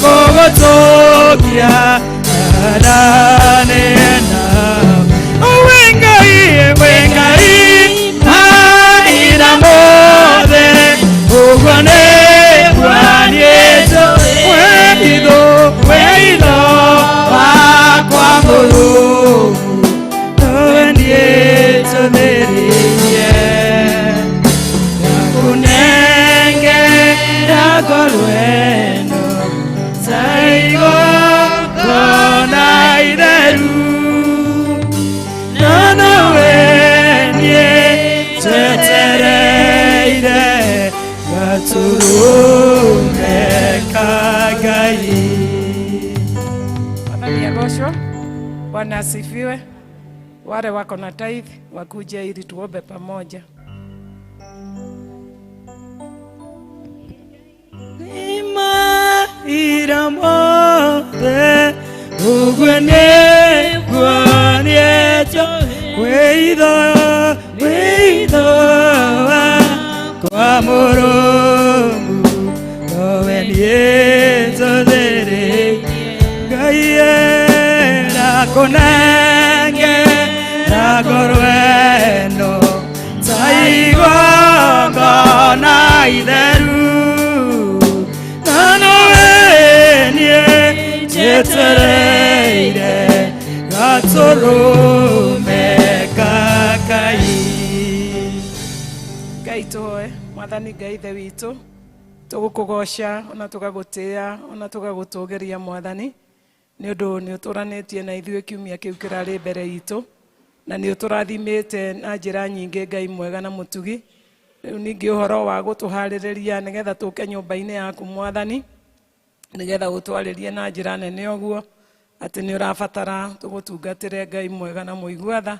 gũgũtũkia ndanena wĩ Ngai wĩ Ngai mahinda mothe ũguo nĩguo niĩ njũĩ wĩitho wĩitho wakwa mũrũmu nowe niĩ njũthĩrĩirie ndakunengera ngoro ĩno ta igongona itheru na nowe niĩ njetereire gatũrũme ka Ngai. Mwathani agocwo. Bwana asifiwe. Wale wako na tithe wakuje ili tuombe pamoja. Mahinda mothe ũguo nĩguo niĩ njũĩ wĩitho wĩitho wakwa mũrũmu nowe niĩ njũthĩrĩirie Ngai ndakũnengera ngoro ĩno ta igongona itheru na nowe niĩ njetereire gatũrũme ka Ngai. Ngai tũhoe mwathani Ngai ithe witũ tũgũkũgoca ona tũgagũtĩa ona tũgagũtũgĩria mwathani nĩ ũndũ nĩ ũtũranĩtie na ithuĩ kiumia kĩu kĩrarĩ mbere itũ na nĩ ũtũrathimĩte na njĩra nyingĩ Ngai mwega na mũtugi rĩu ningĩ ũhoro wa gũtũharĩrĩria nĩgetha tũke nyũmba-inĩ yaku mwathani nĩgetha ũtwarĩrie na njĩra nene ũguo atĩ nĩ ũrabatara tũgũtungatĩre Ngai mwega na mũigua tha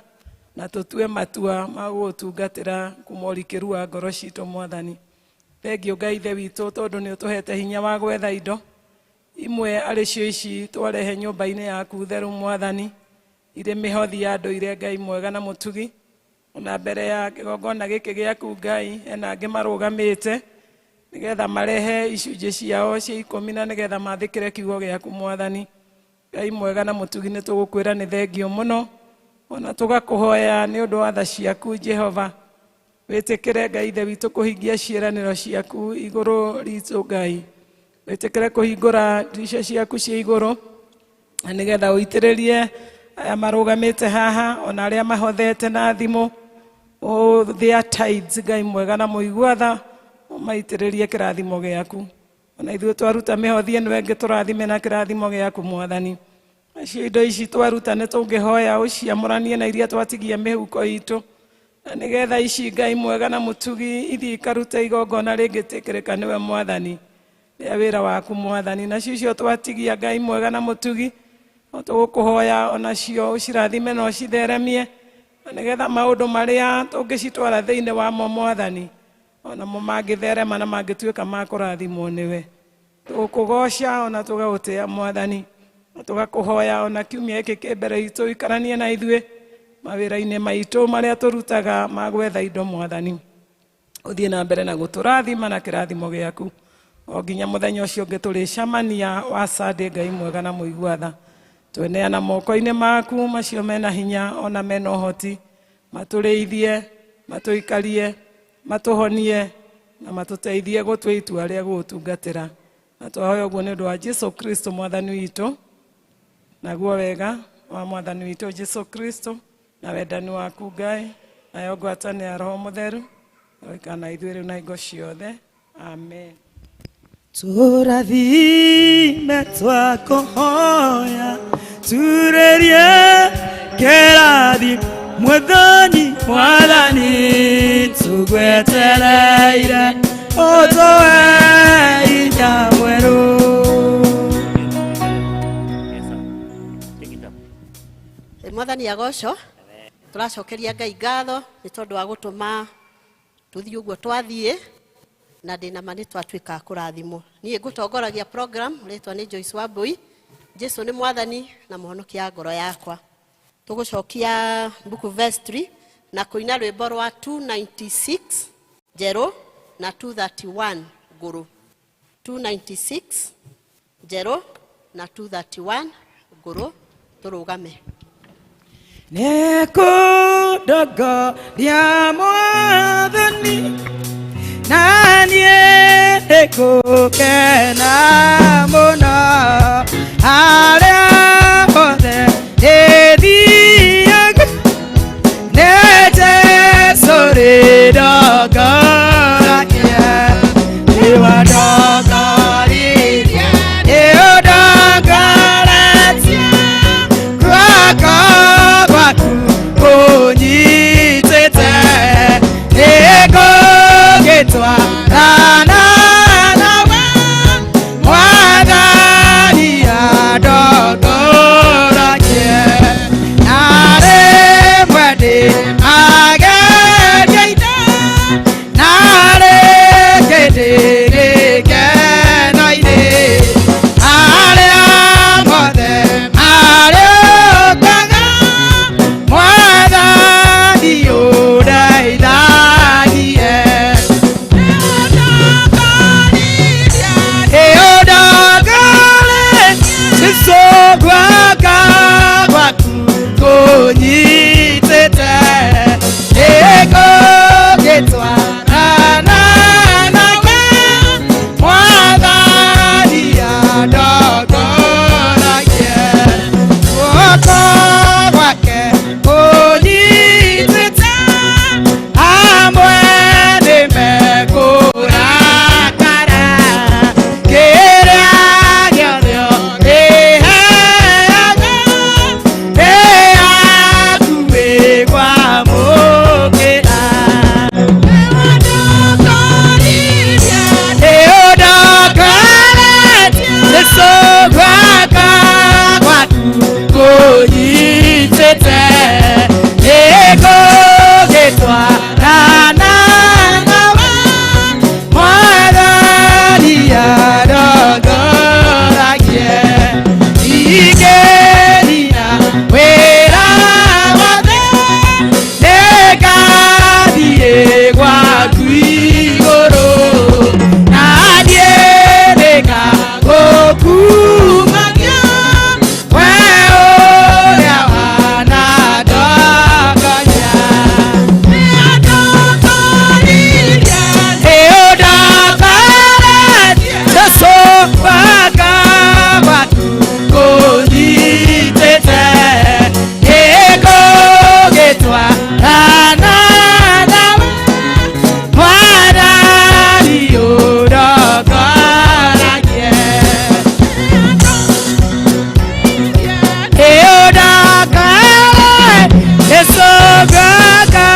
na tũtue matua ma gũgũtungatĩra kuma ũrikĩru wa ngoro citũ mwathani thengiũ Ngai ithe witũ tondũ nĩ ũtũhete hinya wa gwetha indo imwe arĩ cio ici twarehe nyũmba-inĩ yaku theru mwathani irĩ mĩhothi ya ndũire Ngai mwega na mũtugi ona mbere ya kĩgongona gĩkĩ gĩaku Ngai hena angĩ marũgamĩte nĩgetha marehe icunjĩ ciao cia ikũmi na nĩgetha mathĩkĩre kiugo gĩaku mwathani Ngai mwega na mũtugi nĩ tũgũkwĩra nĩ thengio mũno ona tũgakũhoya nĩ ũndũ wa tha ciaku Jehova wĩtĩkĩre Ngai ithe witũ kũhingia ciĩranĩro ciaku igũrũ ritũ Ngai wĩtĩkĩre kũhingũra ndirica ciaku cia igũrũ na nĩgetha ũitĩrĩrie aya marũgamĩte haha ona arĩa mahothete na thimũ their tithes Ngai mwega na mũigua tha ũmaitĩrĩrie kĩrathimo gĩaku ona ithuĩ twaruta mĩhothi ĩno ĩngĩ tũrathime na kĩrathimo gĩaku mwathani nacio indo ici twaruta nĩ tũngĩhoya ũciamũranie na iria twatigia mĩhuko itũ na nĩgetha ici Ngai mwega na mũtugi ithiĩ ikarute igongona rĩngĩtĩkĩrĩka nĩwe mwathani rĩa wĩra waku mwathani nacio icio twatigia Ngai mwega na mũtugi no tũgũkũhoya onacio ũcirathime na ũcitheremie na nĩgetha maũndũ marĩa tũngĩcitwara thĩinĩ wamo mwathani onamo mangĩtherema na mangĩtuĩka ma kũrathimwo nĩwe tũgũkũgoca ona tũgagũtĩa mwathani na tũgakũhoya ona kiumia gĩkĩ kĩ mbere itũ ikaranie na ithuĩ mawĩra-inĩ maitũ marĩa tũrutaga ma gwetha indo mwathani ũthiĩ na mbere na gũtũrathima na kĩrathimo gĩaku o nginya mũthenya ũcio ũngĩ tũrĩcemania wa Sunday Ngai mwega na mũigua tha tweneana moko-inĩ maku macio mena hinya ona mena ũhoti matũrĩithie matũikarie matũhonie na matũteithie gũtua itua rĩa gũgũtungatĩra na twahoya ũguo nĩ ũndũ wa Jesu Kristo mwathani witũ naguo wega wa mwathani witũ Jesu Kristo na wendani waku Ngai nayo ngwatanĩro ya Roho Mũtheru ĩroikara na ithuĩ rĩu na hingo ciothe amen. Tũrathime twakũhoya turĩrie kĩrathi mwathani mwathani tũgwetereire ũtũhe hinya mwerũ. Mwathani agocwo. Tũracokeria Ngai ngatho nĩ tondũ wa gũtũma tũthiĩ ũguo twathiĩ na ndĩna ma nĩ twatuĩka a kũrathimwo. Niĩ ngũtongoragia program, rĩtwa nĩ Joyce Wambui. Jesu nĩ mwathani na mũhonokia wa ngoro yakwa. Tũgũcokia Mbuku vestry na kũina rwĩmbo rwa 296 njerũ na 231 ngũrũ. 296 njerũ na 231 ngũrũ, tũrũgame. Nĩkũndongoria Mwathani, na niĩ nĩngũkena mũno harĩa hothe ndĩthiaga, nĩ Jesũ rĩndongoragia, nĩwandongoririe, nĩũndongoretie, guoko gwaku kũnyitĩte, nĩngũgĩtwarana nawe, Mwathani andongoragie, na rĩmwe ndĩmageria-inĩ, na rĩngĩ ndĩ gĩkeno-inĩ, arĩa mothe marĩũkaga, Mwathani ũndeithagie. Nĩũndongoretie, Jesũ guoko gwaku kũnyitĩte, nĩngũgĩtwarana nawe, Mwathani andongoragie, guoko gwake kũnyitĩte, amwe nĩmekũrakara, kĩrĩa gĩothe ũrĩheaga, nĩyaku ĩkwamũkĩra. Nĩũndongoretie, Jesũ guoko gwaku kũnyitĩte, nĩngũgĩtwarana nawe, Mwathani andongoragie, ingĩnina wĩra wothe, nĩngathiĩ gwaku igũrũ, na niĩ nĩngagũkumagia, we ũrĩa wanandongoria. Nĩũndongoretie, Jesũ guoko gwaku kũnyitĩte, nĩngũgĩtwarana nawe, Mwathani ũndongoragie. Nĩũndongoretie, Jesũ guoko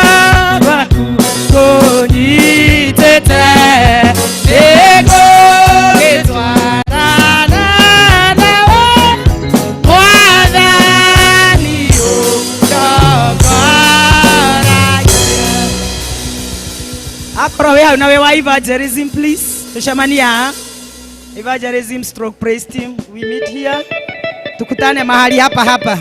gwaku kũnyitĩte, nĩngũgĩtwarana nawe, Mwathani ũndongoragie. Akorwo wĩ hau na wĩ wa evangelism, please tucemanie haha. Evangelism stroke praise team, we meet here, tukutane mahali hapa hapa.